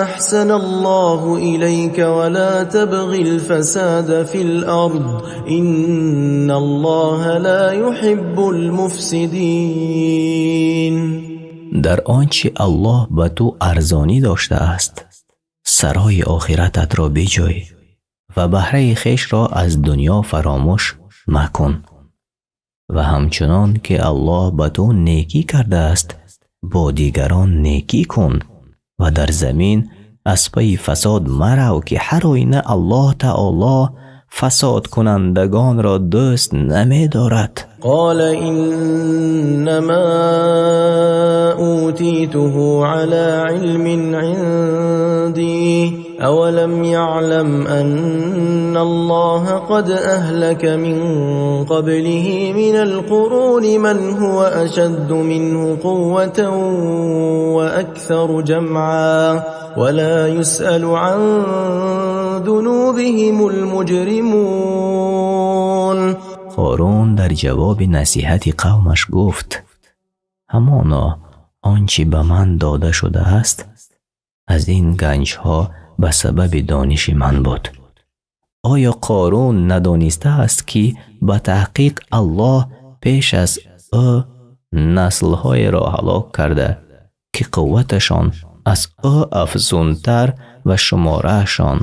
[SPEAKER 3] أحسن الله إليك ولا تبغ الفساد في الأرض إن الله لا يحب المفسدين.
[SPEAKER 1] Дар он чи Аллоҳ ба ту арзонӣ доштааст, сарои охирататро биҷӯй ва баҳраи хешро аз дунё фаромӯш макун ва ҳамчунон ки Аллоҳ ба ту некӣ кардааст, бо дигарон некӣ кун ва дар замин аз пайи фасод марав, ки ҳар оина Аллоҳ таоло фасодкунандагонро дӯст намедорад.
[SPEAKER 3] قال إنما أوتيته على علم عندي أولم يعلم أن الله قد أهلك من قبله من القرون من هو أشد منه قوة وأكثر جمعا ولا يسأل عن ذنوبهم المجرمون.
[SPEAKER 1] Қорун дар ҷавоби насиҳати қавмаш гуфт: ҳамоно он чӣ ба ман дода шудааст, аз ин ганҷҳо ба сабаби дониши ман буд. Оё Қорун надонистааст, ки ба таҳқиқ Аллоҳ пеш аз ӯ наслҳоеро ҳалок карда, ки қувваташон аз ӯ афзунтар ва шумораашон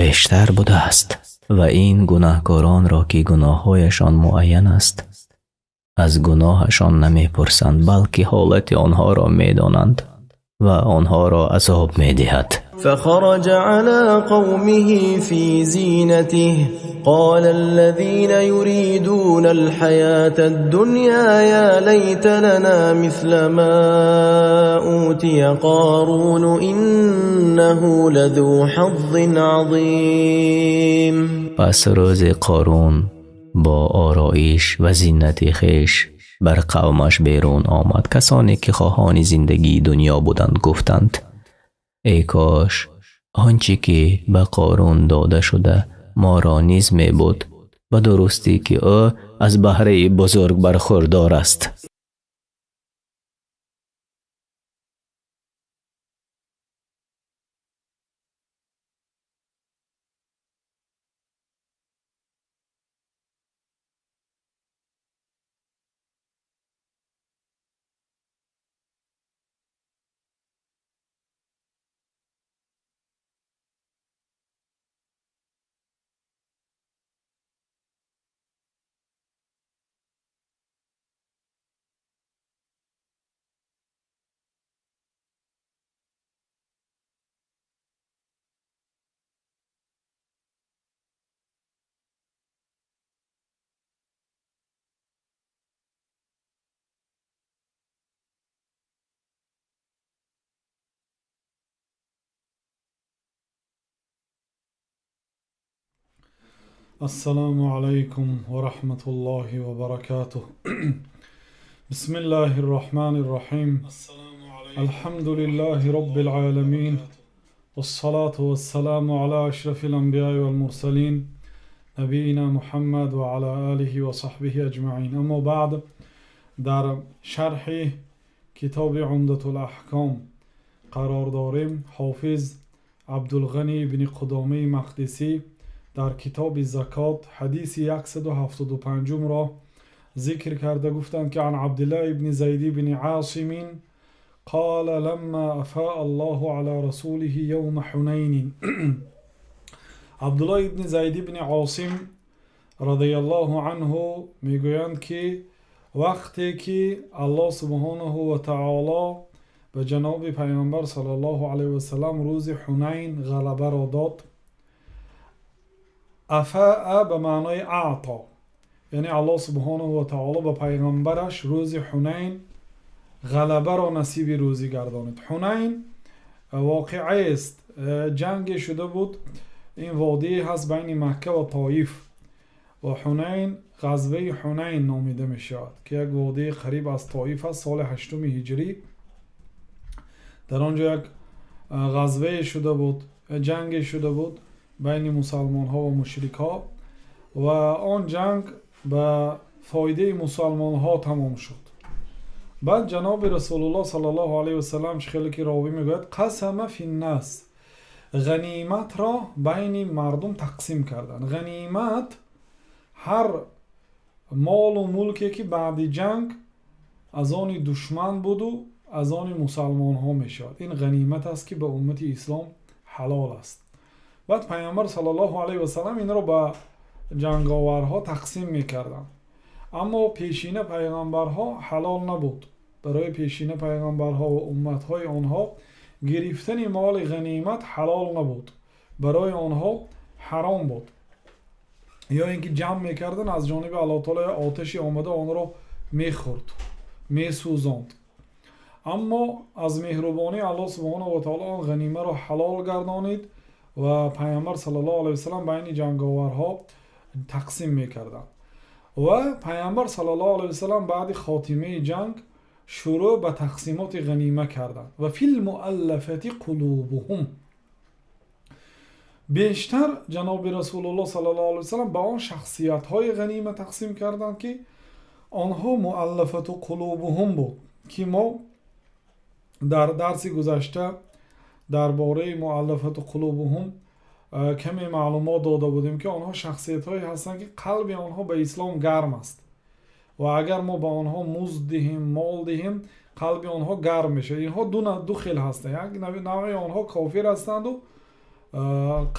[SPEAKER 1] бештар будааст? Ва ин гунаҳкоронро, ки гуноҳҳояшон муайян аст, аз гуноҳашон намепурсанд, балки ҳолати онҳоро медонанд ва онҳоро азоб медиҳад.
[SPEAKER 3] فخرج على قومه في زينته قال الذين يريدون الحياة الدنيا يا ليت لنا مثل ما أوتي قارون إنه لذو حظ عظيم.
[SPEAKER 1] Пас рӯзе Қорун бо ороиш ва зинати хеш бар қавмаш берун омад. Касоне ки хоҳони зиндагии дунё буданд, гуфтанд: эй кош он чӣ ки ба Қорун дода шуда, моро низ мебуд, ба дурустӣ ки ӯ аз баҳраи бузург бархурдор аст.
[SPEAKER 2] السلام عليكم ورحمة الله وبركاته. بسم الله الرحمن الرحيم. الحمد لله رب العالمين، والصلاة والسلام على أشرف الأنبياء والمرسلين، نبينا محمد وعلى آله وصحبه أجمعين. أما بعد، در شرح کتاب عمدة الأحکام قرار داریم. حافظ عبدالغنی بن قدامه مقدسی дар китоби закот ҳадиси 175-ро зикр карда гуфтанд, ки ан Абдуллоҳ ибни Зайд ибни Осим قال لما أفاء الله على رسوله يوم حنين. Абдуллоҳ ибни Зайд ибни Осим радиаллоҳу анҳу мегӯянд, ки вақте ки Аллоҳ субҳонаҳу ва таоло ба ҷаноби Пайғамбар саллаллоҳу алайҳи васаллам рӯзи Ҳунайн ғалабаро дод, афаа ба маънои аъто, яъне Аллоҳ субҳонаҳу ва таоло ба пайғамбараш рӯзи Ҳунайн ғалабаро насиби рӯзӣ гардонид. Ҳунайн воқеаест, ҷанге шуда буд. Ин водие ҳаст байни Макка ва Тоиф, ва Ҳунайн ғазваи Ҳунайн номида мешавад, ки як водии қариб аз Тоиф аст. Соли 8 ҳиҷрӣ дар он ҷо як ғазвае шуда буд, ҷанге шуда буд байни мусалмонҳо ва мушрикҳо, ва он ҷанг ба фоидаи мусалмонҳо тамом шуд. Баъд ҷаноби Расулуллоҳ саллаллоҳу алайҳи васаллам, чӣ хеле ки ровӣ мегӯяд, қасама финнас, ғаниматро байни мардум тақсим карданд. Ғанимат ҳар молу мулке ки баъди ҷанг аз они душман буду аз они мусалмонҳо мешавад, ин ғанимат аст, ки ба уммати ислом ҳалол аст. Баъд Пайғамбар саллаллоҳу алайҳи васаллам инро ба ҷанговарҳо тақсим мекарданд. Аммо пешина пайғамбарҳо ҳалол набуд. Барои пешина пайғамбарҳо ва умматҳои онҳо гирифтани моли ғанимат ҳалол набуд, барои онҳо ҳаром буд. Ё ин ки ҷамъ мекарданд, аз ҷониби Аллоҳ таоло оташе омада онро мехӯрд, месӯзонд. Аммо аз меҳрубонии Аллоҳ субҳонаҳу ва таоло он ғанимаро ҳалол гардонид ва Пайғамбар саллаллоҳу алайҳи васаллам байни ҷанговарҳо тақсим мекарданд. Ва Пайғамбар саллаллоҳу алайҳи васаллам баъди хотимаи ҷанг шурӯъ ба тақсимоти ғанима карданд. Ва фил муаллафати қулубуҳум, бештар ҷаноби Расулуллоҳ саллаллоҳу алайҳи васаллам ба он шахсиятҳои ғанима тақсим карданд, ки онҳо муаллафату қулубуҳум буд, ки мо дар дарси гузашта дар бораи муаллафату қулубуҳум каме маълумот дода будем, ки онҳо шахсиятҳое ҳастанд, ки қалби онҳо ба ислом гарм аст ва агар мо ба онҳо музд диҳем, мол диҳем, қалби онҳо гарм мешавад. Инҳо ду хел ҳастанд. Як навъи онҳо кофир ҳастанду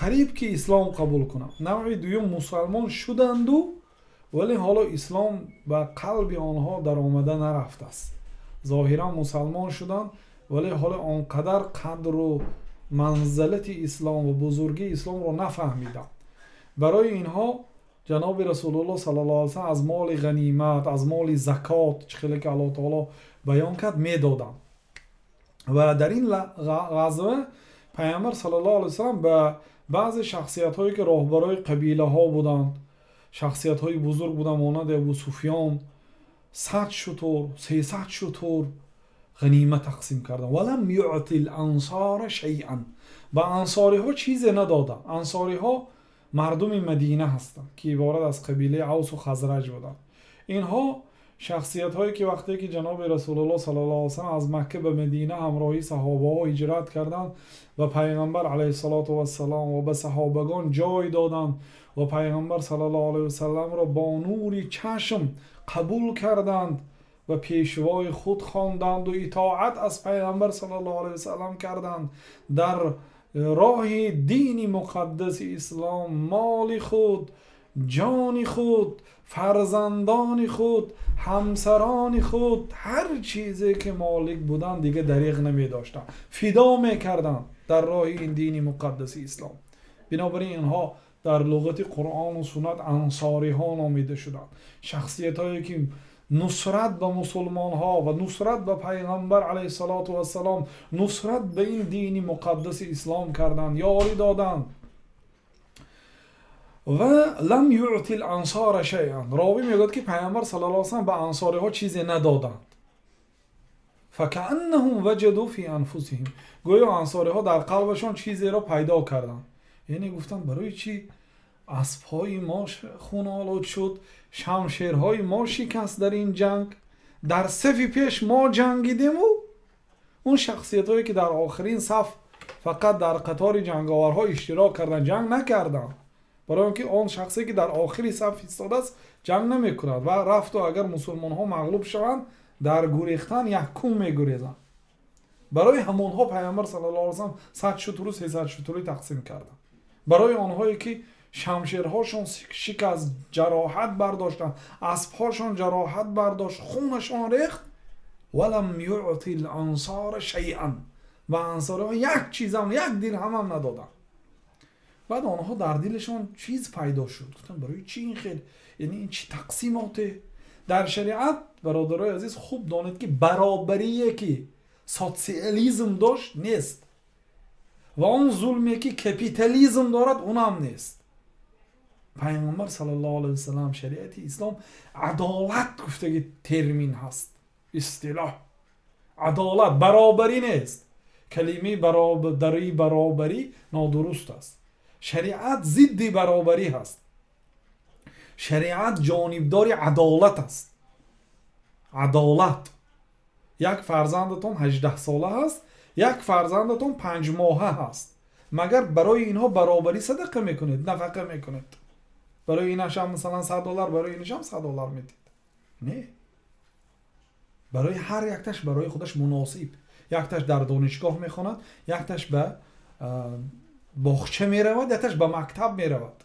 [SPEAKER 2] қариб ки ислом қабул кунанд. Навъи дуюм мусалмон шуданду, вале ҳоло ислом ба қалби онҳо даромада нарафтааст. Зоҳиран мусалмон шуданд, вале ҳоло он қадар қадру манзалати ислом ва бузургии исломро нафаҳмиданд. Барои инҳо ҷаноби Расулуллоҳ саллаллоҳу алайҳи васаллам аз моли ғанимат, аз моли закот, чӣ хеле ки Аллоҳ таоло баён кард, медоданд. Ва дар ин ғазва Пайғамбар саллаллоҳу алайҳи васаллам ба баъзе шахсиятҳое, ки роҳбарои қабилаҳо буданд, шахсиятҳои бузург буданд, монанди Абу Суфён, 100 шутур, 300 шутур ғанима тақсим карданд. Валам юъти лансора шайъан, ба ансориҳо чизе надоданд. Ансориҳо мардуми Мадина ҳастанд, ки иборат аз қабилаи Авсу Хазраҷ буданд. Инҳо шахсиятҳое, ки вақте ки ҷаноби Расулуллоҳ саллаллоҳу алайҳи васаллам аз Макка ба Мадина ҳамроҳи саҳобаҳо ҳиҷрат карданд ва Пайғамбар алайҳиссалоту вассалом ва ба саҳобагон ҷой доданд ва Пайғамбар саллаллоҳу алайҳи васалламро бо нури чашм қабул карданд ва пешвои худ хонданду итоат аз Пайғамбар саллаллоҳу алайҳи васаллам карданд, дар роҳи дини муқаддаси ислом моли худ, ҷони худ, фарзандони худ, ҳамсарони худ, ҳар чизе ки молик буданд, дига дариғ намедоштанд, фидо мекарданд дар роҳи ин дини муқаддаси ислом. Бинобар ин инҳо дар луғати Қуръону суннат ансориҳо номида шуданд. Шахсиятҳое, ки нусрат ба мусулмонҳо ва нусрат ба Пайғамбар алайҳиссалоту вассалом, нусрат ба ин дини муқаддаси ислом карданд, ёрӣ доданд. Ва лам юъти лансора шайъан. Ровӣ мегӯяд, ки Пайғамбар саллаллоҳу алайҳи васаллам ба ансориҳо чизе надоданд. Факааннаҳум ваҷаду фи анфусиҳим, гӯё ансориҳо дар қалбашон чизеро пайдо карданд. Яъне гуфтанд: барои чӣ аспҳои мо хунолуд шуд, шамшерҳои мо шикаст дар ин ҷанг, дар сафи пеш мо ҷангидему он шахсиятҳое, ки дар охирин саф фақат дар қатори ҷанговарҳо иштирок карданд, ҷанг накарданд? Барои он ки он шахсе, ки дар охири саф истодааст, ҷанг намекунад ва рафту агар мусулмонҳо мағлуб шаванд, дар гурехтан якум мегурезанд. Барои ҳамонҳо Пайғамбар саллаллоҳу алайҳи васаллам 100 шутуру 300 шутурӣ тақсим карданд. Барои онҳое, ки шамшерҳошон шикаст, ҷароҳат бардоштанд, аспҳошон ҷароҳат бардошт, хунашон рехт, валам юъти лансора шайъан, ба ансориҳо як чизам, як дирҳамам надоданд. Баъд онҳо дар дилашон чиз пайдо шуд, гуфтанд: барои чӣ ин хел, яъне ин чӣ тақсимоте дар шариат? Бародарои азиз, хуб донед, ки баробарие, ки социализм дошт, нест ва он зулме, ки капитализм дорад, унам нест. Пайғамбар саллаллоҳу алайҳи васаллам, шариати ислом адолат гуфтаги термин ҳаст, истилоҳ. Адолат, баробарӣ нест. Калимаи бародарӣ, баробарӣ нодуруст аст. Шариат зидди баробарӣ ҳаст, шариат ҷонибдори адолат аст. Адолат: як фарзандатон 18-сола ҳаст, як фарзандатон 5-моҳа ҳаст, магар барои инҳо баробарӣ садақа мекунед, нафақа мекунед? Барои инашам масалан 100 доллар, барои инашам 100 доллар медиҳед? Не, барои ҳар якташ барои худаш муносиб. Якташ дар донишгоҳ мехонад, якташ ба боғча меравад, якташ ба мактаб меравад.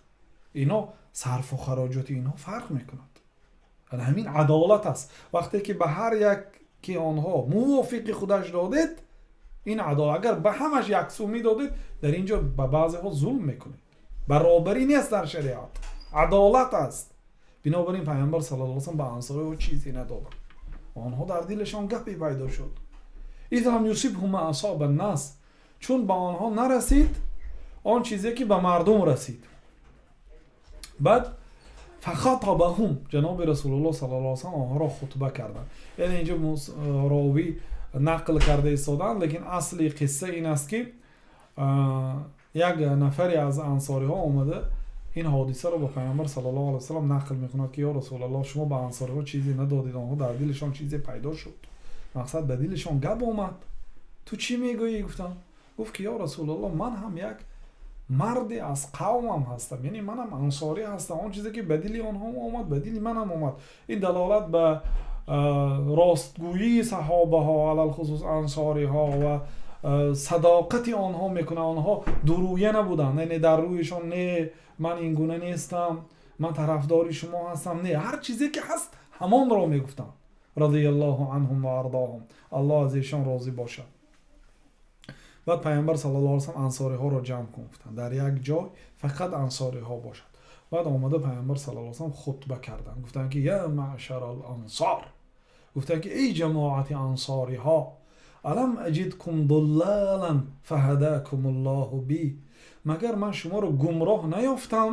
[SPEAKER 2] Ино сарфу хароҷоти инҳо фарқ мекунад. Ҳамин адолат аст. Вақте ки ба ҳар як ки онҳо мувофиқи худаш додед, ин адолат. Агар ба ҳамаш як сумӣ додед, дар ин ҷо ба баъзеҳо зулм мекунед, баробарӣ нест дар шариат. Адолат аст. Бинобар ин Пайғамбар саллаллоҳу алайҳи васаллам ба ансориҳо чизе надоданд. Онҳо дар дилашон гапе пайдо шуд. Из лам юсибҳум ма асоба нас, чун ба онҳо нарасид он чизе ки ба мардум расид. Баъд фахатабаҳум, ҷаноби Расулуллоҳ саллаллоҳу алайҳи васаллам онҳоро хутба карданд. Яъне инҷо ровӣ нақл карда истоданд, лекин асли қисса ин аст, ки як нафаре аз ансориҳо омада ин ҳодисаро ба Пайғамбар саллаллоҳу алайҳи васаллам нақл мекунад, ки ё Расулаллоҳ, шумо ба ансориҳо чизе надодед, онҳо дар дилашон чизе пайдо шуд, мақсад, ба дилашон гап омад, ту чӣ мегӯӣ? Гуфтам. Гуфт, ки ё Расулаллоҳ, ман ҳам як марде аз қавмам ҳастам, яъне манам ансорӣ ҳастам, он чизе ки ба дили онҳо омад, ба дили манам омад. Ин далолат ба ростгӯии саҳобаҳо, алалхусус ансориҳо, ва садоқати онҳо мекунад. Онҳо дурӯя набуданд, яъне дар рӯишон не, ман ин гуна нестам, ман тарафдори шумо ҳастам, не, ҳар чизе ки ҳаст, ҳамонро мегуфтанд. Радиаллоҳу анҳум ва ардоҳум, Аллоҳ аз эшон розӣ бошад. Баъд Пайғамбар саллаллоҳу алайҳи васаллам ансориҳоро ҷамъ кун гуфтанд, дар як ҷой фақат ансориҳо бошад. Баъд омада Пайғамбар саллаллоҳу алайҳи васаллам хутба карданд, гуфтанд, ки я маъшара ансор, гуфтанд, ки эй ҷамоати ансориҳо, алам аҷидкум дуллалан фаҳадакумуллоҳу би, магар ман шуморо гумроҳ наёфтам?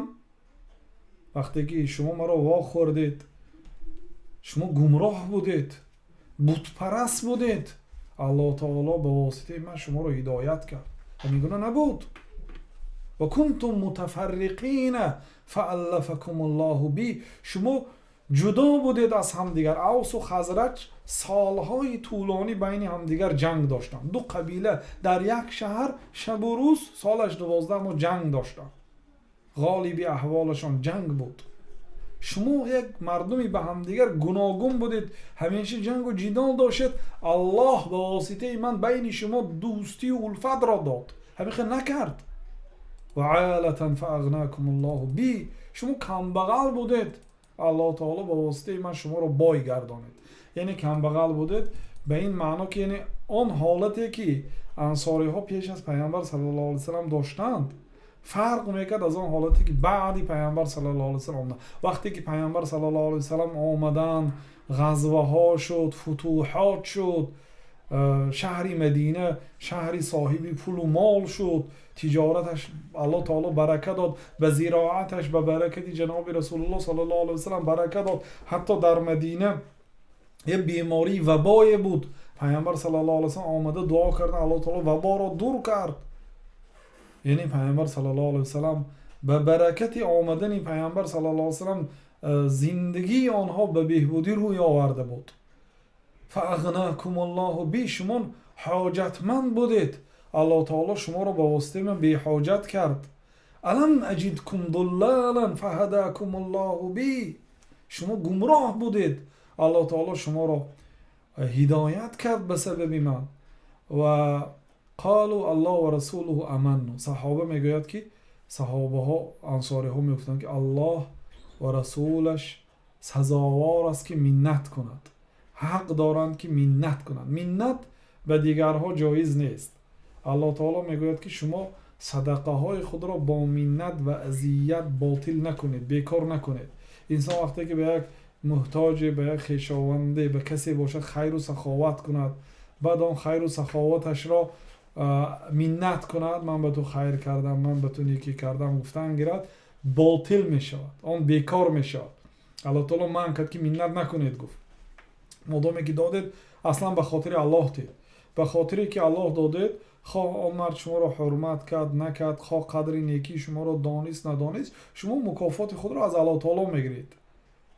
[SPEAKER 2] Вақте ки шумо маро вохӯрдед, шумо гумроҳ будед, бутпараст будед, Аллоҳ таоло ба воситаи ман шуморо ҳидоят кард. Ҳамин гуна набуд? Ва кунтум мутафарриқина фааллафакумуллоҳу би, шумо ҷудо будед аз ҳамдигар. Авсу Хазраҷ солҳои тӯлонӣ байни ҳамдигар ҷанг доштанд. Ду қабила дар як шаҳр шабу рӯз, солаш 12 моҳ ҷанг доштанд, ғолиби аҳволашон ҷанг буд. Шумо як мардуми ба ҳамдигар гуногун будед, ҳамеша ҷангу ҷидол доштед, Аллоҳ ба воситаи ман байни шумо дӯстию улфатро дод. Ҳамин хел накард? Ва алатан фаагнакумуллоҳу би, шумо камбағал будед, Аллоҳ таоло ба воситаи ман шуморо бой гардонид. Яъне камбағал будед ба ин маъно, ки яъне он ҳолате ки ансориҳо пеш аз Пайғамбар саллаллоҳу алайҳи васаллам доштанд, фарқ мекард аз он ҳолате ки баъди Пайғамбар саллаллоҳу алайҳи васаллам омаданд. Вақте ки Пайғамбар саллаллоҳу алайҳи васаллам омаданд, ғазваҳо шуд, футуҳот шуд, шаҳри Мадина шаҳри соҳиби пулу мол шуд, тиҷораташ Аллоҳ таоло барака дод, ба зироаташ ба баракати ҷаноби Расулуллоҳ саллаллоҳу алайҳи васаллам барака дод. Ҳатто дар Мадина як бемории вабое буд, Пайғамбар саллаллоҳу алайҳи васаллам омада дуо кардан, Аллоҳ таоло ваборо дур кард. Яъне Пайғамбар саллаллоҳу алайҳи васаллам, ба баракати омадани Пайғамбар саллаллоҳу алайҳи васаллам зиндагии онҳо ба беҳбудӣ рӯй оварда буд. Фаагнакумуллоҳу би, шумо ҳоҷатманд будед, Аллоҳ таоло шуморо ба воситаи ман беҳоҷат кард. Алам аҷидкум дуллалан фаҳадакумуллоҳу би, шумо гумроҳ будед, Аллоҳ таоло шуморо ҳидоят кард ба сабаби ман. Ва қолу Аллоҳ ва расулуҳу аманну. Саҳоба мегӯяд, ки саҳобаҳо, ансориҳо мегуфтанд, ки Аллоҳ ва расулаш сазовор аст, ки миннат кунад, ҳақ доранд, ки миннат кунанд. Миннат ба дигарҳо ҷоиз нест. Аллоҳ таоло мегӯяд, ки шумо садақаҳои худро бо миннат ва азият ботил накунед, бекор накунед. Инсон вақте ки ба як муҳтоҷе, ба як хешованде, ба касе бошад, хайру саховат кунад, баъд он хайру саховаташро миннат кунад, ман ба ту хайр кардам, ман ба ту некӣ кардам гуфтан гирад, ботил мешавад, он бекор мешавад. Аллоҳ таоло манъ кард, ки миннат накунед, гуфт. Модоме ки додед, аслан ба хотири Аллоҳ дед, ба хотире ки Аллоҳ додед, хоҳ он мард шуморо ҳурмат кард, накард, хоҳ қадри некии шуморо донист, надонист, шумо мукофоти худро аз Аллоҳ таоло мегиред.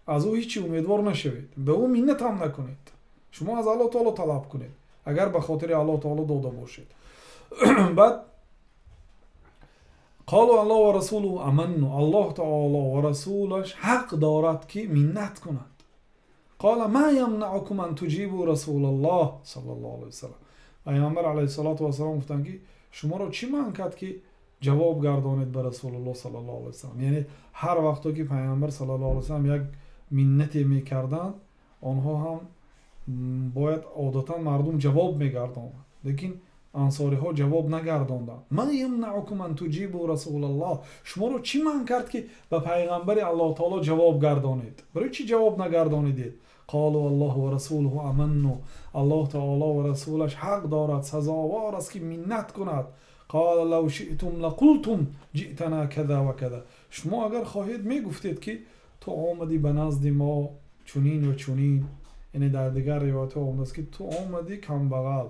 [SPEAKER 2] Аз ӯ ҳеҷ чи умедвор нашавед, ба ӯ миннат ҳам накунед, шумо аз Аллоҳ таоло талаб кунед, агар ба хотири Аллоҳ таоло дода бошед. Баъд қолу Аллоҳ ва расулуҳу аманну, Аллоҳ таоло ва расулаш ҳақ дорад, ки миннат кунад. Қола ма ямнаукум ан туҷибу расулаллоҳ саллаллоҳу алайҳи васаллам. Пайғамбар алайҳиссалоту вассалом гуфтанд, ки шуморо чӣ манъ кард, ки ҷавоб гардонед ба Расулуллоҳ саллаллоҳу алайҳи васаллам? Яъне ҳар вақто ки Пайғамбар саллаллоҳу алайҳи васаллам як миннате мекарданд, онҳо ҳам бояд, одатан мардум ҷавоб мегардонанд, лекин Ансориҳо ҷавоб нагардонданд. Ма ямнаукум ан туҷибу расулаллоҳ, шуморо чӣ манъ кард, ки ба пайғамбари Аллоҳ таоло ҷавоб гардонед? Барои чӣ ҷавоб нагардонидед? Қолу Аллоҳу ва расулуҳу аманну, Аллоҳ таоло ва расулаш ҳақ дорад, сазовор аст, ки миннат кунад. Қола лав шиътум лақултум ҷиътана каза ва каза, шумо агар хоҳед, мегуфтед, ки ту омадӣ ба назди мо чунин ва чунин. Яъне дар дигар ривоятҳо омадааст, ки ту омадӣ камбағал,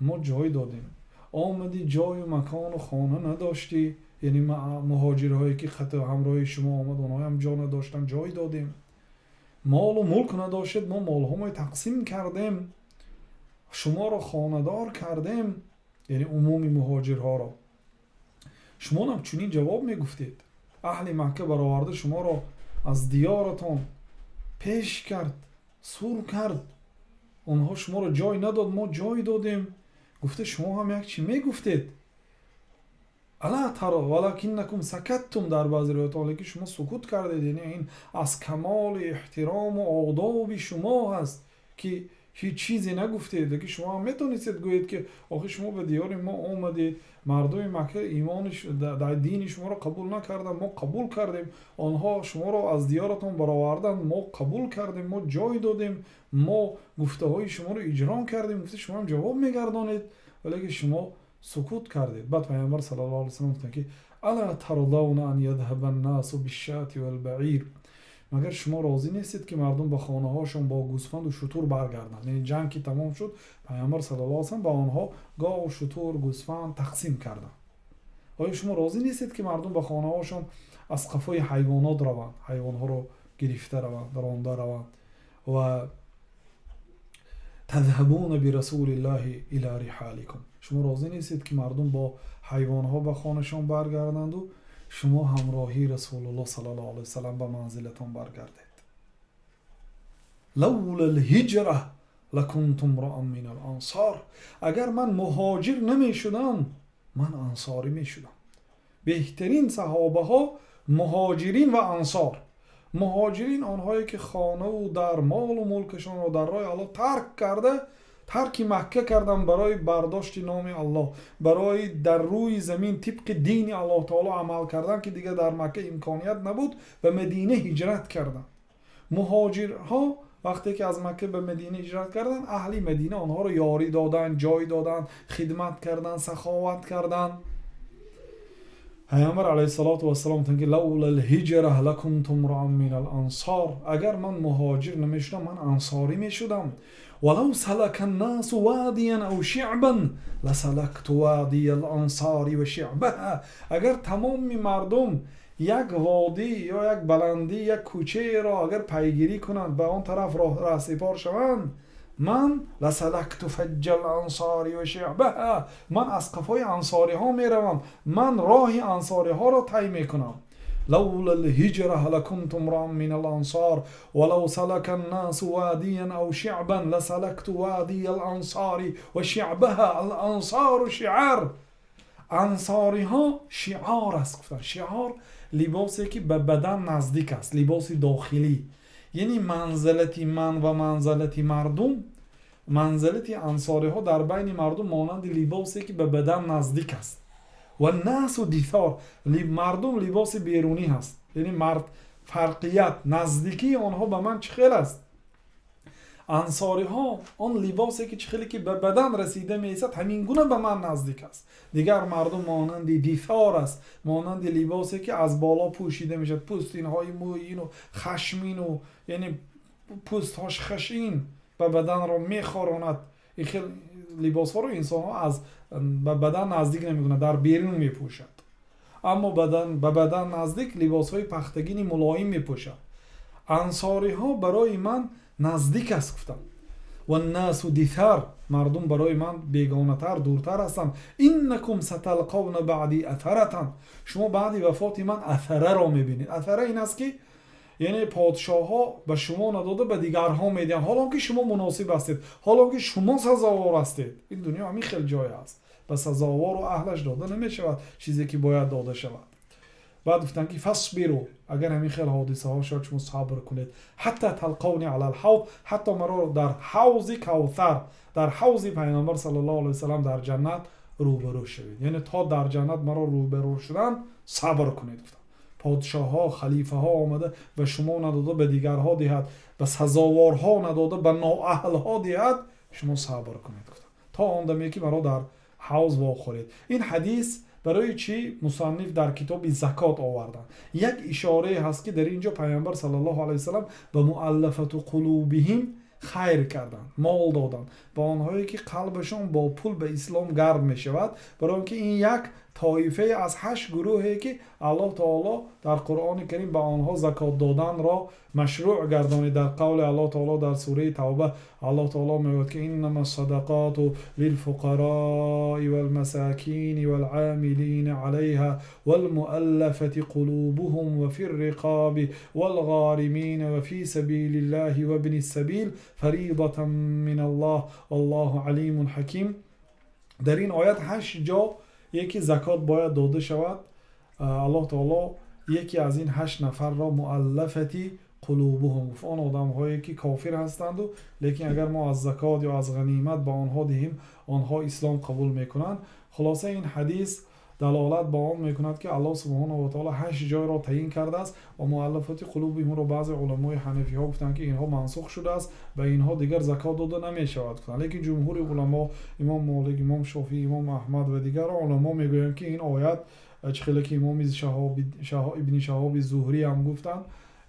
[SPEAKER 2] мо ҷой додем, омадӣ, ҷою макону хона надоштӣ, яъне муҳоҷирҳое ки ҳамроҳи шумо омад, онҳоям ҷо надоштанд, ҷой додем, молу мулк надоштед, мо молҳомо тақсим кардем, шуморо хонадор кардем, яъне умуми муҳоҷирҳоро. Шумонам чунин ҷавоб мегуфтед. Аҳли Макка бароварда шуморо аз диёратон пеш кард, сур кард, онҳо шуморо ҷой надод, мо ҷой додем, гуфта шумо ҳам як чӣ мегуфтед. Ала таро валакиннакум сакаттум, дар баъзе ривоятҳо, лекин шумо сукут кардед. Яъне ин аз камоли эҳтирому одоби шумо ҳаст, ки ҳеҷ чизе нагуфтед. Лекин шумо ҳам метавонистед гӯед, ки охир шумо ба диёри мо омадед, мардуми Макка имони дини шуморо қабул накарданд, мо қабул кардем, онҳо шуморо аз диёратон бароварданд, мо қабул кардем, мо ҷой додем, мо гуфтаҳои шуморо иҷро кардем, гуфта шумо ҳам ҷавоб мегардонед, валекин шумо сукут кардед. Баъд Пайғамбар саллаллоҳу алайҳи васаллам гуфтанд, ки ала тардавна ан ядҳаба ннасу бишшати валбаир, магар шумо розӣ нестед, ки мардум ба хонаҳошон бо гӯсфанду шутур баргарданд? Яъне ҷанг ки тамом шуд, Пайғамбар саллаллоҳу алайҳи васаллам ба онҳо гову шутур, гӯсфанд тақсим карданд. Оё шумо розӣ нестед, ки мардум ба хонаҳошон аз қафои ҳайвонот раванд, ҳайвонҳоро гирифта раванд, ронда раванд? Ва тадҳабуна бирасулиллаҳи ила риҳаликум, шумо розӣ нестед, ки мардум бо ҳайвонҳо ба хонашон баргарданду шумо ҳамроҳии Расулуллоҳ саллаллоҳу алайҳи васаллам ба манзилатон баргардед? Лавла лҳиҷра лакунту мраан мин алансор, агар ман муҳоҷир намешудам, ман ансорӣ мешудам. Беҳтарин саҳобаҳо муҳоҷирин ва ансор. Муҳоҷирин онҳое ки хонаву дар, молу мулкашонро дар роҳи Аллоҳ тарк карда, тарки Макка карданд барои бардошти номи Аллоҳ, барои дар рӯи замин тибқи дини Аллоҳ таоло амал кардан, ки дигар дар Макка имконият набуд, ба Мадина ҳиҷрат карданд. Муҳоҷирҳо вақте ки аз Макка ба Мадина ҳиҷрат карданд, аҳли Мадина онҳоро ёрӣ доданд, ҷой доданд, хидмат карданд, саховат карданд. Пайғамбар алайҳиссалоту вассалом гуфтанд, ки лавла лҳиҷра лакунту мраан мин алансор, агар ман муҳоҷир намешудам, ман ансорӣ мешудам. Валав салака ннасу вадиян ав шиъбан ласалакту вадия алансори ва шиъбаҳа, агар тамоми мардум як водӣ ё як баландӣ, як кӯчаеро агар пайгирӣ кунанд, ба он тараф раҳсипор шаванд, ман ласалакту фаҷҷа алансори ва шиъбаҳа, ман аз қафои ансориҳо меравам, ман роҳи ансориҳоро тай мекунам. Лавла лҳиҷра лакунту мраан мин алансор валав салака ннасу вадиян ав шиъбан ласалакту вадия алансори ва шиъбаҳа. Алансору шиъар, ансориҳо шиъор аст, гуфтанд. Шиъор либосе ки ба бадан наздик аст, либоси дохилӣ. Яъне манзилати ман ва манзилати мардум, манзилати ансориҳо дар байни мардум монанди либосе ки ба бадан наздик аст. Ва насу дифор, мардум либоси берунӣ ҳаст. Яъне мард фарқият, наздикии онҳо ба ман чӣ хел аст? Ансориҳо он либосе ки чӣ хеле ки ба бадан расида меистад, ҳамин гуна ба ман наздик аст. Дигар мардум монанди дифор аст, монанди либосе ки аз боло пӯшида мешавад, пӯстинҳои мӯину хашмину, яъне пӯстҳош хашин, ба баданро мехоронад. Ин хел либосҳоро инсонҳо аз ба бадан наздик намекунад, дар берун мепӯшад, аммо ба бадан наздик либосҳои пахтагини мулоим мепӯшад. Ансориҳо барои ман наздик аст, гуфтам. Ваннасу дифар, мардум барои ман бегонатар, дуртар ҳастанд. Иннакум саталқавна баъди атаратан, шумо баъди вафоти ман асараро мебинед. Асара ин аст, ки яъне подшоҳҳо ба шумо надода, ба дигарҳо медиҳанд, ҳолон ки шумо муносиб ҳастед, ҳолон ки шумо сазовор ҳастед. Ин дунё ҳамин хел ҷое аст, ба сазовору аҳлаш дода намешавад чизе ки бояд дода шавад. Баъд гуфтанд, ки فاصبروا, агар ҳамин хел ҳодисаҳо шуд, шумо сабр кунед, حتى تلقوني على الحوض, ҳатто маро дар ҳавзи Кавсар, дар ҳавзи Пайғамбар صلى الله عليه وسلم дар ҷаннат рӯбарӯ шавед. Яъне то дар ҷаннат маро рӯбарӯ шудан сабр кунед, гуфтанд. Подшоҳҳо, халифаҳо омада ба шумо надода, ба дигарҳо диҳад, ба сазоворҳо надода, ба ноаҳлҳо диҳад, шумо сабр кунед, гуфтанд, то он даме ки маро дар ҳавз вохӯред. Ин ҳадис барои чӣ мусанниф дар китоби закот оварданд? Як ишорае ҳаст, ки дар ин ҷо Пайғамбар صلى الله عليه وسلم ба مؤلفة قلوبهم хайр карданд, мол доданд, ба онҳое ки қалбашон бо пул ба ислом гарм мешавад, барои он ки ин як тоифае аз ҳашт гурӯҳе ки Аллоҳ таоло дар Қуръони Карим ба онҳо закот доданро машрӯъ гардонид. Дар қавли Аллоҳ таоло дар сураи Тавба, Аллоҳ таоло мегӯяд, ки إنما الصدقات للفقراء والمساكين والعاملين عليها والمؤلفة قلوبهم وفي الرقاب والغارمين وفي سبيل الله وابن السبيل فريضة من الله والله عليم حكيم. Дар ин оят ҳашт ҷо яке закот бояд дода шавад. Аллоҳ таоло яке аз ин ҳашт нафарро مؤلفة قلوبهم гуфт, он одамҳое ки кофир ҳастанду, лекин агар мо аз закот ё аз ғанимат ба онҳо диҳем, онҳо ислом қабул мекунанд. Хулоса, ин ҳадис далолат ба он мекунад, ки Аллоҳ سبحانه وتعالى ҳашт ҷойро таъйин кардааст ва مؤلفة قلوبهم ро баъзе уламои ҳанафиҳо гуфтанд, ки инҳо мансух шудааст, ба инҳо дигар закот дода намешавад, гуфтанд. Лекин ҷумҳури уламо, имом Молик, имом Шофиӣ, имом Аҳмад ва дигар уламо мегӯянд, ки ин оят, чӣ хеле ки имоми Ибни Шаҳоби Зуҳрӣ ҳам гуфтанд,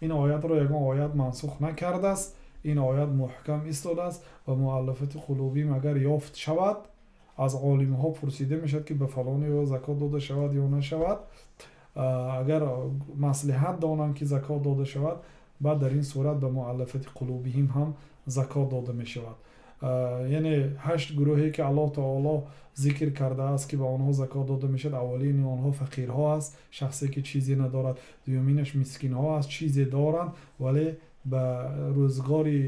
[SPEAKER 2] ин оятро ягон оят мансух накардааст, ин оят муҳкам истодааст ва مؤلفة قلوبهم агар ёфт шавад, аз олимҳо пурсида мешавад, ки ба фалоне ё закот дода шавад ё нашавад. Агар маслиҳат донанд, ки закот дода шавад, баъд дар ин сурат ба مؤلفة قلوبهم ҳам закот дода мешавад. Яъне ҳашт гурӯҳе ки Аллоҳ таоло зикр кардааст, ки ба онҳо закот дода мешавад, аввалини онҳо фақирҳо аст, шахсе ки чизе надорад. Дуюминаш мискинҳо аст, чизе доранд, вале ба рӯзгори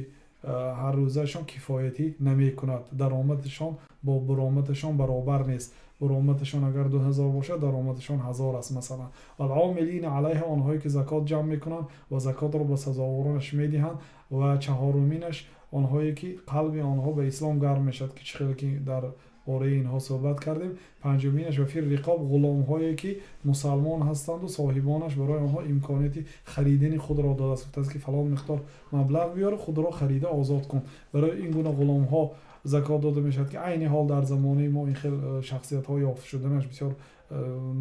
[SPEAKER 2] ҳаррӯзаашон кифоятӣ намекунад, даромадашон бо буромадашон баробар нест. Буромадашон агар 2000 бошад, даромадашон 1000 аст, масалан. والعاملين عليها, онҳое ки закот ҷамъ мекунанд ва закотро ба сазоворонаш медиҳанд. Ва чаҳоруминаш онҳое ки қалби онҳо ба ислом гарм мешавад, ки чӣ хеле ки дар бораи инҳо суҳбат кардем. Панҷуминаш وفي الرقاب, ғуломҳое ки мусалмон ҳастанду соҳибонаш барои онҳо имконияти харидани худро додааст, гуфтааст, ки фалон миқдор маблағ биёр, худро харида озод кун. Барои ин гуна ғуломҳо закот дода мешавад, ки айни ҳол дар замонаи мо ин хел шахсиятҳо ёфт шуданаш бисёр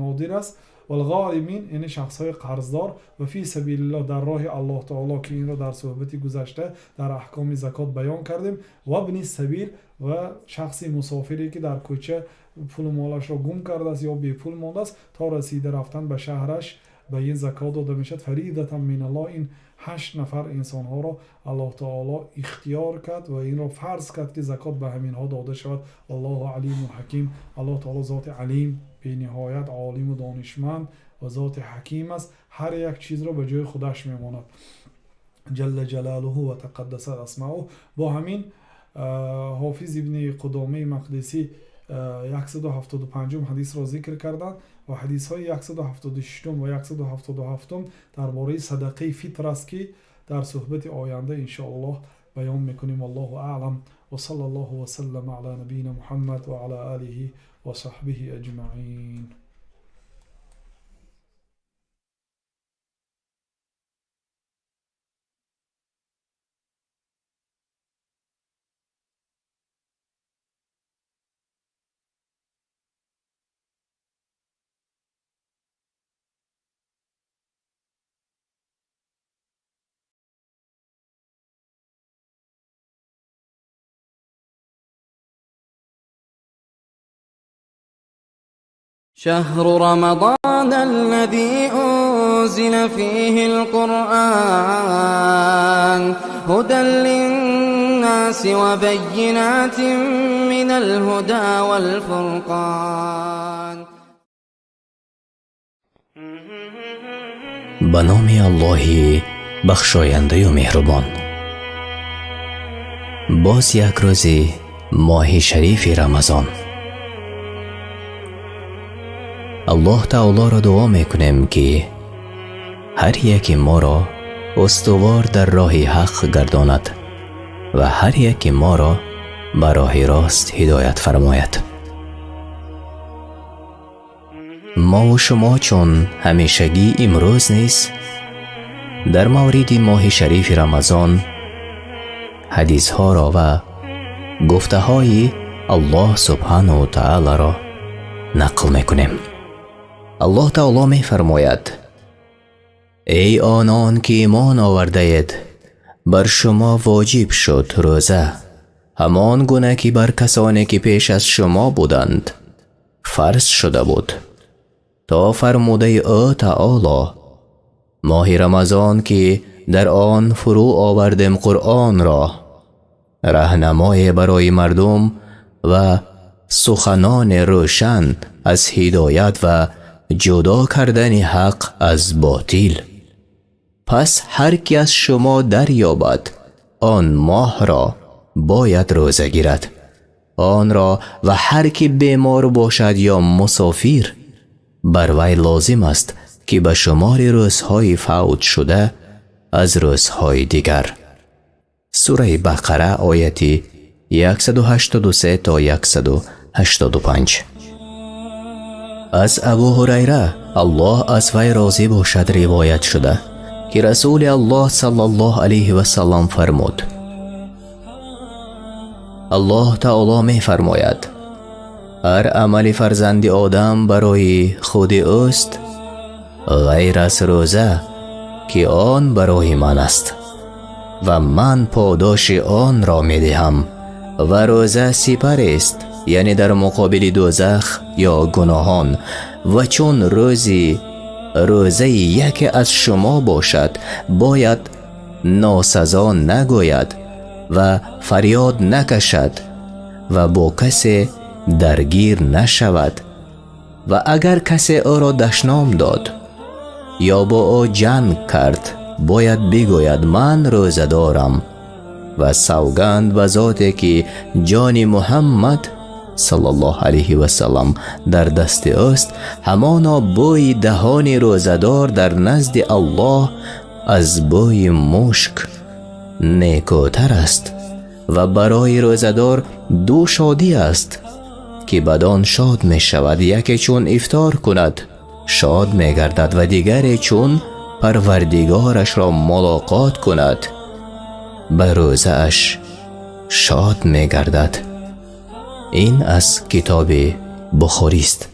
[SPEAKER 2] нодир аст. والغارمين, яъне шахсҳои қарздор. وفي سبيل الله, дар роҳи Аллоҳ таоло, ки инро дар суҳбати гузашта дар аҳкоми закот баён кардем. وابن السبيل, ва шахси мусофире ки дар кӯча пулу молашро гум кардааст ё бепул мондааст, то расида рафтан ба шаҳраш ба ин закот дода мешавад. فريضة من الله, ин ҳашт нафар инсонҳоро Аллоҳ таоло ихтиёр кард ва инро фарз кард, ки закот ба ҳаминҳо дода шавад. والله عليم حكيم. Аллоҳ таоло зоти алим, бениҳоят олиму донишманд ва зоти ҳаким аст, ҳар як чизро ба ҷои худаш мемонад. جل جلاله وتقدست أسماؤه. Бо ҳамин ҳофиз Ибни Қудомаи Мақдисӣ 175-ум ҳадисро зикр карданд ва ҳадисҳои 176-ум ва 177-ум дар бораи садақаи фитр аст, ки дар суҳбати оянда иншоаллоҳ баён мекунем. والله أعلم وصلى الله وسلم على نبينا محمد وعلى آله وصحبه أجمعين.
[SPEAKER 3] شهر رمضان الذي أنزل فيه القرآن هدى للناس وبينات من الهدى والفرقان.
[SPEAKER 1] Ба номи Аллоҳи бахшояндаю меҳрубон. Боз як рӯзи моҳи шарифи Рамазон. Аллоҳ таолоро дуо мекунем, ки Ҳар яки моро устувор дар роҳи ҳақ гардонад ва ҳар яки моро ба роҳи рост ҳидоят фармояд. Мо ва шумо чун ҳамешагӣ имрӯз низ дар мавриди моҳи шарифи Рамазон ҳадисҳоро ва гуфтаҳои Аллоҳ субҳонаҳу ва таъолоро нақл мекунем. Аллоҳ таъоло мефармояд: Эй онон ки имон овардаед, бар шумо воҷиб шуд рӯза, ҳамон гуна ки бар касоне ки пеш аз шумо буданд фарз шуда буд, то фармудаи ӯ таъоло: Моҳи Рамазон ки дар он фурӯ овардем Қуръонро, роҳнамое барои мардум ва суханони равшан аз ҳидоят ва ҷудо кардани ҳақ аз ботил. Пас ҳар ки аз шумо дарёбад он моҳро бояд рӯза гирад онро, ва ҳар ки бемор бошад ё мусофир, бар вай лозим аст ки ба шумори рӯзҳои фавт шуда аз рӯзҳои дигар. Сураи Бақара, ояти 183 то 185. Аз Абу Ҳурайра, Аллоҳ аз вай розӣ бошад, ривоят шуда ки Расули Аллоҳ саллаллоҳу алайҳи васаллам фармуд: Аллоҳ таъоло мефармояд: ҳар амали фарзанди Одам барои худи ӯст, ғайр аз рӯза, ки он барои ман аст ва ман подоши онро медиҳам. Ва рӯза сипар аст, яъне дар муқобили дӯзах ё гуноҳон. Ва чун рӯзи рӯзаи яке аз шумо бошад, бояд носазо нагӯяд ва фарёд накашад ва бо касе даргир нашавад. Ва агар касе ӯро дашном дод ё бо ӯ ҷанг кард, бояд бигӯяд: ман рӯза дорам. Ва савганд ба зоте ки ҷони Муҳаммад саллаллоҳу алайҳи васаллам дар дасти ӯст, ҳамоно бӯи даҳони рӯзадор дар назди Аллоҳ аз бӯи мушк некӯтар аст. Ва барои рӯзадор ду шодӣ аст ки бадон шод мешавад: яке чун ифтор кунад шод мегардад ва дигаре чун парвардигорашро мулоқот кунад ба рӯзааш шод мегардад. Ин аз китоби Бухорист.